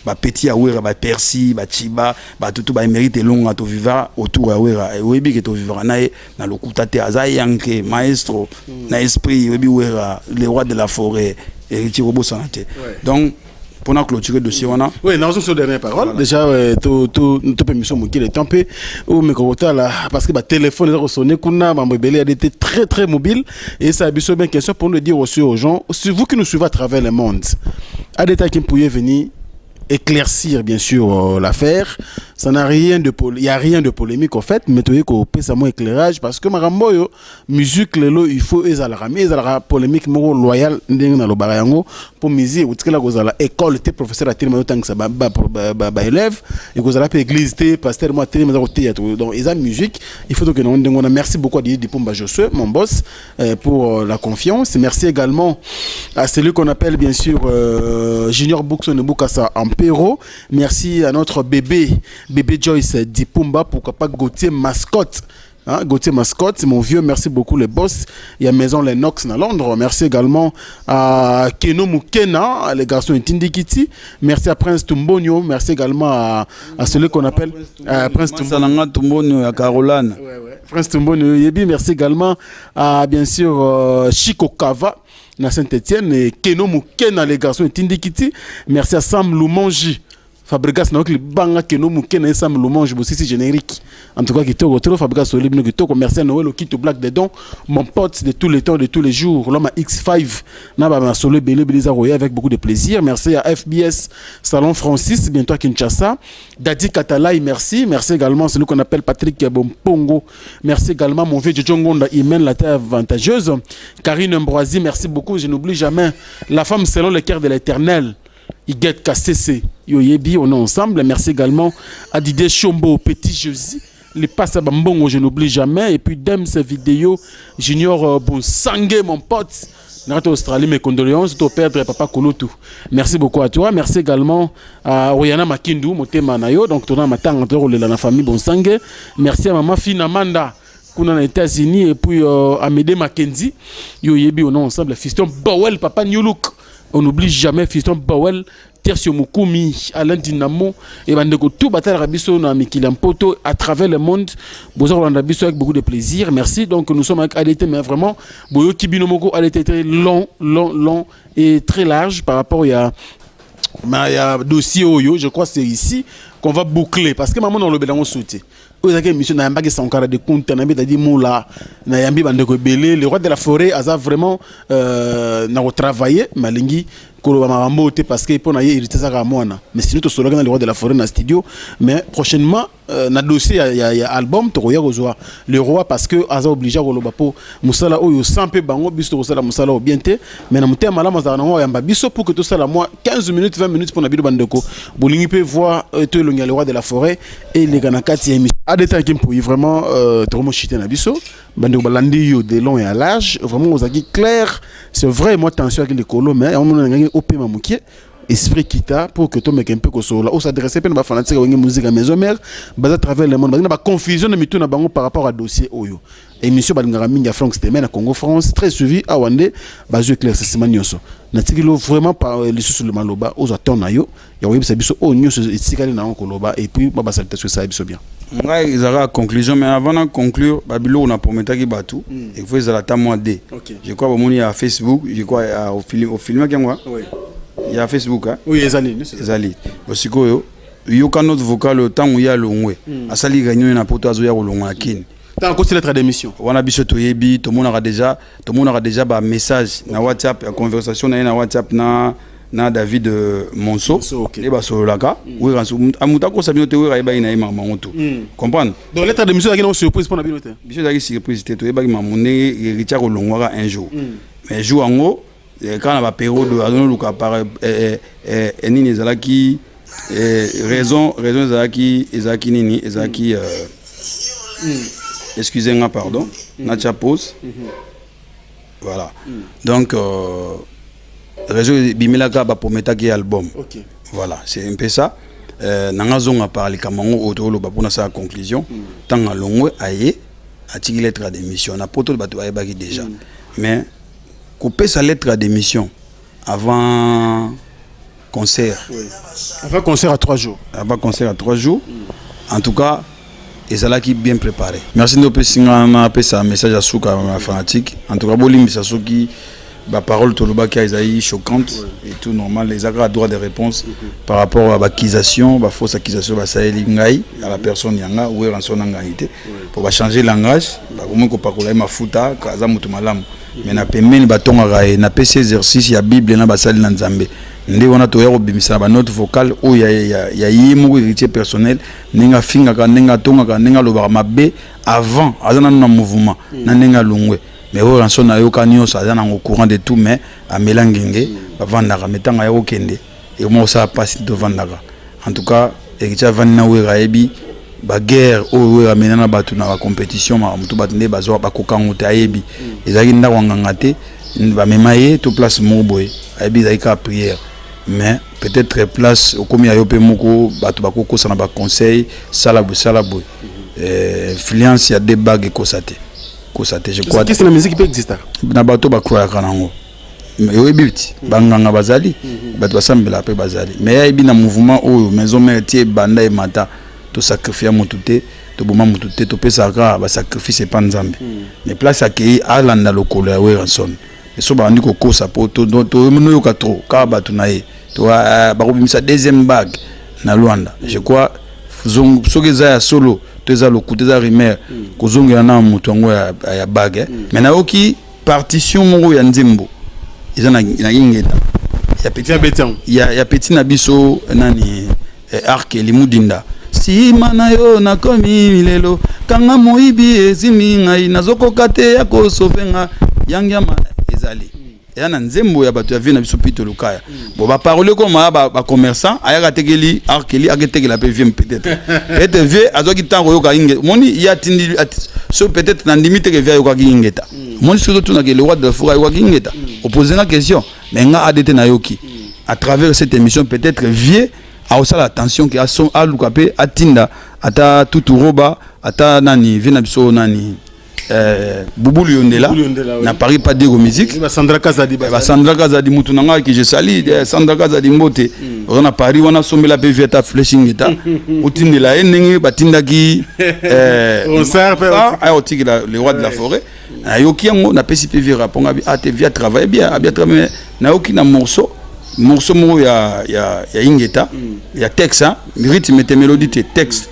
[SPEAKER 1] Bapeti ya Wera, bapersi, bachiba, batutu baémérite elonga, tovivaka autour ya Wera. Oyebi ke tovivaka na ye na lokuta te. Aza yanke maestro na esprit. Oyebi Wera, le roi de la forêt, Héritier, kobosana te. Donc mpona clôturer dossier wana.
[SPEAKER 2] Oui, nazo sur dernière parole. Voilà. Déjà, tout permission mokili temps mpe omeka kotala, parce que batéléphone eza kosonner kuna, mambo ebele ya été très très mobile et ça biso bien question pour nous dire aussi aux gens, c'est vous qui nous suivez à travers le monde, ADT qui pouvait venir éclaircir bien sûr l'affaire. Ça n'a rien de il y a rien de polémique en fait, mais tu ko pesa mo éclairage, parce que makambo oyo musique lelo, il faut ezalaka, mais ezalaka polémique moko loyal ndenge na lobaka yango, po musique otikala kozala école te, professeur atelema otangisa ba ba, ba, ba, ba élève, ekozala pe église te, pasteur mo atelema eza koteya. Donc eza musique, il faut tokende ndenge wana. Merci beaucoup à Didier Dipumba Josué, mon boss, pour la confiance. Merci également à celui qu'on appelle bien sûr Junior Bookson Bukasa Ampero. Merci à notre bébé, bébé Joyce Dipumba, pourquoi pas Gauthier Mascotte. Hein, Gauthier Mascotte, mon vieux, merci beaucoup les boss. Il y a Maison Lennox à Londres. Merci également à Keno Mukena, les garçons Tindikiti. Merci à Prince Tumbonio. Merci également à celui qu'on appelle Prince
[SPEAKER 1] Tumbonio. Tumbonio à Caroline.
[SPEAKER 2] Ouais. Prince Tumbonio Yebi. Merci également à bien sûr Chico Kava na Saint-Étienne et Keno Mukena, les garçons Tindikiti. Merci à Sam Lumonji. Fabregas na libanga Keno Mukena et Sam Lumonji bosisi générique. En tout cas kitoko trop, Fabregas Olibino kitoko. Merci à Noël Okito Black Dedon, mon pote de tous les temps, de tous les jours, l'homme à X5 na ba solo belé belé avec beaucoup de plaisir. Merci à FBS Salon Francis, bientôt à Kinshasa. Dadi Katalai, merci. Merci également celui qu'on appelle Patrick Bompongo. Merci également mon vieux Jojo Ngonda, il mène la terre avantageuse. Karine Ambroisi, merci beaucoup. Je n'oublie jamais la femme selon le cœur de l'Éternel. Iguet KCC, Yoyebi, on est ensemble. Merci également à Didier Chombo, Petit Jésus. Les passes à Bambongo, je n'oublie jamais. Et puis Dems Vidéo, Junior Bonsangue, mon pote. Narate Australie, mes condoléances, to perdre papa Kolotu. Merci beaucoup à toi. Merci également à Oyana Makindu, Motema Nayo. Donc, tourna matanga, la famille Bonsangue. Merci à maman Fina Manda kuna na États-Unis, et puis Amédée Mackenzie, yo yebi, on est ensemble. Fiston Bowel, papa New Look, on n'oublie jamais Fiston Bowel, Tertio Mukumi, Alain Dinamo et bandeko tout batalaka biso na mikili ya mpoto, à travers le monde, boza kolanda biso avec beaucoup de plaisir. Merci. Donc nous sommes avec ADT, mais vraiment boyoki bino moko, ADT très long, long, long et très large par rapport ya mais il y a dossier oyo. Je crois que c'est ici qu'on va boucler, parce que maman dans le belango sauté oyo ezalaki émission, nayambaki Sankara de Kunta, nayambi Dadi Mula, nayambi bandeko ebele. Le roi de la forêt aza vraiment na kotravailler, malingi koloba makambo te, parce que mpo na ye hérité azaka mwana. Mais sinon tosolaki na le roi de la forêt na studio. Mais prochainement na dossier ya album, tokoya kozwa le roi, parce que aza obligé koloba mpo mosala oyo sans mpe bango biso tokosala mosala oyo bien te. Mais na motema malamu azalaka nango, oyamba biso pour que tosala mwa 15 minutes, 20 minutes mpona bino bandeko bolingi mpe voir to elongi.
[SPEAKER 5] Elongi ya le roi de la forêt eleka na kati ya émission. ADT Akim Mpoyi, vraiment tokomoshite na biso. Bandeko balandi yo de long et à large, vraiment ozalaki clair. C'est vrai, moi tension yaki likolo, mais yango mona ngangi opema mokie, esprit kita pour que tomeka mpe kosolola, os'adresse mpe na bafanatique Wenge Musique ya Maison Mère baza travers le monde, bazali na baconfusion na mitu na bango par rapport à dossier oyo. Émission balingaka mingi ya Frank Steme na Congo France, très suivi awa, nde bazwi éclaircissement nyonso. Natikeli yo vraiment par lisusu maloba, ozwa temps na yo ya koyebisa biso oyo nyonso etikali na yango koloba, et puis ba basalutation esala biso bien.
[SPEAKER 1] Ngai ezalaka conclusion, mais avant na conclure, babiloko na prometaki bato, il faut ezala ata mwa d. Je crois bomoni ya Facebook, je crois ofilmaki yango ya Facebook, hein?
[SPEAKER 2] Oui, ezali.
[SPEAKER 1] Ezali bo sikoyo yoka note vocale ntango ye alongwe, asali réunion na Poto, azoya kolongwa na Kini.
[SPEAKER 2] Ntango akoti lettre de mission.
[SPEAKER 1] Wana biso toyebi, tomonaka déjà bamessage na WhatsApp ya conversation na ye na WhatsApp na David Monso.
[SPEAKER 2] Monso, ok.
[SPEAKER 1] Nde basololaka. Wera moto akosa bino te, Wera ayebaki na ye makambo yango to comprendre.
[SPEAKER 2] Donc lettre de mission ezalaki nango surprise mpo na bino te?
[SPEAKER 1] Biso ezalaki surprise te, toyebaki makambo ndenge Héritier akolongwaka un jour, mais jour yango kaka na bapériode azonoluka par nini ezalaki raison ezalaki nini, ezalaki excusez nga, pardon, natia pause. Voilà, donc raison ebimelaka, baprometaki album. Voilà, c'est un peu ça. Nanga zonga par likambo yango oyo toloba mpona sala conclusion. Ntango alongwe, aye atiki lettre ya démission na Poto, bato bayebaki déjà, mais kopesa lettre ya démission avant concert.
[SPEAKER 2] Avant concert à 3 jours.
[SPEAKER 1] Avant concert à 3 jours, en tout cas ezalaki bien préparé. Merci nde opesi nga napesa message ya suka na fanatique. En tout cas bolimbisa soki baparole tolobaki ezali choquante et tout, normal, eza kaka droit de réponse par rapport à baaccusation, bafausse accusation basaleli ngai à la personne yanga Werrason na ngai te, po bachanger langage, bakomi kopakola ye mafuta, aza moto malamu, mais na pembeni batongaka ye. Napesi exercice ya Bible na basali na Nzambe, nde wana toya kobimisa na banote vocale oyo ya ye moko Héritier personnel, ndenge afingaka, ndenge atongaka, ndenge alobaka mabe avant aza nanu na mouvement, na ndenge alongwe. Mais oyo ranso nayoka nyonso, aza nango courant de tout, mais amela ngenge, bavandaka, mais ntango aya kokende, ekoma kosala mpasi. Tovandaka, en tout cas Héritier avandi na Wera, ayebi baguerre oyo Wera amena na bato na bacompétition, makambo to bato nde bazwa bakokango te. Ayebi ezalaki ndako ya nganga te, bamema ye to place moko boye, ayebi ezalaki kaka prière. Mais peut-être place okomi ya yo mpe moko, bato bakokosa na baconseil, sala boye, sala boye. Influence ya de bague ekosa te, kosa te, je crois.
[SPEAKER 2] Kisi na musique mpe existaka?
[SPEAKER 1] Na bato bakroyaka nango, oyebi ti banganga bazali, bato basambelaka mpe bazali, mais ayebi na mouvement oyo Maison Mère ti ebanda emata, tosacrifia motu te, toboma motu te, topesaka kaka basacrifice epa Nzambe. Mais place akei, alanda lokolo ya Werrason, so babandi kokosa po toyoka trop kaka bato na ye bakobimisa deuxième bague na Lwanda. Je crois soki eza ya solo to eza lokuta, eza rumeur, kozongela na moto yango ya bague. Mais nayoki partition moko ya nzembo eza na Ingeta ya petit na biso nani, Arkeli Mudinda, nsima na yo nakomi lelo, kanga moyibi ezimi ngai, nazokoka te ya kosauver nga yangiama. Ezali eya na nzembo ya bato ya vie na biso Pito Lukaya. Bon, baparole koma ya bacommerçant, ayaka atekeli Arkeli, aketekela mpe vie. Peut-être vie azwaki ntango koyoka Ingeta, moni ye atindi so, peut-être nandimi teke vie ayokaki Ingeta. Moni soki totunaka le roi de la forêt, ayokaki Ingeta, opose nga question, mais nga ADT nayoki à travers cette émission, peut-être vie aosala attention ke aluka mpe atinda ata tutu roba, ata nani, vie na biso nani, Bubulu Yondela, oui. Na Paris pas Diego musique.
[SPEAKER 2] Sandra Kazadi.
[SPEAKER 1] Ba Sandra Kazadi, mutu na ngai que je sali, Sandra Kazadi, mbote. Oza na Paris wana, sombela pe vieta flashing eta otindela ye ndenge batindaki aya otikela le roi de la forêt. Nayoki yango, napesi mpe vie rapport ngabi ah te, vie travaille bien, abia travaille. Nayoki na morceau moko ya Ingeta, ya texte, rythme te, mélodie te, texte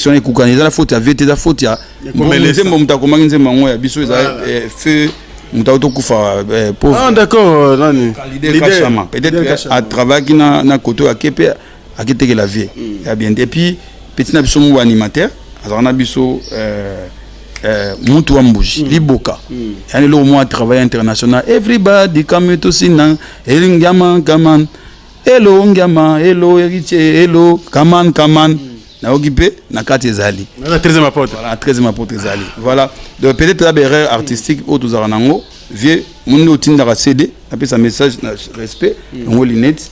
[SPEAKER 1] wana ekukani. Eza na faute ya vie te, eza faute ya nzembo. Moto akomaki nzembo yango ya biso eza feu, moto auti okufa.
[SPEAKER 2] Pauvre. D'accord, nani?
[SPEAKER 1] Leader Kashama, peut-être atravaillaki na koto, ake mpe aketekela vie ya bien. Et puis petit na biso moko animateur azalaka na biso, mutu wa mbuji liboka, yani eloko moko atravaille international, everybody come to sina elingiama kaman. Hello Ngiama, hello Héritier, hello Kaman Kaman. Nayoki mpe na kati ezali.
[SPEAKER 2] Na 13e apôtre.
[SPEAKER 1] Voilà, 13e apôtre ezali. Voilà. Donc peut-être la erreur artistique oyo tozalaka nango, vieux monde otindaka CD, napesa message na respect, yango lunette,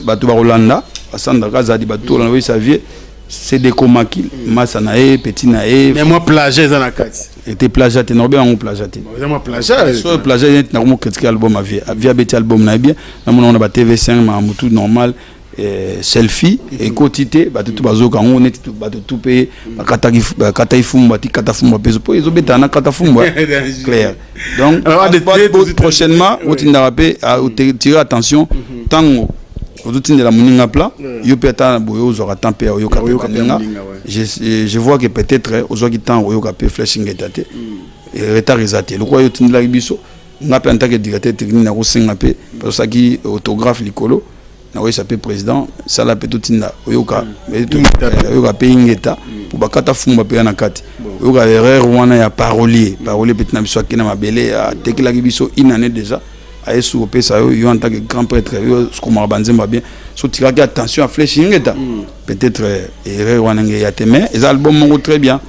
[SPEAKER 1] bato bakolanda, basandaka azali bato tolanda oyisa vieux CD ekomaki masa na ye, petit na ye.
[SPEAKER 2] Mais moi plagiat eza na kati.
[SPEAKER 1] Ete plagiat te, nakobenga yango plagiat te.
[SPEAKER 2] Eza mwa plagiat.
[SPEAKER 1] So plagiat neti nakomo critiquer album ya vieux. Vieux abeti album na ye bien, namona ngo na ba TV5 makambo tout normal. Selfie ekoti te, bato tu bazoyoka yango neti bato tu mpe bakataki fumbwa ti kata fumbwa mpe po ezobetana na kata fumbwa clair. Donc
[SPEAKER 2] Alors,
[SPEAKER 1] prochainement otindaka mpe tire attention ntango ozotindela moninga plat, yo mpe ata boye ozwaka temps mpe ya oyoka mpe
[SPEAKER 2] Oyoka mpe
[SPEAKER 1] baninga.
[SPEAKER 2] moninga, ouais.
[SPEAKER 1] Je vois que peut-être ozwaki temps oyoka mpe Flèche Ngeta te. Retard eza te, lokola yo otindelaki biso, nga mpe en tant que directeur technique nakosenga mpe bazosaki autographe likolo, nakoyesa mpe président sala mpe totinda oyoka oyoka mpe Ingeta po bakata fumba mpe ya na kati, oyoka erreur wana ya parolier mpe tina biso ake na mabele, atekelaki biso une année déjà, aye su kopesa yo, yo en tant que grand prêtre, yo komaka banzembo bien, so tikaki attention à Flèche Ingeta, peut-être erreur wana nge ya te, mais eza album moko très bien.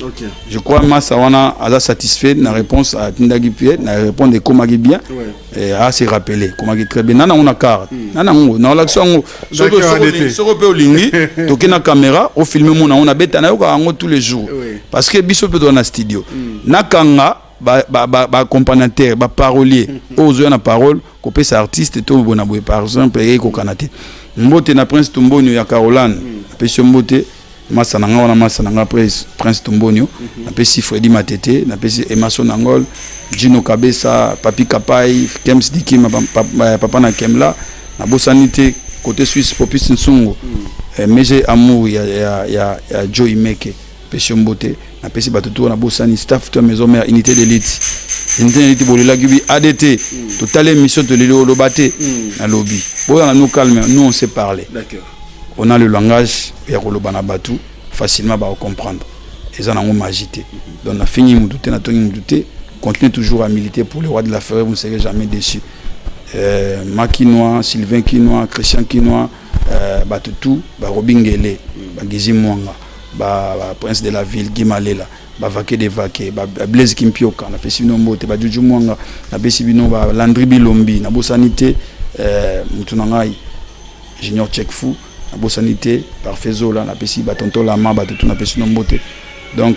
[SPEAKER 1] Je crois masa wana aza satisfait na réponse atindaki mpe na répondre ekomaki bien. A se rappeler ekomaki très bien, nana yango na carte, nana yango naolakisa yango.
[SPEAKER 2] D'accord, ADT.
[SPEAKER 1] Soko mpe olingi toke na caméra ofilme, mona yango, nabeta, nayokaka yango tous les jours, parce que biso mpe toza na studio, nakanga baaccompagnateur, baparolier oyo ozoya na parole kopesa artiste to bona boye, par exemple ekokana te. Mbote na Prince Tombonio ya Carolane, napesi yo mbote, masa na nga wana, masa na nga Prince Tombonio. Napesi Fredi Matete, napesi Emason Angol, Gino Kabesa, Papi Kapai, Kems Dikima, papa na Kemla. Nabosani te côté Suisse Popis Nsungu, Mege Amour ya Joe Imeke, napesi yo mbote. Napesi bato to nabosani, staff to ya Maison Mère, unité d'élite, unité d'élite. Bolelaki bi ADT, totala émission, toleli oloba te, nalobi boyanga, nous calme, nous on sait parler. On a le langage ya koloba na bato facilement, bakocomprendre, eza nango magie te. Donc nafingi mutu te, natongi mutu te. Continuez toujours à militer pour le roi de la forêt, vous ne serez jamais déçus. Makinois, Sylvain Kinois, Christian Kinois, bato tout barobi ngele, bagizi mwanga, ba prince de la ville Guy Malela, bavake de vake, ba Blaise Kimpioka, napesi bino mbote, bajuju mwanga, napesi bino, balandri bilombi. Nabosani te mutu na ngai Junior Chek Fou, nabosani te Parfait Zola, napesi batonto lama, bato tu, napesi bino mbote. Donc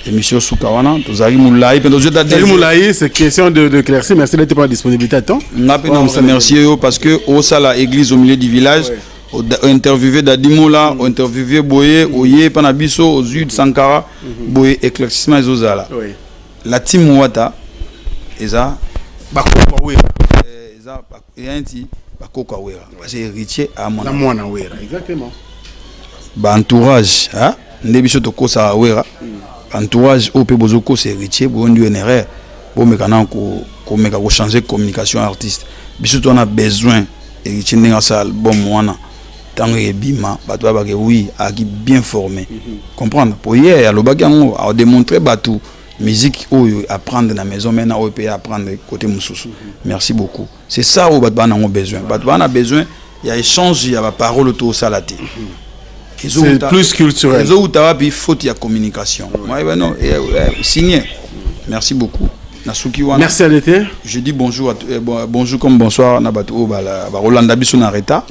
[SPEAKER 1] émission suka wana, tozalaki molai mpe tozwi
[SPEAKER 2] Thierry Moulaï, c'est question de d'éclaircir. Merci d'être pour la disponibilité à temps.
[SPEAKER 1] Nga mpe na remercier yo parce que osala église au milieu du village, ointerviewe Dadimola, ointerviewe boye, oye mpa na biso, ozwi Sankara boye, éclaircissement ezozala. La team Wata eza
[SPEAKER 2] Bakoko Wera.
[SPEAKER 1] Eza eza neti bakoko awera parce que Héritier
[SPEAKER 2] La
[SPEAKER 1] amona
[SPEAKER 2] mwana Wera. Exactement.
[SPEAKER 1] Baentourage nde biso tokosaka Wera, entourage oyo mpe bozokosa Héritier, boyondi une erreur, bomeka na komeka kochanger communication artiste. Biso to wana besoin Héritier ndenge asala album wana, ntango ebima bato babake oui, ayaki bien formé, comprendre po ye alobaki yango, adémontre bato musique oyo apprendre na maison mena oyo mpe apprendre côté mosusu. Merci beaucoup, c'est ça oyo bato baa nango besoin. Bato baa na besoin ya échange ya baparole to osala te.
[SPEAKER 2] C'est plus culturel.
[SPEAKER 1] Ezowuta wapi? Faute ya communication. Ouais, ouais, non, signé. Merci beaucoup, nasuki wana.
[SPEAKER 2] Merci à l'été.
[SPEAKER 1] Je dis bonjour à, bonjour comme bonsoir na bato oyo barolanda biso na retard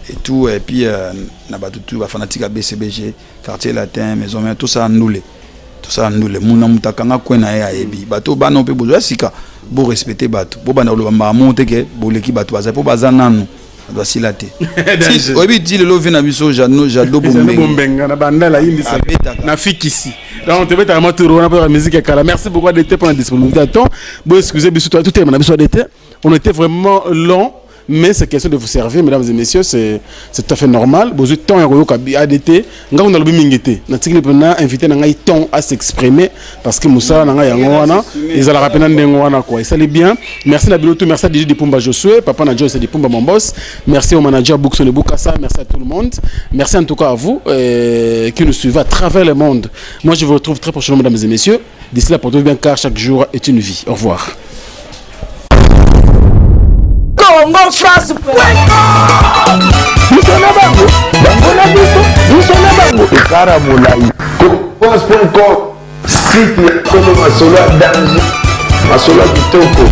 [SPEAKER 1] et tout, et puis na bato tu bafanatique ya BCBG, Quartier Latin, Maison Mère, tout ça, ndule, tout ça ndule, muna moto akanga kwe na ye ayebi. Bato bana mpe bozwa sika, borespecte bato, bobanda koloba mbala te ke boleki bato, baza mpo baza nanu, bato basila te. Oyebi ti lelo vi na biso Jado, Jado
[SPEAKER 2] Bombenga na bandala yindisa
[SPEAKER 1] Abetaka.
[SPEAKER 2] Na fikisi. Donc tobetaka maturo wana pour la musique ya kala. Merci beaucoup ADT pour la disponibilité à temps. Bon, excusez biso tout est na biso ADT. On était vraiment long, mais c'est question de vous servir, mesdames et messieurs, c'est tout à fait normal. Bozwi temps ya koyoka ADT. Nga kuna lobi mingi te. Natikili mpena invité na ngai temps à s'exprimer parce que mosala na ngai yango wana, ezalaka mpena ndenge wana quoi. Esali bien. Merci na bino tout. Merci à DJ Dipumba Josué, papa na Joyce Dipumba, mon boss. Merci au manager Boukson et Boukassa. Merci à tout le monde. Merci en tout cas à vous qui nous suivez à travers le monde. Moi, je vous retrouve très prochainement, mesdames et messieurs. D'ici là, portez-vous bien car chaque jour est une vie. Au revoir.
[SPEAKER 3] Congo France.
[SPEAKER 4] Biso na bango, bango na biso, biso na bango, ekara molai. France.com, site ya solo, masolo ya danger, masolo ya kitoko.